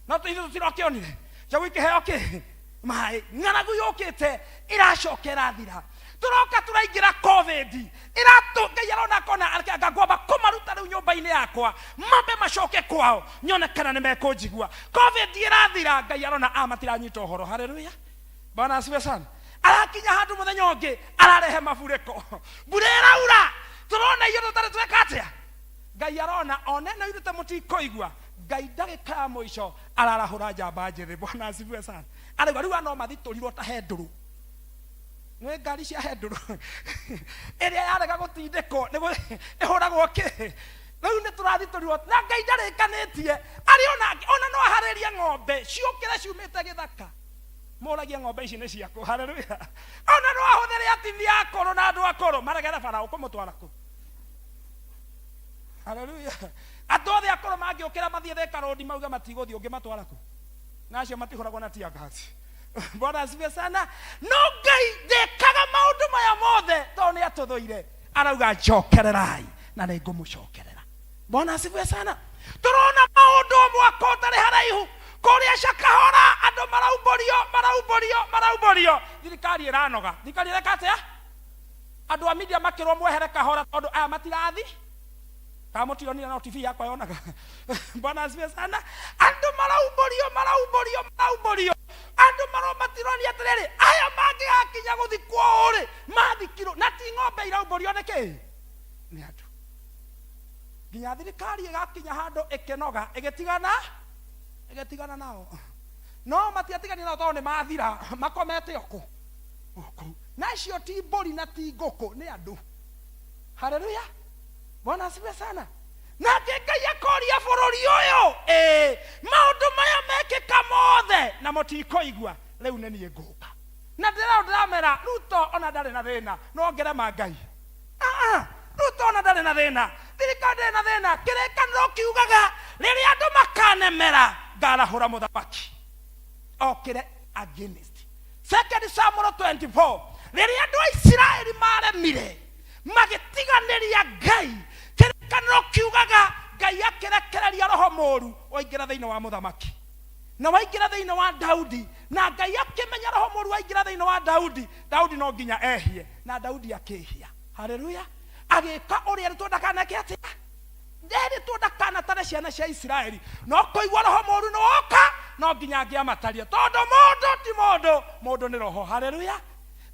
No ithuĩ tũtirokĩonire njogu ikĩheo kĩ maĩ. Ng'aragu yũkĩte ĩracoka ĩrathira. Tũroka tũraingĩra COVID ĩratũ. Ngai arona akona anga ngwamba kũmaruta rĩu nyũmba-inĩ yakwa, mambe macoke kwao, nyone kana nĩ mekũnjigua. COVID ĩrathira, Ngai arona a matiranyita ũhoro. Haleluya, Bwana asifiwe sana. Arakinya handũ mũthenya ũngĩ ararehe maburĩko, mbura ĩraura, tũrona irio tũtarĩ tweka atĩa. Ngai arona one no ithuĩ mũtikũigua. Ngai ndagĩka ya mũico ararahũra njamba njĩthĩ. Bwana asifiwe sana. Arauga rĩu ano mathitũrirwo ta he ndũrũ, nĩ ngari cia he ndũrũ ĩrĩa yarega gũtindĩkwo nĩ ĩhũragwo kĩ. Rĩu nĩ tũrathitũrirwo na Ngai ndarĩkanĩtie arĩ ona no aharĩrie ng'ombe ciũkĩre ciumĩte gĩthaka, mũragie ng'ombe ici nĩ ciakũ. Haleluya. Ona no ahũthĩre atimia akũrũ na andũ akũrũ maregere bara ũkũmũtwara kũ. Haleluya. Andũ othe akũrũ mangĩũkĩra mathiĩ Thika Road mauge matigũthiĩ, ũngĩmatwara kũ? Na acio matihũragwo na tear gas. Bwana asifiwe sana. No Ngai ndekaga maũndũ maya mothe tondũ nĩ atũthũire. Arauga njokererai na nĩ ngũmũcokerera. Bwana asifiwe sana. Tũrona maũndũ o mwaka ũtarĩ haraihu kũrĩa Shakahola, andũ maraumbũrio, maraumbũrio, maraumbũrio. Thirikari ĩranoga. Thirikari ĩreka atĩa? Andũ a media makĩrwo mwehere kahora tondũ aya matirathi. Kana mũtionire? No TV yakwa yonaga. Bwana asifiwe sana. Andũ maraumbũrio, maraumbũrio, maraumbũrio. Andũ maro matironia atĩrĩrĩ, aya mangĩgakinya gũthikwo ũũ rĩ, mathikirwo na ti ng'ombe iraumbũrio. Nĩ kĩ? Nĩ andũ. Nginya thirikari ĩgakinya handũ ĩkĩnoga, ĩgĩtigana nao. No matiatiganire nao tondũ nĩ mathira, makomete o kũu. Na icio ti mbũri na ti ngũkũ, nĩ andũ. Haleluya, Bwana asifiwe sana. Nake Ngai akoria bũrũri ũyũ, ĩĩ, maũndũ maya mekĩka mothe na mũtikũigua, rĩu nĩ niĩ ngũka. Na ndĩrao ndĩramera Ruto ona ndarĩ na thĩna, no ngerema Ngai. Ah, ah, Ruto ona ndarĩ na thĩna, thirikari ndĩrĩ na thĩna. Kĩrĩkanĩro kiugaga rĩrĩa andũ makanemera, ngarahũra mũthamaki okĩre against. Second Samuel 24, rĩrĩa andũ a Isiraeli maremire magĩtiganĩria Ngai, kĩrĩkanĩro kiugaga Ngai akĩrekereria roho mũru waingĩra thĩinĩ wa mũthamaki na waingĩra thĩinĩ wa Daudi. Na Ngai akĩmenya roho mũru waingĩra thĩinĩ wa Daudi, Daudi no nginya ehie, na Daudi akĩhia. Haleluya. Agĩka ũrĩa erĩtwo ndakaneke. Atĩa? Nderĩtwo ndakanatare ciana cia Isiraeli, no kũigua roho mũru nĩ woka, no nginya angĩamatarie, tondũ mũndũ ti mũndũ, mũndũ nĩ roho. Haleluya.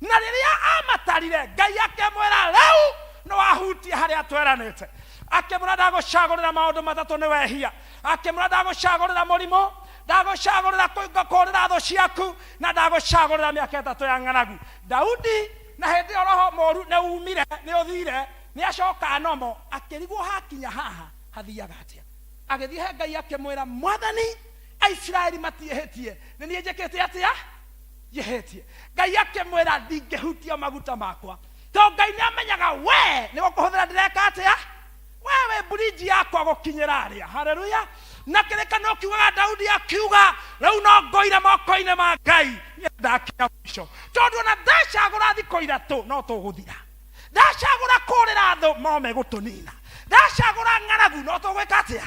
Na rĩrĩa amatarire, Ngai akĩmwĩra, rĩu nĩ wahutia harĩa tweranĩte. Akĩmwĩra, ndagũcagũrĩra maũndũ matatũ nĩ wehia. Akĩmwĩra, ndagũcagũrĩra mũrimũ, ndagũcagũrĩra kũrĩra thũ ciaku, na ndagũcagũrĩra mĩaka 3 ya ng'aragu. Daudi na hĩndĩ ĩyo roho mũru nĩ umire, nĩ ũthire, nĩ acoka nomo. Akĩrigwo hakinya haha hathiaga atĩa. Agĩthiĩ he Ngai akĩmwĩra, mwathani, Aisiraeli matiĩhĩtie, nĩ niĩ njĩkĩte atĩa? Njĩhĩtie. Ngai akĩmwĩra, ndingĩhutia maguta makwa, tondũ Ngai nĩ amenyaga we nĩ gũkũhũthĩra. Ndĩreka atĩa? We wĩ bridge yakwa gũkinyĩra arĩa. Haleluya. Na kĩrĩkanĩro kiugaga Daudi akiuga, rĩu no ngoire moko-inĩ ma Ngai, niĩ ndakinya mũico, tondũ ona ndacagũra thikũ 3 no tũgũthira, ndacagũra kũrĩra thũ no megũtũnina, ndacagũra ng'aragu no tũgwĩka atĩa.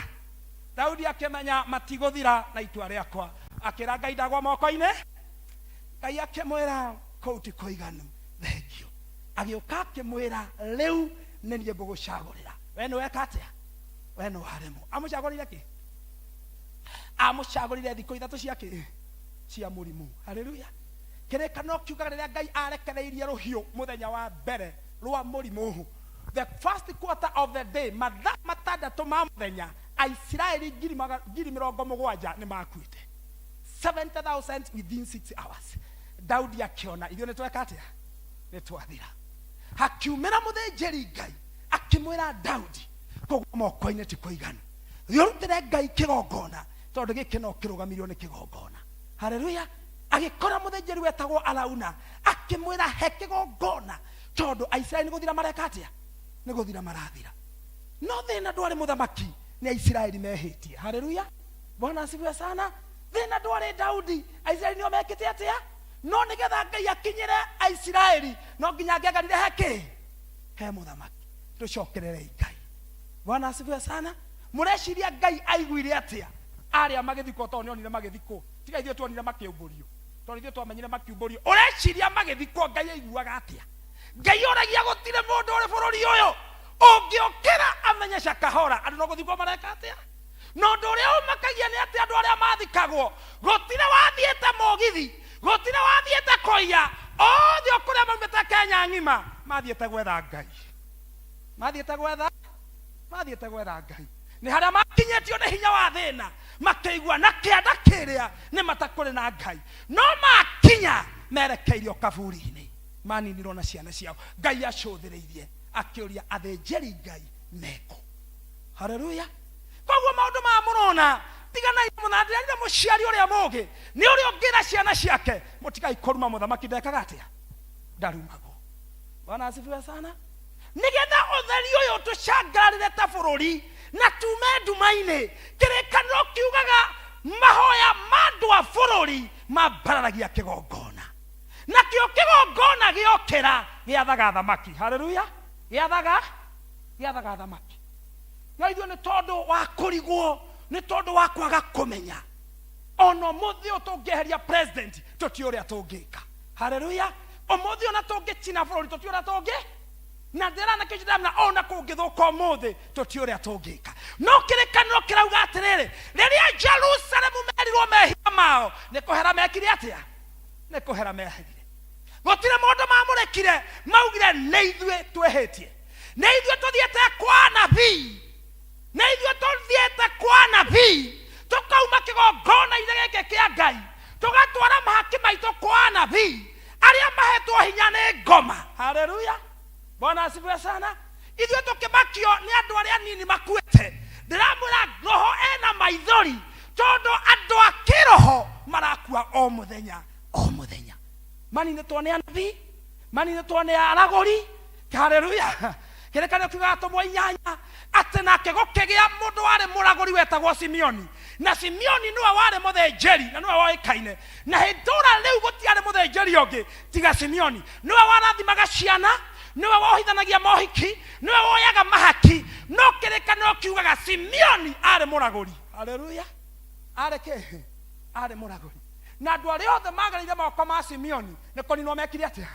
Daudi akĩmenya matigũthira na itua rĩakwa, akĩra Ngai, ndagwa moko-inĩ. Ngai akĩmwĩra, kũu ti kũiganu, thengio. Agĩũka akĩmwĩra, rĩu nĩ niĩ ngũgũcagũrĩra, we nĩ weka atĩa? We nĩ waremwo. Amũcagũrĩire kĩ? Amũcagũrĩire thikũ ithatũ cia kĩ? Cia mũrimũ. Haleluya. Kĩrĩkanĩro kiugaga rĩrĩa Ngai arekereirie rũhiũ mũthenya wa mbere rwa mũrimũ, the first quarter of the day, mathaa matandatũ ma mũthenya, Aisiraeli 70,000 nĩ makuĩte. 70,000 within 6 hours. Daudi akĩona ithuĩ nĩ tweka atĩa? Nĩ twathira. Hakiumĩra mũthĩnjĩri Ngai akĩmwĩra Daudi, kũgwa moko-inĩ ti kũiganu, thiĩ ũrutĩre Ngai kĩgongona, tondũ gĩkĩ no kĩrũgamirio nĩ kĩgongona. Haleluya. Agĩkora mũthĩnjĩri wetagwo Arauna, akĩmwĩra he kĩgongona, tondũ Aisiraeli nĩ gũthira mareka atĩa? Nĩ gũthira marathira. No thĩna ndwarĩ mũthamaki, nĩ Aisiraeli mehĩtie. Haleluya. Bwana asifiwe sana. Thĩna ndwarĩ Daudi, Aisiraeli nĩo mekĩte atĩa? No nĩgetha Ngai akinyĩre Aisiraeli, no nginya angĩagarire he kĩ? He mũthamaki. Tũcokererei Ngai. Bwana asifiwe sana. Mũreciria Ngai aiguire atĩa arĩa magĩthikwo? Tondũ nĩonire magĩthikwo. Tiga ithuĩ tuonire makĩumbũrio, tondũ ithuĩ twamenyire makiumbũrio. Ũreciria magĩthikwo Ngai aiguaga atĩa? Ngai oragia gũtirĩ mũndũ ũrĩ bũrũri ũyũ ũngĩũkĩra amenye Shakahola andũ no gũthikwo mareka atĩa? Na ũndũ ũrĩa ũmakagia nĩ atĩ andũ arĩa mathikagwo gũtirĩ wathiĩte mũgithi, gũtirĩ wathiĩte kũiya, othe o kũrĩa maumĩte Kenya ng'ima mathiĩte gwetha Ngai, mathiĩte gwetha, mathiĩte gwetha Ngai. Nĩ harĩa makinyĩtio nĩ hinya wa thĩna, makĩigua na kĩanda kĩrĩa nĩ matakũrĩ na Ngai, no makinya merekeirio kaburi-inĩ, maninirwo na ciana ciao. Ngai acũthĩrĩirie akĩũria athĩnjĩri Ngai mekũ. Haleluya. Koguo maũndũ maya mũrona, tiganai namo. Na ndĩrerire mũciari ũrĩa mũũgĩ nĩ ũrĩa ũngĩra ciana ciake, mũtigai kũruma mũthamaki. Ndekaga atĩa? Ndarumagwo. Bwana asifiwe sana. Nĩgetha ũtheri ũyũ tũcangararĩre ta bũrũri na tume nduma-inĩ, kĩrĩkanĩro kiugaga mahoya ma andũ a bũrũri mambararagia kĩgongona, nakĩo kĩgongona gĩokĩra gĩathaga thamaki. Haleluya. Gĩathaga, gĩathaga thamaki. No ithuĩ nĩ tondũ wa kũrigwo, nĩ tondũ wa kwaga kũmenya, ona ũmũthĩ ũyũ tũngĩeheria president tũtiũĩ ũrĩa tũngĩka. Haleluya. Ũmũthĩ ona tũngĩcina bũrũri tũtiũĩ ũrĩa tũngĩ, na ndĩrana kĩu ndĩramenya, ona kũngĩthũka ũmũthĩ tũtiũĩ ũrĩa tũngĩka. No kĩrĩkanĩro kĩrauga atĩrĩrĩ, rĩrĩa Jerusalemu merirwo mehia mao, nĩ kũhera mekire atĩa? Nĩ kũhera meherire. Gũtirĩ mũndũ mamũrĩkire, maugire nĩ ithuĩ twĩhĩtie, nĩ ithuĩ tũthiĩte kwa anabii, nĩ ithuĩ tũthiĩte kwa anabii, tũkauma kĩgongona-inĩ gĩkĩ kĩa Ngai, tũgatwara mahaki maitũ kwa anabii arĩa mahetwo hinya nĩ ngoma. Haleluya. Bwana asifiwe sana. Ithuĩ tũkĩmakio nĩ andũ arĩa anini makuĩte, ndĩramwĩra roho ena maithori, tondũ andũ a kĩroho marakua o mũthenya o mũthenya. Maninĩtwo nĩ anabii, maninĩtwo nĩ aragũri. Haleluya. Kĩrĩkanĩro kiugaga atũmwo inyanya atĩ nake gũkĩgĩa mũndũ warĩ mũragũri wetagwo Simeoni, na Simeoni nĩwe warĩ mũthĩnjĩri na nĩwe woĩkaine, na itũũra rĩu gũtiarĩ mũthĩnjĩri ũngĩ tiga Simeoni. Nĩwe warathimaga ciana, nĩwe wohithanagia mohiki, nĩwe woyaga mahaki. No kĩrĩkanĩro kiugaga Simeoni arĩ mũragũri. Haleluya. Arĩ kĩ? Arĩ mũragũri. Na andũ arĩa othe magereire moko ma Simeoni nĩ kũninwo mekire atĩa?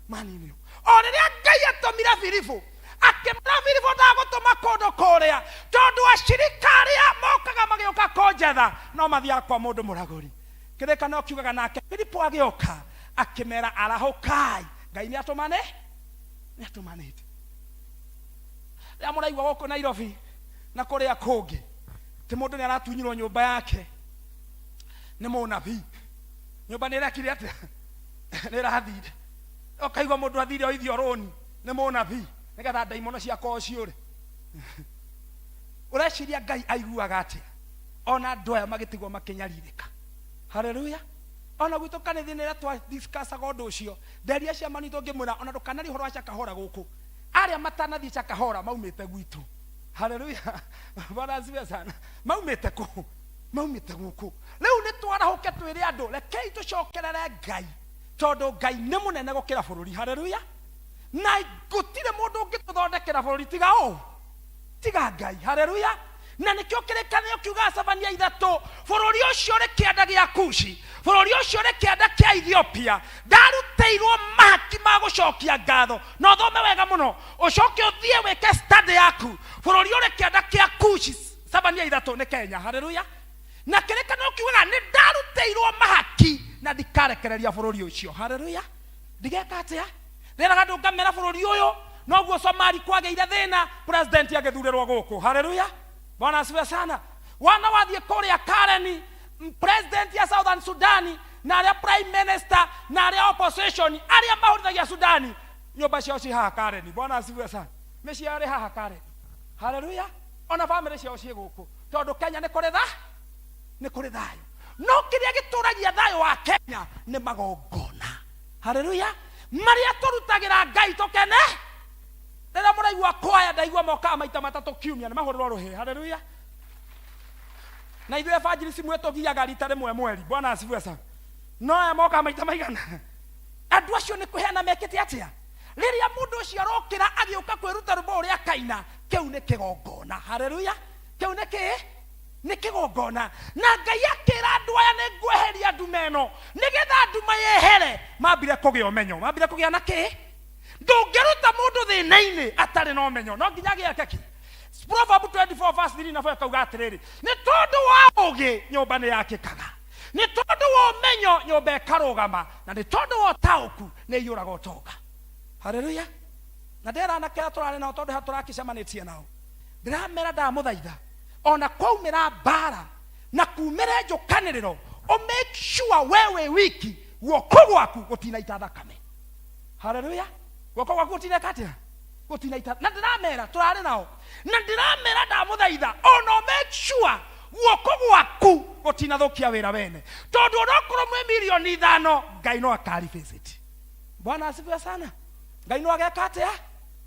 Maninirwo. O rĩrĩa Ngai atũmire Filipu, akĩmwĩra Filipu, ndagũtũma kũndũ kũrĩa, tondũ acirika arĩa mokaga magĩũka kũnjetha no mathiaga kwa mũndũ mũragũri. Kĩrĩkanĩro kiugaga nake Filipu agĩũka akĩmera, arahũkai, Ngai nĩ atũmane, nĩ atũmanĩte. Rĩrĩa mũraigua gũkũ Nairobi na kũrĩa kũngĩ, atĩ mũndũ nĩ aratunyirwo nyũmba yake nĩ mũnabii, nyũmba nĩ ĩrekire atĩa? Nĩ ĩrathire. Ũkaigua mũndũ athire oithio rũni nĩ mũnabii nĩgetha ndaimono ciakwao ciũre. Ũreciria Ngai aiguaga atĩa ona andũ aya magĩtigwo makĩnyarirĩka? Haleluya. Ona gwitũ kanitha-inĩ rĩrĩa twadiscussaga ũndũ ũcio, nderia ciama nitũ ngĩmwĩra ona ndũkanarie ũhoro wa Shakahola gũkũ, arĩa matanathiĩ Shakahola maumĩte gwitũ. Haleluya. Bwana asifiwe sana. Maumĩte kũ? Maumĩte gũkũ. Rĩu nĩ twarahũke twĩre andũ, rekei tũcokerere Ngai, tondũ Ngai nĩ mũnene gũkĩra bũrũri. Haleluya. Na gũtirĩ mũndũ ũngĩtũthondekera bũrũri tiga ũ? Tiga Ngai. Haleluya. Na nĩkĩo kĩrĩkanĩro kiugaga Zefania 3, bũrũri ũcio ũrĩ kĩanda gĩa Kushi, bũrũri ũcio ũrĩ kĩanda kĩa Ethiopia, ndarutĩirwo mahaki ma gũcokia ngatho. Na ũthome wega mũno, ũcoke ũthiĩ wĩke study yaku. Bũrũri ũrĩ kĩanda kĩa Kushi, Zefania 3 nĩ Kenya. Haleluya. Na kĩrĩkanĩro kiugaga nĩ ndarutĩirwo mahaki na ndikarekereria bũrũri ũcio. Haleluya. Ndigeka atĩa? Rĩraga andũ ngamera bũrũri ũyũ noguo Somali kwagĩire thĩna, president agĩthurĩrwo gũkũ. Haleluya. Bwana asifiwe sana. Wana wathiĩ kũrĩa Kareni, president ya Southern Sudan na arĩa prime minister na arĩa opposition arĩa mahũrithagia Sudani, nyũmba ciao ci haha Kareni. Bwana asifiwe sana. Mĩciĩ yao ĩrĩ haha Kareni. Haleluya. Ona famĩlĩ ciao ciĩ gũkũ, tondũ Kenya nĩ kũrĩ tha, nĩ kũrĩ thayũ. No kĩrĩa gĩtũragia thayũ wa Kenya nĩ magongona. Haleluya. Marĩa tũrutagĩra Ngai tũkene. Rĩrĩa mũraigua kwaya ndaigua mokaga maita matatũ kiumia, nĩ mahũrĩrwo rũhĩ. Haleluya. Na ithuĩ evangelist mwĩtũgiaga rita rĩmwe mweri. Bwana asifiwe sana. No aya mokaga maita maigana? Andũ acio nĩ kũheana mekĩte atĩa? Rĩrĩa mũndũ ũcio arokĩra agĩũka kwĩruta rwĩmbo ũrĩa akaina, kĩu nĩ kĩgongona. Haleluya. Kĩu nĩ kĩ? Nĩ kĩgongona. Na Ngai akĩra andũ aya, nĩ ngweheria nduma ĩno, nĩgetha nduma yehere. Mambire kũgĩa ũmenyo. Mambire kũgĩa na kĩ? Ndũngĩruta mũndũ thĩna-inĩ atarĩ na ũmenyo. No nginya agĩe kĩ? Proverb 24 verse 3 na 4 kauga atĩrĩrĩ, nĩ tondũ wa ũũgĩ nyũmba nĩ yakĩkaga, nĩ tondũ wa ũmenyo nyũmba ĩkarũgama, na nĩ tondũ wa ũtaũku nĩ ĩiyũraga ũtonga. Haleluya. Na ndĩra anake arĩa tũrarĩ nao, tondũ haha tũrakĩcemanĩtie nao, ndĩramera ndamũthaitha, ona kwaumĩra mbara na kumĩre njũkanĩrĩro, ũ make sure we wĩ wiki, guoko gwaku gũtinaita thakame. Haleluya. Guoko gwaku gũtineka atĩa? Gũtinaita. Na ndĩramera tũrarĩ nao, na ndĩramera ndamũthaitha, ona make sure guoko gwaku gũtinathũkia wĩra wene, tondũ onokorwo mwĩ milioni 5, Ngai no akarivisit. Bwana asifiwe sana. Ngai no ageka atĩa?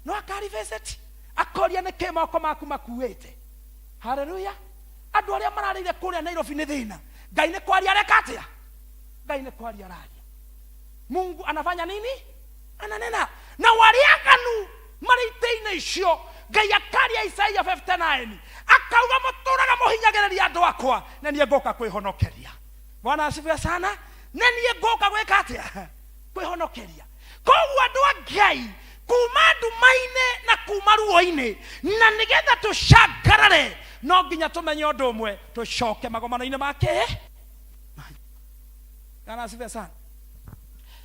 No akarivisit, akoria nĩkĩ moko maku makuĩte. Haleluya. Andũ arĩa mararĩire kũrĩa Nairobi nĩ thĩna, Ngai nĩ kwaria areka atĩa? Ngai nĩ kwaria araria. Mungu anafanya nini? Ananena. Na warĩa aganu marĩ itĩ-inĩ icio, Ngai akaria Isaia 59 akauga, mũtũraga mũhinyagĩrĩria andũ akwa, na niĩ ngũka kwĩhonokeria. Bwana asifiwe sana. Na niĩ ngũka gwĩka atĩa? Kwĩhonokeria. Koguo andũ a Ngai, kuma nduma-inĩ na kuma ruo-inĩ, na nĩgetha tũcangarare, no nginya tũmenye ũndũ ũmwe, tũcoke magomano-inĩ ma kĩ? Bwana asifiwe sana.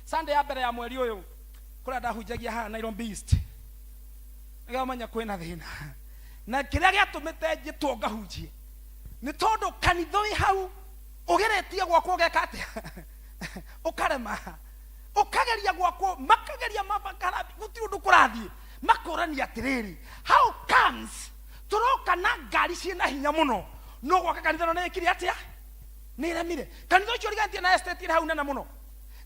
Sunday ya mbere ya mweri ũyũ, kũrĩa ndahunjagia haha Nairobi East, nĩgetha ũmenye kwĩna thĩna. Na kĩrĩa gĩatũmĩte njĩtwo ngahunjie nĩ tondũ kanitha wĩ hau ũgeretie gwakwo ũgeka atĩa? Ũkarema. Ũkageria gwakwo, makageria mabakara, gũtirĩ ũndũ kũrathiĩ. Makũrania atĩrĩrĩ, how comes tũroka na ngari ciĩna hinya mũno, no gwaka kanitha ĩno nĩ ĩkire atĩa? Nĩ ĩremire. Kanitha ũcio ũriganĩtie na estate ĩrĩ hau nene mũno,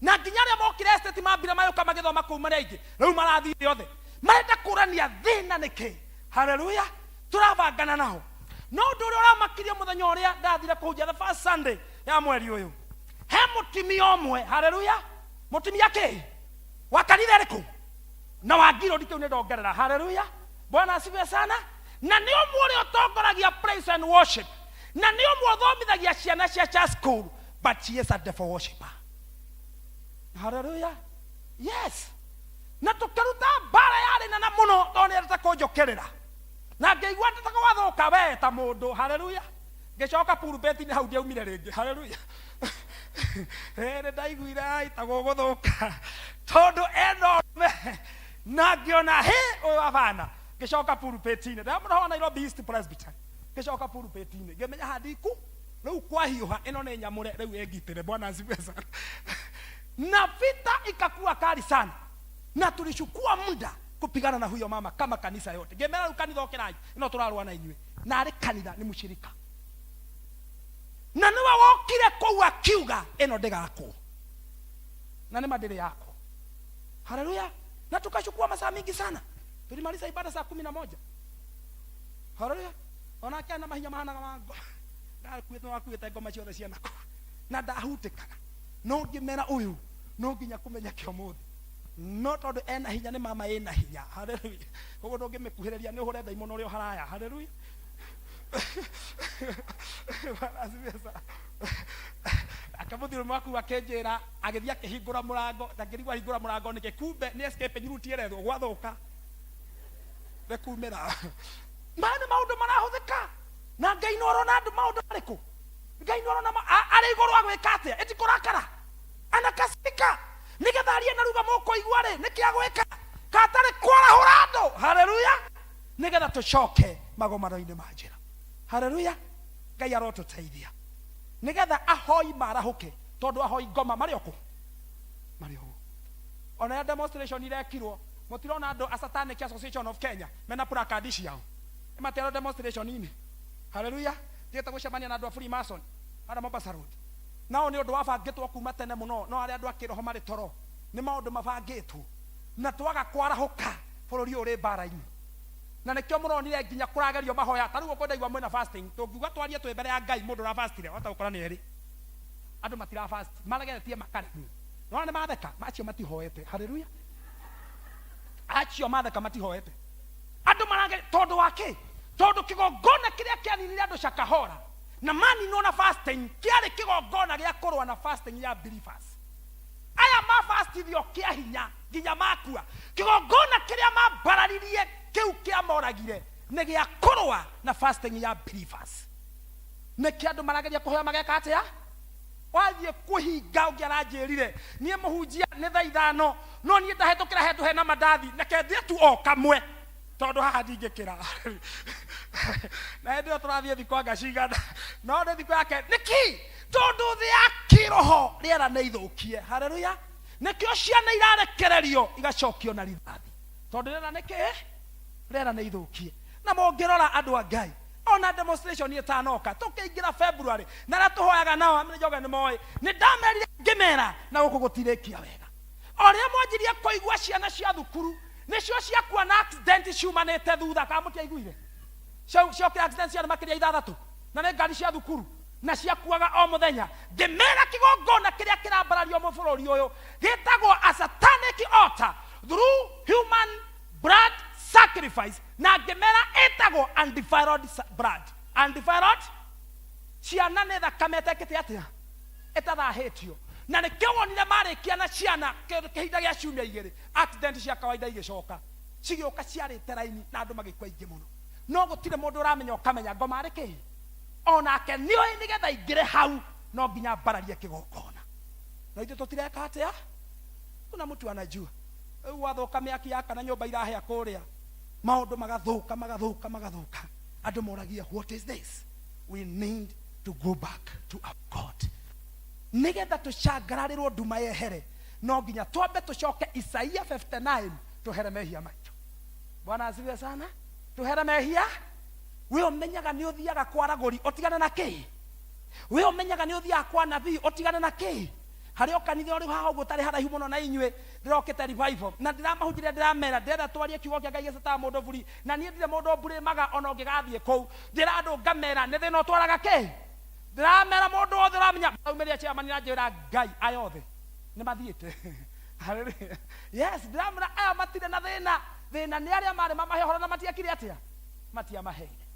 na nginya arĩa mokire estate mambire mayũka magĩthoma kũu marĩ aingĩ, rĩu marathire othe. Marenda kũrania thĩna nĩkĩ? Haleluya. Tũrabangana nao. No ũndũ ũrĩa ũramakirie mũthenya ũrĩa ndathire kũhunjia the first Sunday ya mweri ũyũ, he mũtumia ũmwe, haleluya, mũtumia kĩ wa kanitha ĩrĩkũ? Na wa ngirũndi kĩu nĩ ndongerera. Haleluya. Bwana asifiwe sana. Na nĩ ũmwe ũrĩa ũtongoragia praise and worship, na nĩ ũmwe ũthomithagia ciana cia church school, but she is a devil worshipper. Haleluya. Yes. Na tũkĩruta mbara yarĩ nene mũno, tondũ nĩ endete kũnjũkĩrĩra, na ngĩigua ndĩtaga gwathũka we ta mũndũ. Haleluya. Ngĩcoka pulpit-inĩ hau ndiaumire rĩngĩ. Haleluya. Nĩ ndaiguire ai ta gũgũthũka, tondũ ena ũrũme, na ngĩona hĩ ũyũ abana. Ngĩcoka pulpit-inĩ, ndamũroho Nairobi East Presbytery, ngĩcoka pulpit-inĩ ngĩmenya handiku rĩu kwahiũha, ĩno nĩ nyamũre rĩu ĩngitĩre. Bwana asifiwe sana. Na vita ikakuwa kali sana, na tulichukua muda kupigana na huyo mama kama kanisa yote. Ngĩmera rĩu kanitha ũkĩrai, ĩno tũrarũa na inyuĩ, na arĩ kanitha nĩ mũshirika, na nĩwe wokire kũu akiuga ĩno ndĩgakwo, na nĩ ma ndĩrĩ yakwo. Haleluya. Na tukachukua masaa mingi sana, tulimaliza ibada saa 11. Haleluya. Onake ena mahinya mahanaga ma ngoma, ndakuĩte wakuĩte ngoma ciothe ciana kũu, na ndahutĩkaga. No ngĩmera ũyũ no nginya kũmenya kĩ ũmũthĩ, no tondũ ena hinya, nĩ mama ĩna hinya. Haleluya. Koguo ndũngĩmĩkuhĩrĩria, nĩ ũhũre ndaimono ũrĩ o haraya. Haleluya. Bwana asifiwe sana. Akamũthiri waku akĩnjĩra agĩthiĩ akĩhingũra mũrango, ndangĩrigwo ahingũra mũrango nĩkĩ, kumbe nĩ escaping route ĩrethwo gwathũka nĩ kumĩra. Maya nĩ maũndũ marahũthĩka na Ngai no arona andũ maũndũ marĩkũ? Ngai no arona arĩ igũrũ agwĩka atĩa? Ĩti kũrakara anakasirika nĩgetha arie na ruga mũkũigua rĩ nĩkĩ agwĩka katarĩ kwarahũra andũ. Haleluya! Nĩgetha tũcoke magomano-inĩ ma njĩra. Haleluya! Ngai arotũteithia nĩgetha ahoi marahũke, tondũ ahoi ngoma marĩ o kũ? Marĩ o gũkũ. Ona ya demonstration irekirwo, mũtirona andũ a Satanic Association of Kenya mena placard ciao ĩmaterwo demonstration-inĩ. Haleluya! Thiĩte gũcemania na andũ a Freemason harĩa Mombasa Road, nao nĩ ũndũ wabangĩtwo kuma tene mũno, no arĩa andũ a kĩroho marĩ toro, nĩ maũndũ mabangĩtwo, na twaga kwarahũka bũrũri ũyũ ũrĩ mbara-inĩ. Na nĩkĩo mũronire nginya kũragerio mahoya ta rĩu ũguo ndaigua mwĩna fasting, tũngiuga twarie twĩ mbere ya Ngai mũndũ ũrafastire wahota gũkora nĩ erĩ. Andũ matirafast, maregeretie makaremwo. Nĩwona nĩ matheka, acio matihoete. Haleluya! Acio matheka matihoete. Andũ marage tondũ wa kĩ? Tondũ kĩgongona kĩrĩa kĩaninire andũ Shakahola na maninwo na fasting kĩarĩ kĩgongona gĩa kũrũa na fasting ya believers. Aya mafastithio kĩa hinya nginya makua. Kĩgongona kĩrĩa mambararirie kĩu kĩamoragire nĩ gĩa kũrũa na fasting ya believers. Nĩkĩ andũ marageria kũhoya mageka atĩa? Wathiĩ kũhinga ũngĩ aranjĩrire niĩ mũhunjia nĩ thaa ithano no niĩ ndahĩtũkĩra handũ hena mandathi reke ndĩe tu o kamwe tondũ haha ndingĩkĩra. Na hĩndĩ ĩyo tũrathiĩ thikũ anga cigana, no nĩ thikũ yake. Nĩkĩ? Tondũ thĩ ya kĩroho rĩera nĩ ithũkie. Haleluya! Nĩkĩo ciana irarekererio igacokio na rithathi, tondũ rĩera nĩ kĩ? Rĩera nĩ ithũkie. Na mũngĩrora andũ a Ngai, ona demonstration ĩtanoka, tũkĩingĩra February, na arĩa tũhoyaga nao amĩrĩ Njoge nĩ moĩ, nĩ ndamerire ngĩmera na gũkũ gũtirĩkia wega. O rĩrĩa mwanjirie kũigua ciana cia thukuru nĩcio ciakua na accident ciumanĩte thutha, kana mũtiaiguire? Ciokire accident ciarĩ makĩria ithathatũ, na nĩ ngari cia thukuru, na ciakuaga o mũthenya. Ngĩmera kĩgongona kĩrĩa kĩrambarario mũ bũrũri ũyũ gĩtagwo a satanic altar through human blood sacrifice, na ngĩmera ĩtagwo undefiled blood. Undefiled ciana nĩ thakame ĩtekĩte atĩa? Ĩtathahĩtio. Na nĩkĩo wonire marĩkia na ciana kĩhinda gĩa ciumia igĩrĩ, accident cia kawaida igĩcoka cigĩũka ciarĩte raini na andũ magĩkua aingĩ mũno. No gũtirĩ mũndũ ũramenya ũkamenya ngoma arĩ kĩĩ. Onake nĩoĩ nĩgetha aingĩre hau no nginya ambararie kĩgongona. No ithuĩ tũtireka atĩa? Kuna mtu anajua. Rĩu gwathũka mĩaki yakana nyũmba irahĩa kũrĩa, maũndũ magathũka magathũka magathũka, andũ moragia what is this? We need to go back to our God. Nĩgetha tũcangararĩrwo nduma yehere, no nginya twambe tũcoke Isaia 59 tũhere mehia maitũ. Bwana asifiwe sana. Tũhere mehia. We ũmenyaga nĩ ũthiaga kwa ragũri ũtigane na kĩ? We ũmenyaga nĩ ũthiaga kwa nabii ũtigane na kĩ? Harĩ o kanitha ũrĩ haha ũguo ũtarĩ haraihu mũno na inyuĩ, ndĩrokĩte revival na ndĩramahunjĩria, ndĩramera ndĩrenda twarie kiugo kĩa Ngai gĩcetaga mũndũ buri, na niĩ ndirĩ mũndũ mburĩmaga ona ũngĩgathiĩ kũu. Ndĩra andũ ngamera nĩ thĩna ũtwaraga kĩ? Ndĩramera mũndũ wothe ũramenya, maraumĩria chairman na njĩra Ngai aya othe nĩ mathiĩte. Hallelujah. Yes, ndĩramera aya matirĩ na thĩna, thĩna nĩ arĩa marĩ mamahe ũhoro na matiekire atĩa? Matiamaheire.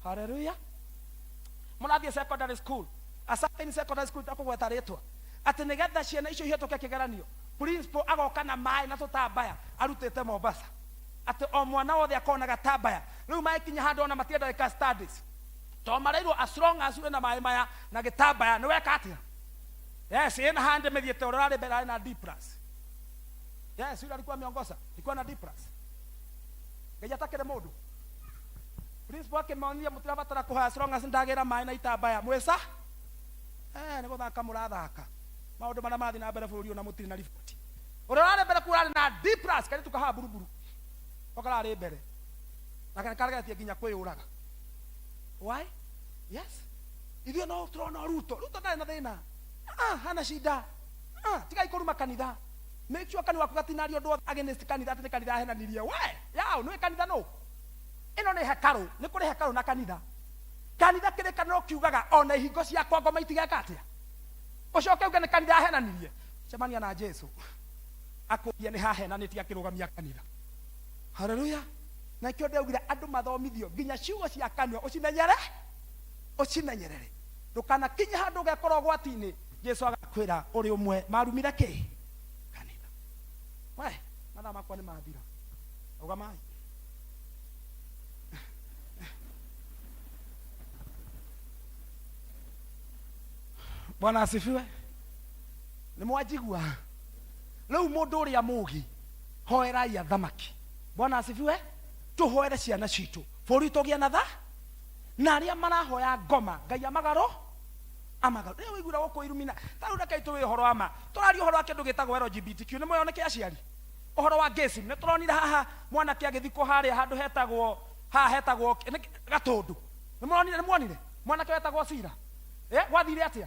Hallelujah. Mũrathiĩ secondary school, a certain secondary school itakũgweta rĩtwa, atĩ nĩgetha ciana icio ihĩtũke kĩgeranio, principal agoka na maĩ na tũtambaya arutĩte Mombasa, atĩ o mwana wothe akorwo na gatambaya. Rĩu magĩkinya handũ ona matienda gwĩka studies, tondũ mareirwo as long as wĩna maĩ maya na gĩtambaya nĩ weka atĩa? Yes, ĩna handĩ mĩthiĩte ũrĩa ũrarĩ mbere arĩ na D plus. Yes, yule alikuwa ameongoza, alikuwa na D plus. Ngai atakĩrĩ mũndũ. Principal akĩmonia mũtirabatara kũhoya as long as ndagĩra maĩ na itambaya. Mwĩca? Nĩ gũthaka mũrathaka. Maũndũ marĩa marathiĩ na mbere bũrũri ũyũ na mũtirĩ na riboti. Ũrĩa ũrarĩ mbere kũu ararĩ na D plus, kairĩtu kahaha buruburu. Ko kararĩ mbere. Na karegetie nginya kwĩyũraga. Why? Yes. Ithuĩ no tũrona Ruto. Ruto ndarĩ na thĩna. Hana shida. Tigai kũruma kanitha. Make sure kanitha waku gatinaria ũndũ wothe against kanitha atĩ nĩ kanitha yahenanirie. We, yao, nĩũĩ kanitha nũ? Ĩno nĩ hekarũ, nĩ kũrĩ hekarũ na kanitha. Kanitha kĩrĩkanĩro kiugaga ona ihingo cia kwa ngoma itigeka atĩa? Ũcoke uge nĩ kanitha yahenanirie. Cemania na Jesu akũrie nĩ hahenanĩtie akĩrũgamia kanitha. Haleluya. Na nĩkĩo ndaugire andũ mathomithio nginya ciugo cia kanua ũcimenyere, ũcimenyerere. Ndũkanakinye handũ ũgekorwo ũgwati-inĩ, Jesu agakwĩra ũrĩ ũmwe marumire kĩ? Kanitha. We, mathaa makwa nĩ mathira. Rũgamai. Bwana asifiwe. Nĩ mwanjigua? Rĩu mũndũ ũrĩa mũũgĩ, hoerai athamaki. Bwana asifiwe. Tũhoere ciana citũ, bũrũri witũ ũgĩe na tha, na arĩa marahoya ngoma Ngai amagarũ amagarũ. Rĩu ũiguire gũkũ irumina ta rĩu, rekei tũwĩ ũhoro wa ma. Tũraria ũhoro wa kĩndũ gĩtagwo LGBTQ, nĩ mũĩ nĩ kĩ aciari? Ũhoro wa gayism nĩ tũronire haha mwanake agĩthikwo harĩa handũ hetagwo haha hetagwo Gatũndũ. Nĩ mũronire, nĩ muonire mwanake wetagwo Cira? Gwathire atĩa?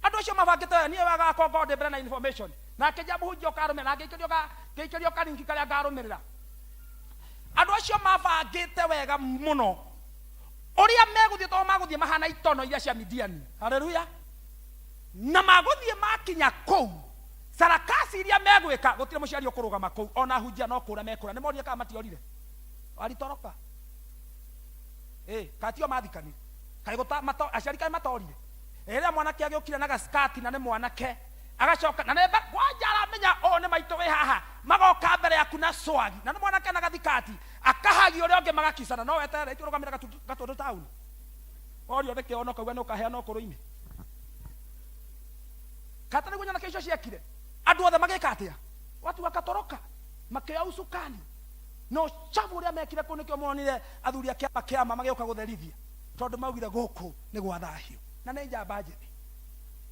Andũ acio mabangĩte wega, niĩ wega wakwa ngorwo ndĩ mbere na information, na ngĩnjia mũhunjia ũkarũmĩrĩra, na ngĩikĩrio ka ngĩikĩrio karinki karĩa ngarũmĩrĩra. Andũ acio mabangĩte wega mũno ũrĩa megũthiĩ, tondũ magũthiĩ mahana itono iria cia Midiani. Haleluya! Na magũthiĩ makinya kũu, sarakasi iria megwĩka, gũtirĩ mũciari ũkũrũgama kũu, ona hunjia no kũra mekũra. Nĩ morire kana matiorire? Walitoroka. Ĩ, katio mathikanire. Kaĩ gũta mato aciari kaĩ matorire? Rĩrĩa mwanake agĩũkire na gaskati, na nĩ mwanake agacoka na nĩ kwanja aramenya ũũ nĩ maitũ wĩ haha, magoka mbere yaku na swagi, na nĩ mwanake na gathikati, akahagia ũrĩa ũngĩ magakicana. No weterere itũrũgamĩre Gatũndũ taũni, worio nĩkĩ ona ũkauga nĩ ũkaheana ũkũrũ-inĩ. Kata nĩguo nyanake icio ciekire, andũ othe magĩka atĩa? Watu wakatoroka makĩoya usukani na ũcabu ũrĩa mekire kũu. Nĩkĩo monire athuri a kĩama kĩama magĩũka gũtherithia, tondũ maugire gũkũ nĩ gwathahio na nĩ njamba njĩthĩ,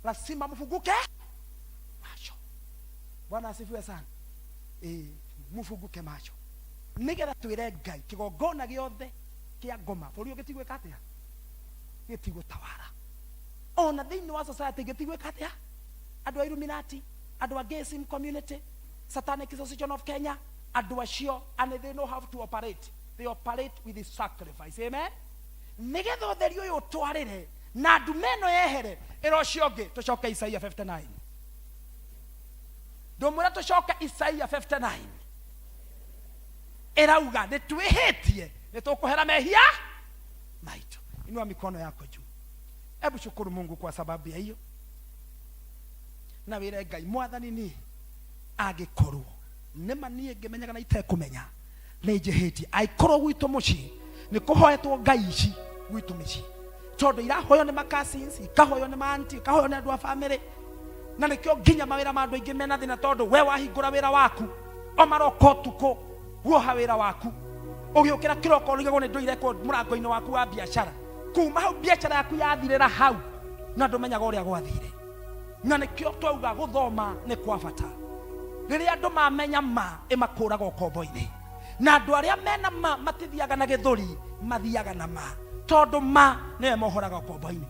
lazima mfunguke macho. Bwana asifiwe sana. Mfunguke macho nĩgetha twĩre Ngai kĩgongona gĩothe kĩa ngoma bũrũri ũyũ gĩtigwĩka atĩa? Gĩtigũtawara. Ona thĩinĩ wa society gĩtigwĩka atĩa? Andũ a Illuminati, andũ a Gayism community, Satanic Association of Kenya, andũ acio, and they know how to operate. They operate with the sacrifice. Amen. Nĩgetha ũtheri ũyũ ũtwarĩre na ndume ĩno yehere, ĩra ũcio ũngĩ tũcoke Isaia 59. Ndũmwĩra tũcoke Isaia 59. Ĩrauga nĩ twĩhĩtie, nĩ tũkũhera mehia maitũ. Inua mikono yako juu. Hebu shukuru Mungu kwa sababu ya hiyo, na wĩre Ngai, Mwathani, niĩ angĩkorwo nĩma niĩ ngĩmenyaga na itekũmenya nĩ njĩhĩtie, angĩkorwo gwitũ mũciĩ nĩ kũhoetwo ngai ici gwitũ mĩciĩ, tondũ irahoywo nĩ ma-cousins, ikahoywo nĩ ma-auntie, ikahoywo nĩ andũ a family, na nĩkĩo nginya mawĩra ma andũ aingĩ mena thĩna, tondũ we wahingũra wĩra waku o maroka ũtukũ guoha wĩra waku, ũgĩũkĩra kĩroko ũrigagwo nĩ ndũ irekwo mũrango-inĩ waku wa biacara. Kuma hau biacara yaku yathirĩra hau na ndũmenyaga ũrĩa gwathire. Na nĩkĩo twauga gũthoma nĩ kwa bata. Rĩrĩa andũ mamenya ma, ĩmakũraga ũkombo-inĩ, na andũ arĩa mena ma matithiaga na gĩthũri, mathiaga na ma, tondũ ma nĩyo ĩmohoraga ũkombo-inĩ.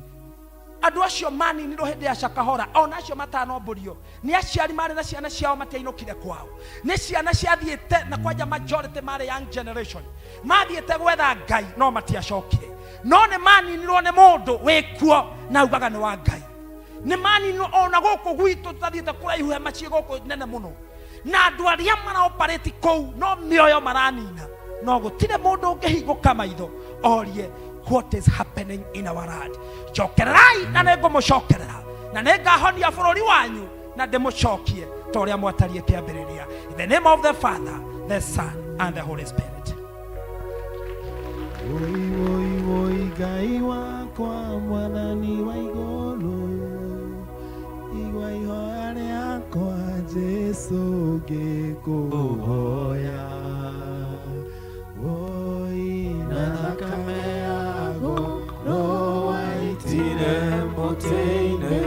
Andũ acio maninirwo hĩndĩ ya Shakahola, ona acio matanombũrio nĩ aciari marĩ na ciana ciao, matiainũkire kwao, nĩ ciana ciathiĩte na kwanja majority marĩ young generation, mathiĩte gwetha Ngai no matiacokire, no nĩ maninirwo nĩ mũndũ wĩkuo na augaga nĩ wa Ngai. Nĩ maninirwo ona gũkũ gwitũ tũtathiĩte kũraihu, hema ciĩ gũkũ nene mũno, na andũ arĩa maraoparĩti kũu no mĩoyo maranina, no gũtirĩ mũndũ ũngĩhingũka maitho orie what is happening in our land. Njokererai na nĩ ngũmũcokerera, na nĩ ngahonia bũrũri wanyu na ndĩmũcokie ta ũrĩa mwatariĩ kĩambĩrĩria. In the name of the Father, the Son and the Holy Spirit. Woi woi woi Ngai wakwa mwathani wa igũrũ, igua ihoya rĩakwa Jesu ngĩkũhoya. Woi na thakame yaku waitire mũtĩ-inĩ,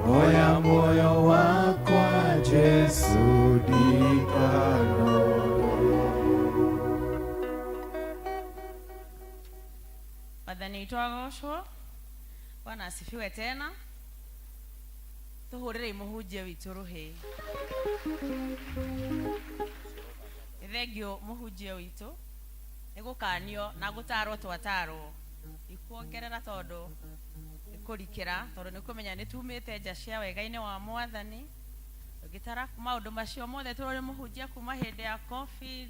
oya muoyo wakwa Jesu ndikanore. Mwathani witũ agocwo. Bwana asifiwe tena. Tũhũrĩrei mũhunjia witũ rũhĩ. Nĩ thengiũ mũhunjia witũ nĩ gũkanio na gũtarwo twatarwo, ikuongerera tondũ nĩ kũrikĩra, tondũ nĩ kũmenya nĩ tumĩte nja cia wega-inĩ wa Mwathani. Ũngĩtara maũndũ macio mothe tũrore mũhunjia kuma hĩndĩ ya COVID.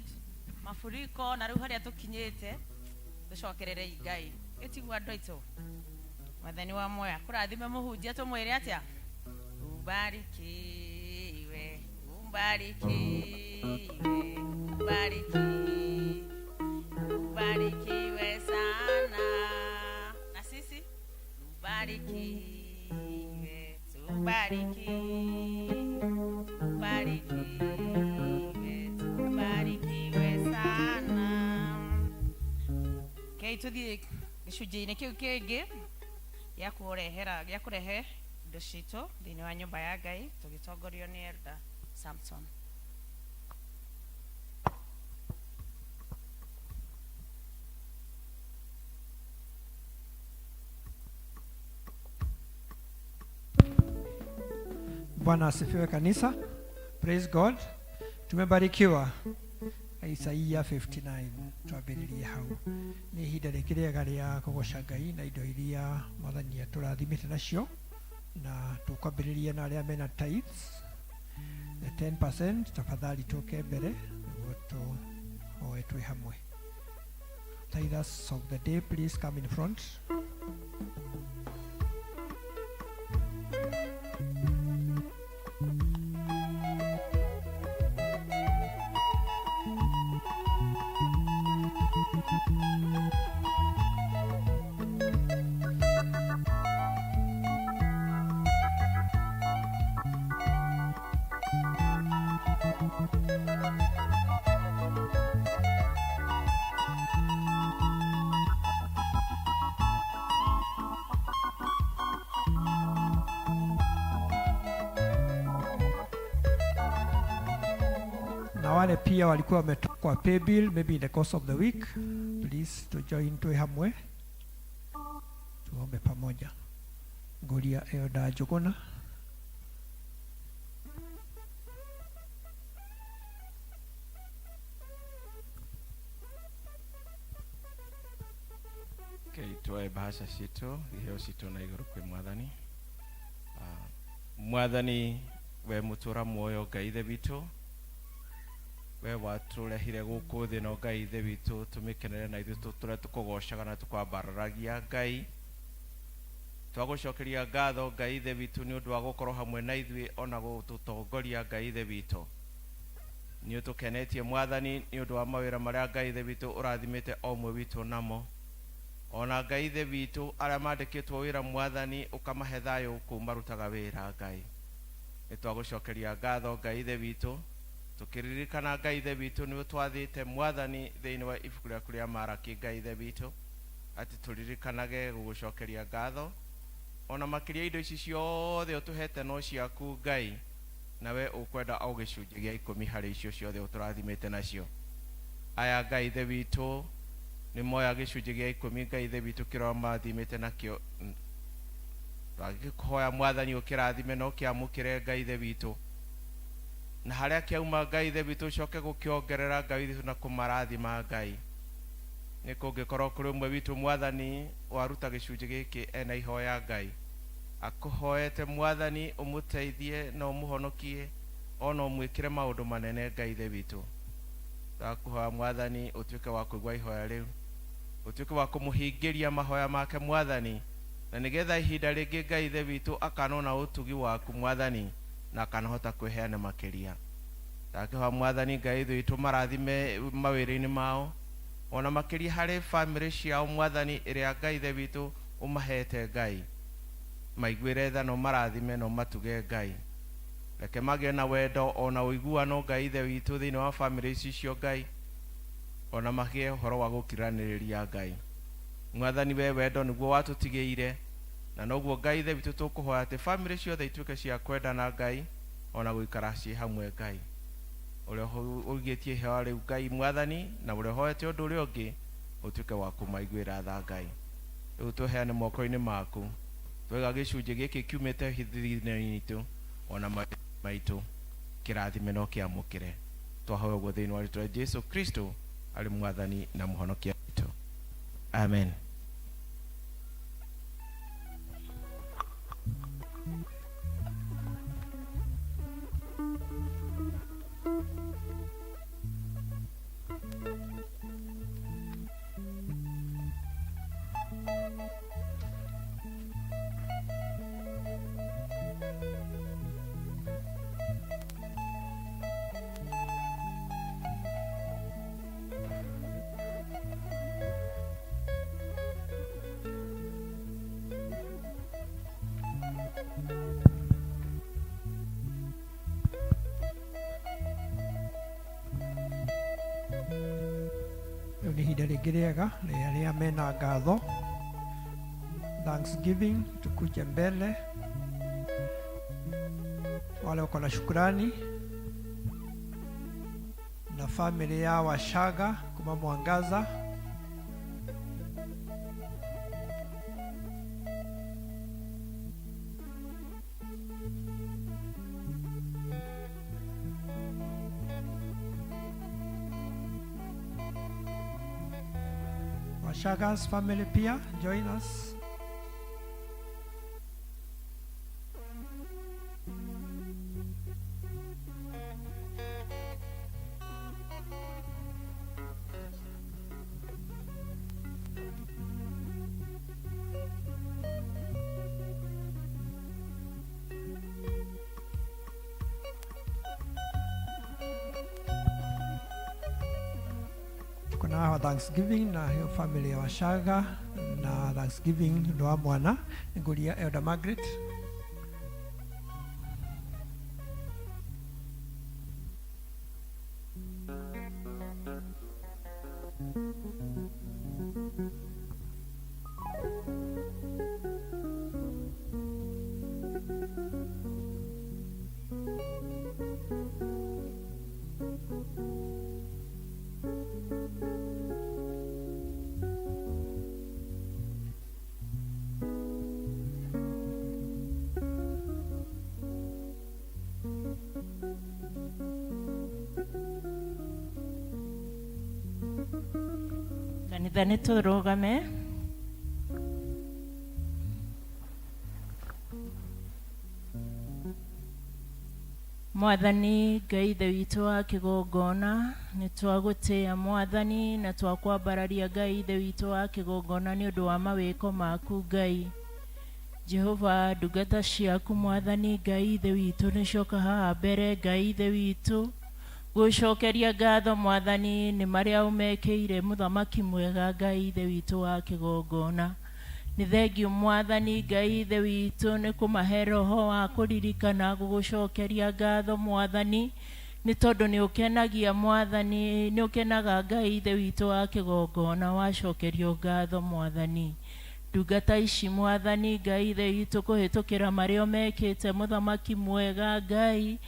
Mafuriko na rĩu harĩa tũkinyĩte tũcokererei Ngai. Ĩtiguo andũ aitũ. Mwathani wa moya kũrathime mũhunjia tũmwĩre atĩa? Ubarikiwe, ubarikiwe, ubarikiwe, ubarikiwe sana. Na sisi ubarikiwe, tubarikiwe, ubarikiwe, tubarikiwe sana. Kei tuthiĩ gĩcunjĩ-inĩ kĩu kĩngĩ gĩa kũrehera gĩa kũrehe indo citũ thĩinĩ wa nyũmba ya Ngai tũgĩtongorio nĩ Elder Samson. Bwana asifiwe kanisa. Praise God. Tumebarikiwa. Isaia 59 twambĩrĩrie hau. Nĩ ihinda rĩngĩ rĩega rĩa kũgoca Ngai na indo iria Mwathani atũrathimĩte nacio, na tũkwambĩrĩria na arĩa mena tithes the 10%. Tafadhali tũke mbere nĩguo tũhoe twĩ hamwe. Tithers of the day, please come in front. Na wale pia walikuwa wametoka kwa pay bill maybe in the course of the week, please to join tuwe hamwe tuombe pamoja. Ngoria Elder Njuguna. Okay, tuoe bahasha citũ iheo citũ na igũrũ kwĩ mwathani. Mwathani we mũtũra muoyo Ngai ithe witũ, we watũrehire gũkũ thĩ no Ngai ithe witũ tũmĩkenere na ithuĩ tũtũre tũkũgocaga na tũkwambararagia Ngai. Twagũcokeria ngatho Ngai ithe witũ nĩ ũndũ wa gũkorwo hamwe na ithuĩ ona gũtũtongoria Ngai ithe witũ. Nĩ ũtũkenetie mwathani nĩ ũndũ wa mawĩra marĩa Ngai ithe witũ ũrathimĩte o ũmwe witũ namo. Ona Ngai ithe witũ arĩa mandĩkĩtwo wĩra mwathani ũkamahe thayũ kũu marutaga wĩra Ngai. Nĩ twagũcokeria ngatho Ngai ithe witũ tũkĩririkana Ngai ithe witũ nĩ ũtwathĩte mwathani thĩinĩ wa ibuku rĩaku rĩa Maraki Ngai ithe witũ atĩ tũririkanage gũgũcokeria ngatho ona makĩria indo ici ciothe ũtũhete no ciaku Ngai, nawe ũkwenda o gĩcunjĩ gĩa 10 harĩ icio ciothe ũtũrathimĩte nacio. Aya Ngai ithe witũ nĩ moya gĩcunjĩ gĩa 10 Ngai ithe witũ kĩrĩa mathimĩte nakĩo. Twagĩkũhoya mwathani ũkĩrathime na ũkĩamũkĩre Ngai ithe witũ, na harĩa kĩauma Ngai ithe witũ ũcoke gũkĩongerera Ngai ithe witũ na kũmarathima Ngai. Nĩ kũngĩkorwo kũrĩ ũmwe witũ mwathani waruta gĩcunjĩ gĩkĩ ena ihoya Ngai akũhoete mwathani ũmũteithie na ũmũhonokie ona ũmwĩkĩre maũndũ manene Ngai ithe witũ. Ndakũhoya mwathani ũtuĩke wa kũigua ihoya rĩu, ũtuĩke wa kũmũhingĩria mahoya make mwathani, na nĩgetha ihinda rĩngĩ Ngai ithe witũ akanona ũtugi waku mwathani na akanahota kwĩheana makĩria. Ndakĩhoya mwathani Ngai ithe witũ marathime mawĩra-inĩ mao ona makĩria harĩ bamĩrĩ ciao mwathani ĩrĩa Ngai ithe witũ ũmahete Ngai, maiguĩre tha na ũmarathime na ũmatuge Ngai. Reke magĩe na wendo ona ũiguano Ngai ithe witũ thĩinĩ wa bamĩrĩ ici cio Ngai, ona magĩe ũhoro wa gũkiranĩrĩria Ngai. Mwathani we wendo nĩguo watũtigĩire, na noguo Ngai ithe witũ tũkũhoya atĩ bamĩrĩ ciothe ituĩke cia kwendana Ngai ona gũikara ciĩ hamwe Ngai. Ũrĩa ũigĩtie ihoya rĩu Ngai mwathani na ũrĩa ũhoete ũndũ ũrĩa ũngĩ ũtuĩke wa kũmaiguĩra tha Ngai. Rĩu tũheane moko-inĩ maku, twaiga gĩcunjĩ gĩkĩ kiumĩte hithinĩ itũ ona maitũ kĩrathime na ũkĩamũkĩre. Twahoya ũguo thĩinĩ wa rĩtwa rĩa Jesu Kristo arĩ mwathani na mũhonokia witũ. Amen. rĩngĩ rĩega nĩ arĩa mena ngatho. Thanksgiving, tukuje mbele. Wale wako na shukrani na familia ya Washaga kuma Mwangaza. Washaga's family pia join us. Tuko na hawa Thanksgiving na hiyo family ya Washaga na Thanksgiving ndo wa mwana nguria Elder Margaret. Kanitha nĩ tũrũgame. Mwathani Ngai Ithe witũ wa kĩgongona, nĩ twagũtĩĩa Mwathani na twakwambararia Ngai Ithe witũ wa kĩgongona nĩ ũndũ wa mawĩko maku Ngai. Jehova, ndungata ciaku Mwathani Ngai Ithe witũ nĩcioka haha mbere Ngai Ithe witũ gũcokeria ngatho Mwathani nĩ marĩa ũmekĩire mũthamaki mwega Ngai Ithe witũ wa kĩgongona. Nĩ thengiũ Mwathani Ngai Ithe witũ nĩ kũmahe roho wa kũririkana gũgũcokeria ngatho Mwathani, nĩ tondũ nĩ ũkenagia Mwathani, nĩ ũkenaga Ngai Ithe witũ wa kĩgongona wacokerio ngatho Mwathani. Ndungata ici Mwathani Ngai Ithe witũ kũhĩtũkĩra marĩa mekĩte mũthamaki mwega Ngai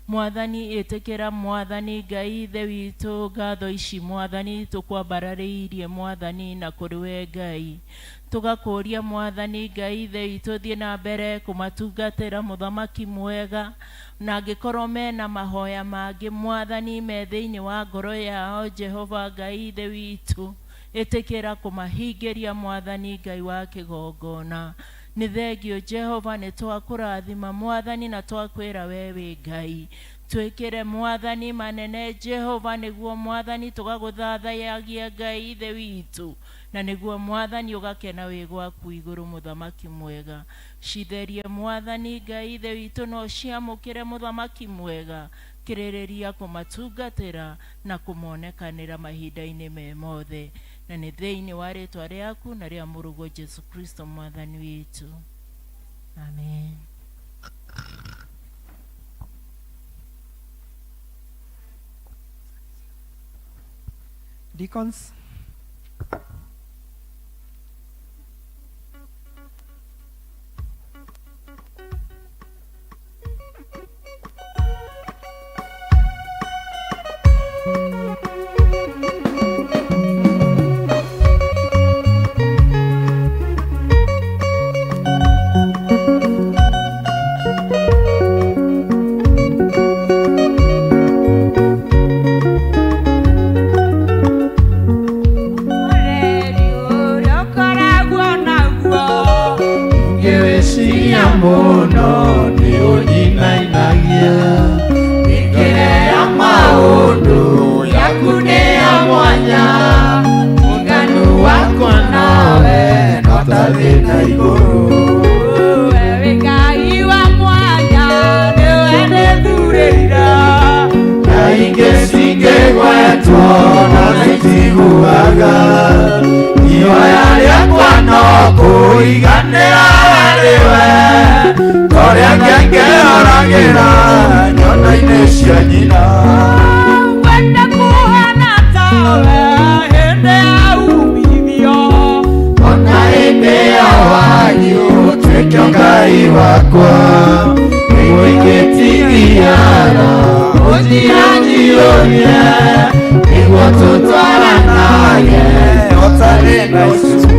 Mwathani, ĩtĩkĩra Mwathani Ngai Ithe witũ ngatho ici Mwathani tũkwambararĩirie Mwathani na kũrĩ we Ngai. Tũgakũria Mwathani Ngai Ithe witũ thiĩ na mbere kũmatungatĩra mũthamaki mwega, na angĩkorwo mena mahoya mangĩ Mwathani me thĩinĩ wa ngoro yao Jehova Ngai Ithe witũ ĩtĩkĩra kũmahingĩria Mwathani Ngai wa kĩgongona. Nĩ thengio Jehova, nĩ twakũrathima Mwathani na twakwĩra we wĩ Ngai. Twĩkĩre Mwathani manene Jehova, nĩguo Mwathani tũgagũthathayagia Ngai Ithe witũ, na nĩguo Mwathani ũgakena wĩ gwaku igũrũ mũthamaki mwega. Citherie Mwathani Ngai Ithe witũ na ũciamũkĩre mũthamaki mwega, kĩrĩrĩria kũmatungatĩra na kũmonekanĩra mahinda-inĩ me mothe, na nĩ thĩinĩ wa rĩtwa rĩaku na rĩa mũrũguo Jesu Kristo Mwathani witũ, amen. Deacons. Ingĩwĩciria mũno nĩ ũnyinainagia, mĩkĩre ya maũndũ yaku nĩ ya mwanya, ũnganu wakwa nawe no ta thĩ na igũrũ. Wewe Ngai wa mwanya nĩwe nĩthurĩire, na ingĩ cingĩgwetwo no citiguaga, ihoya rĩakwa no kũiganĩra harĩ we, torĩa ngengehoragĩra nyondo-inĩ cia nyina. Ngwenda kũhana tawe hĩndĩ ya ciakwa nĩguo ingĩtigiyana ũnjianjiũrie nĩguo tũtwaranage ũtarĩ na ũcuke.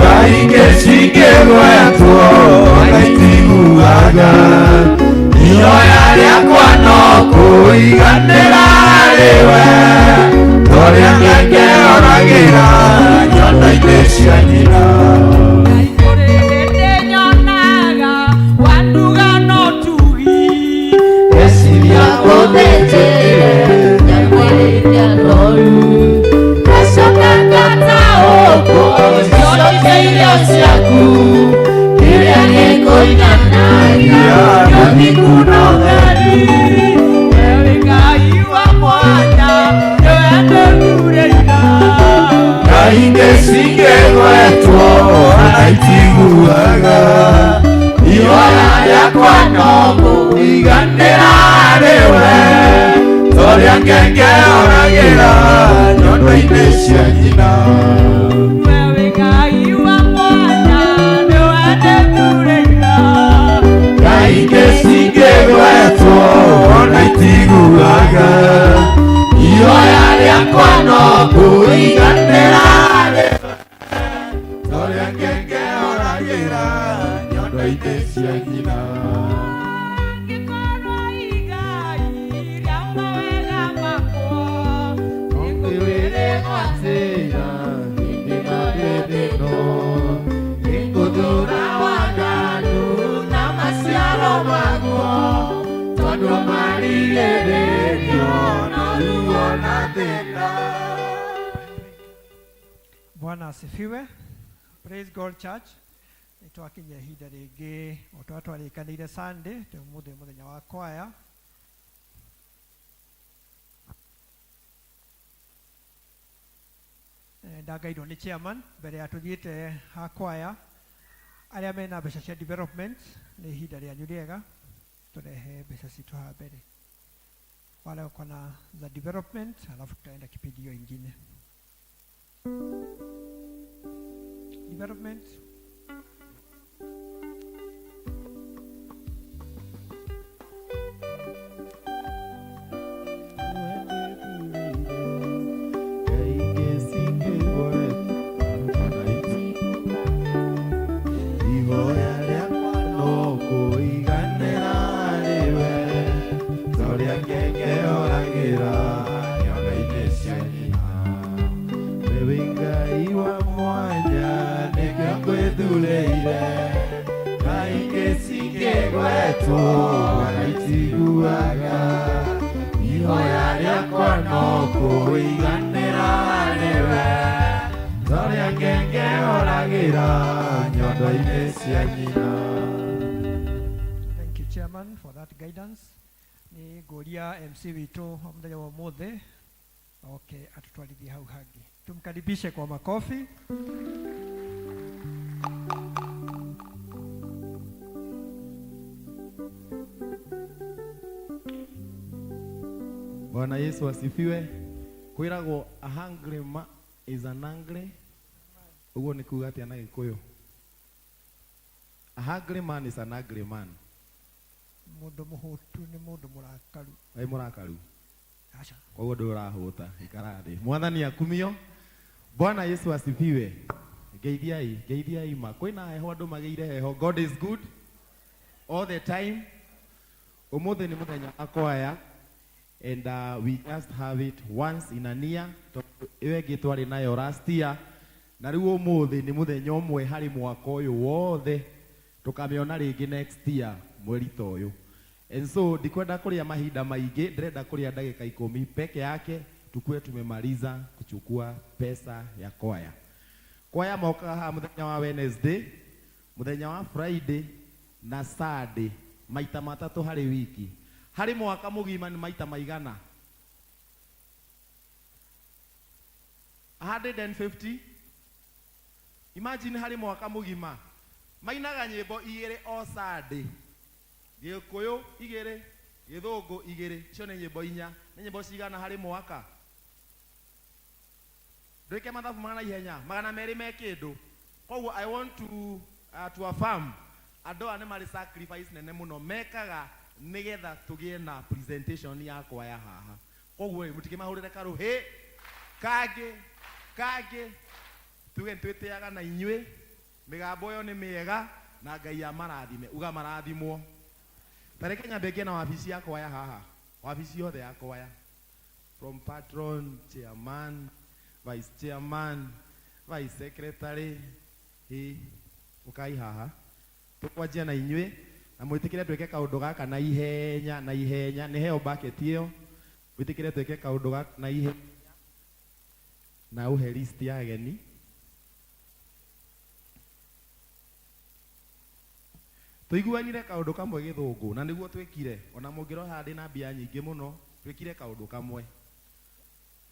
Kaingĩ cingĩgwetwo na itiguaga ihoya rĩakwa no kũiganĩra harĩwe torĩa ngengeoragĩra nyondo-inĩ cia nyina. Meciria kũthĩnjĩre nyamwĩrĩria noru ngacoka ngataũkwo ciothe irio ciaku kĩrĩa gĩkũiganania ũthingu na ũtheri. Kaingĩ cingĩgwetwo na itiguaga ihoya rĩakwa no kũiganĩra harĩwe torĩa ngengeoragĩra nyondo-inĩ cia nyina. Kaingĩ cingĩgwetwo na itiguaga ihoya rĩakwa no kũiganĩra harĩwe torĩa ngengeoragĩra nyondo-inĩ cia nyina. Nĩngũthũra waganu na maciaro maguo tondũ marigĩrĩrio na ruo na thĩna. Bwana asifiwe. Praise God Church. Nĩ twakinya ihinda rĩngĩ o ta ũrĩa twarĩkanĩire Sunday, tĩ ũmũthĩ mũthenya wa kwaya. Ndangairwo nĩ chairman mbere ya tũthiĩte ha kwaya arĩa mena mbeca cia development nĩ ihinda rĩanyu rĩega tũrehe mbeca citũ haha mbere. Wale wako na za development, alafu tutaenda kipindi hiyo ingine. Development. Ihoya rĩakwa no kũiganĩra harĩwe torĩa ngengeoragĩra nyondo-inĩ cia nyina. We wĩ Ngai wa mwanya nĩkĩo ngwĩthurĩire kaingĩ cingĩgwetwo na itiguaga ihoya rĩakwa no kũiganĩra harĩwe torĩa ngengeoragĩra nyondo-inĩ cia nyina. Thank you chairman for that guidance. Nĩ ngũria MC witũ wa mũthenya wa ũmũthĩ oke atũtwarithie hau hangĩ. Tumkaribishe kwa makofi. Bwana Yesu asifiwe. Kwiragwo a hungry man is an angry. Uguo nĩ kuga atĩa na Gĩkũyũ? A hungry man is an angry man. Mũndũ mũhũtu nĩ mũndũ mũrakaru. Wĩ mũrakaru? Aca. Koguo ndũrahũta, ikara thĩ. Mwathani akumio. Bwana Yesu asifiwe. Ngeithiai, ngeithiai ma. Kwĩna heho andũ magĩire heho. God is good all the time. Ũmũthĩ nĩ mũthenya wa kwaya and we just have it once in a year. Tondũ ĩyo ĩngĩ twarĩ nayo last year. Na rĩu ũmũthĩ nĩ mũthenya ũmwe harĩ mwaka ũyũ wothe tũkamĩona rĩngĩ next year mweri ta ũyũ. And so ndikwenda kũrĩa mahinda maingĩ, ndĩrenda kũrĩa ndagĩka ikũmi peke yake tukue tumemaliza kuchukua pesa ya kwaya. Kwaya mokaga haha mũthenya wa Wednesday, mũthenya wa Friday na Sunday maita matatũ harĩ wiki. Harĩ mwaka mũgima nĩ maita maigana? 150. Imagine harĩ mwaka mũgima mainaga nyĩmbo igĩrĩ o Sunday, Gĩkũyũ igĩrĩ, Gĩthũngũ igĩrĩ, icio nĩ nyĩmbo inya. Nĩ nyĩmbo cigana harĩ mwaka? Ndwĩke mathabu ma naihenya, 200 me kĩndũ. Koguo I want to affirm andũ aya nĩ marĩ sacrifice nene mũno mekaga nĩgetha tũgĩe na presentation ya kwaya haha. Koguo ĩ, mũtikĩmahũrĩre karũhĩ kangĩ kangĩ, tuge nĩtwĩtĩaga na inyuĩ. Mĩgambo ĩyo nĩ mĩega na Ngai amarathime. Uga marathimwo. Ta reke nyambe ngĩe na wabici ya kwaya haha, wabici yothe ya kwaya, from patron, chairman, vice chairman, vice secretary, ĩ ũkai haha tũkwanjia na inyuĩ, na mwĩtĩkĩre twĩke kaũndũ gaka na ihenya na ihenya. Nĩ heo bucket ĩyo, mwĩtĩkĩre twĩke kaũndũ gaka na ihenya na ũhe list ya ageni. Tũiguanire kaũndũ kamwe gĩthũngũ, na nĩguo twĩkire. Ona mũngĩroha ndĩ na mbia nyingĩ mũno, twĩkire kaũndũ kamwe.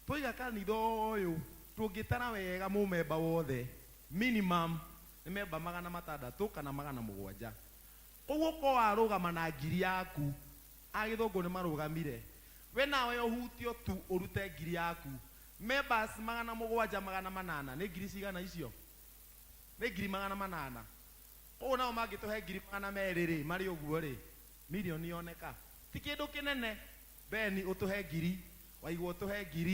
Tũiga kanitha ũyũ, tũngĩtara wega mũmemba wothe, minimum nĩ memba 600 kana 700. Koguo ko warũgama na ngiri yaku, agĩthũngũ nĩ marũgamire, we nawe ũhutio tu ũrute ngiri yaku. Members 700, 800, nĩ ngiri cigana icio? Nĩ ngiri 800. Koguo nao mangĩtũhe ngiri 200 rĩ, marĩ ũguo rĩ, milioni yoneka. Ti kĩndũ kĩnene. Beni ũtũhe ngiri, Waigwa ũtũhe ngiri.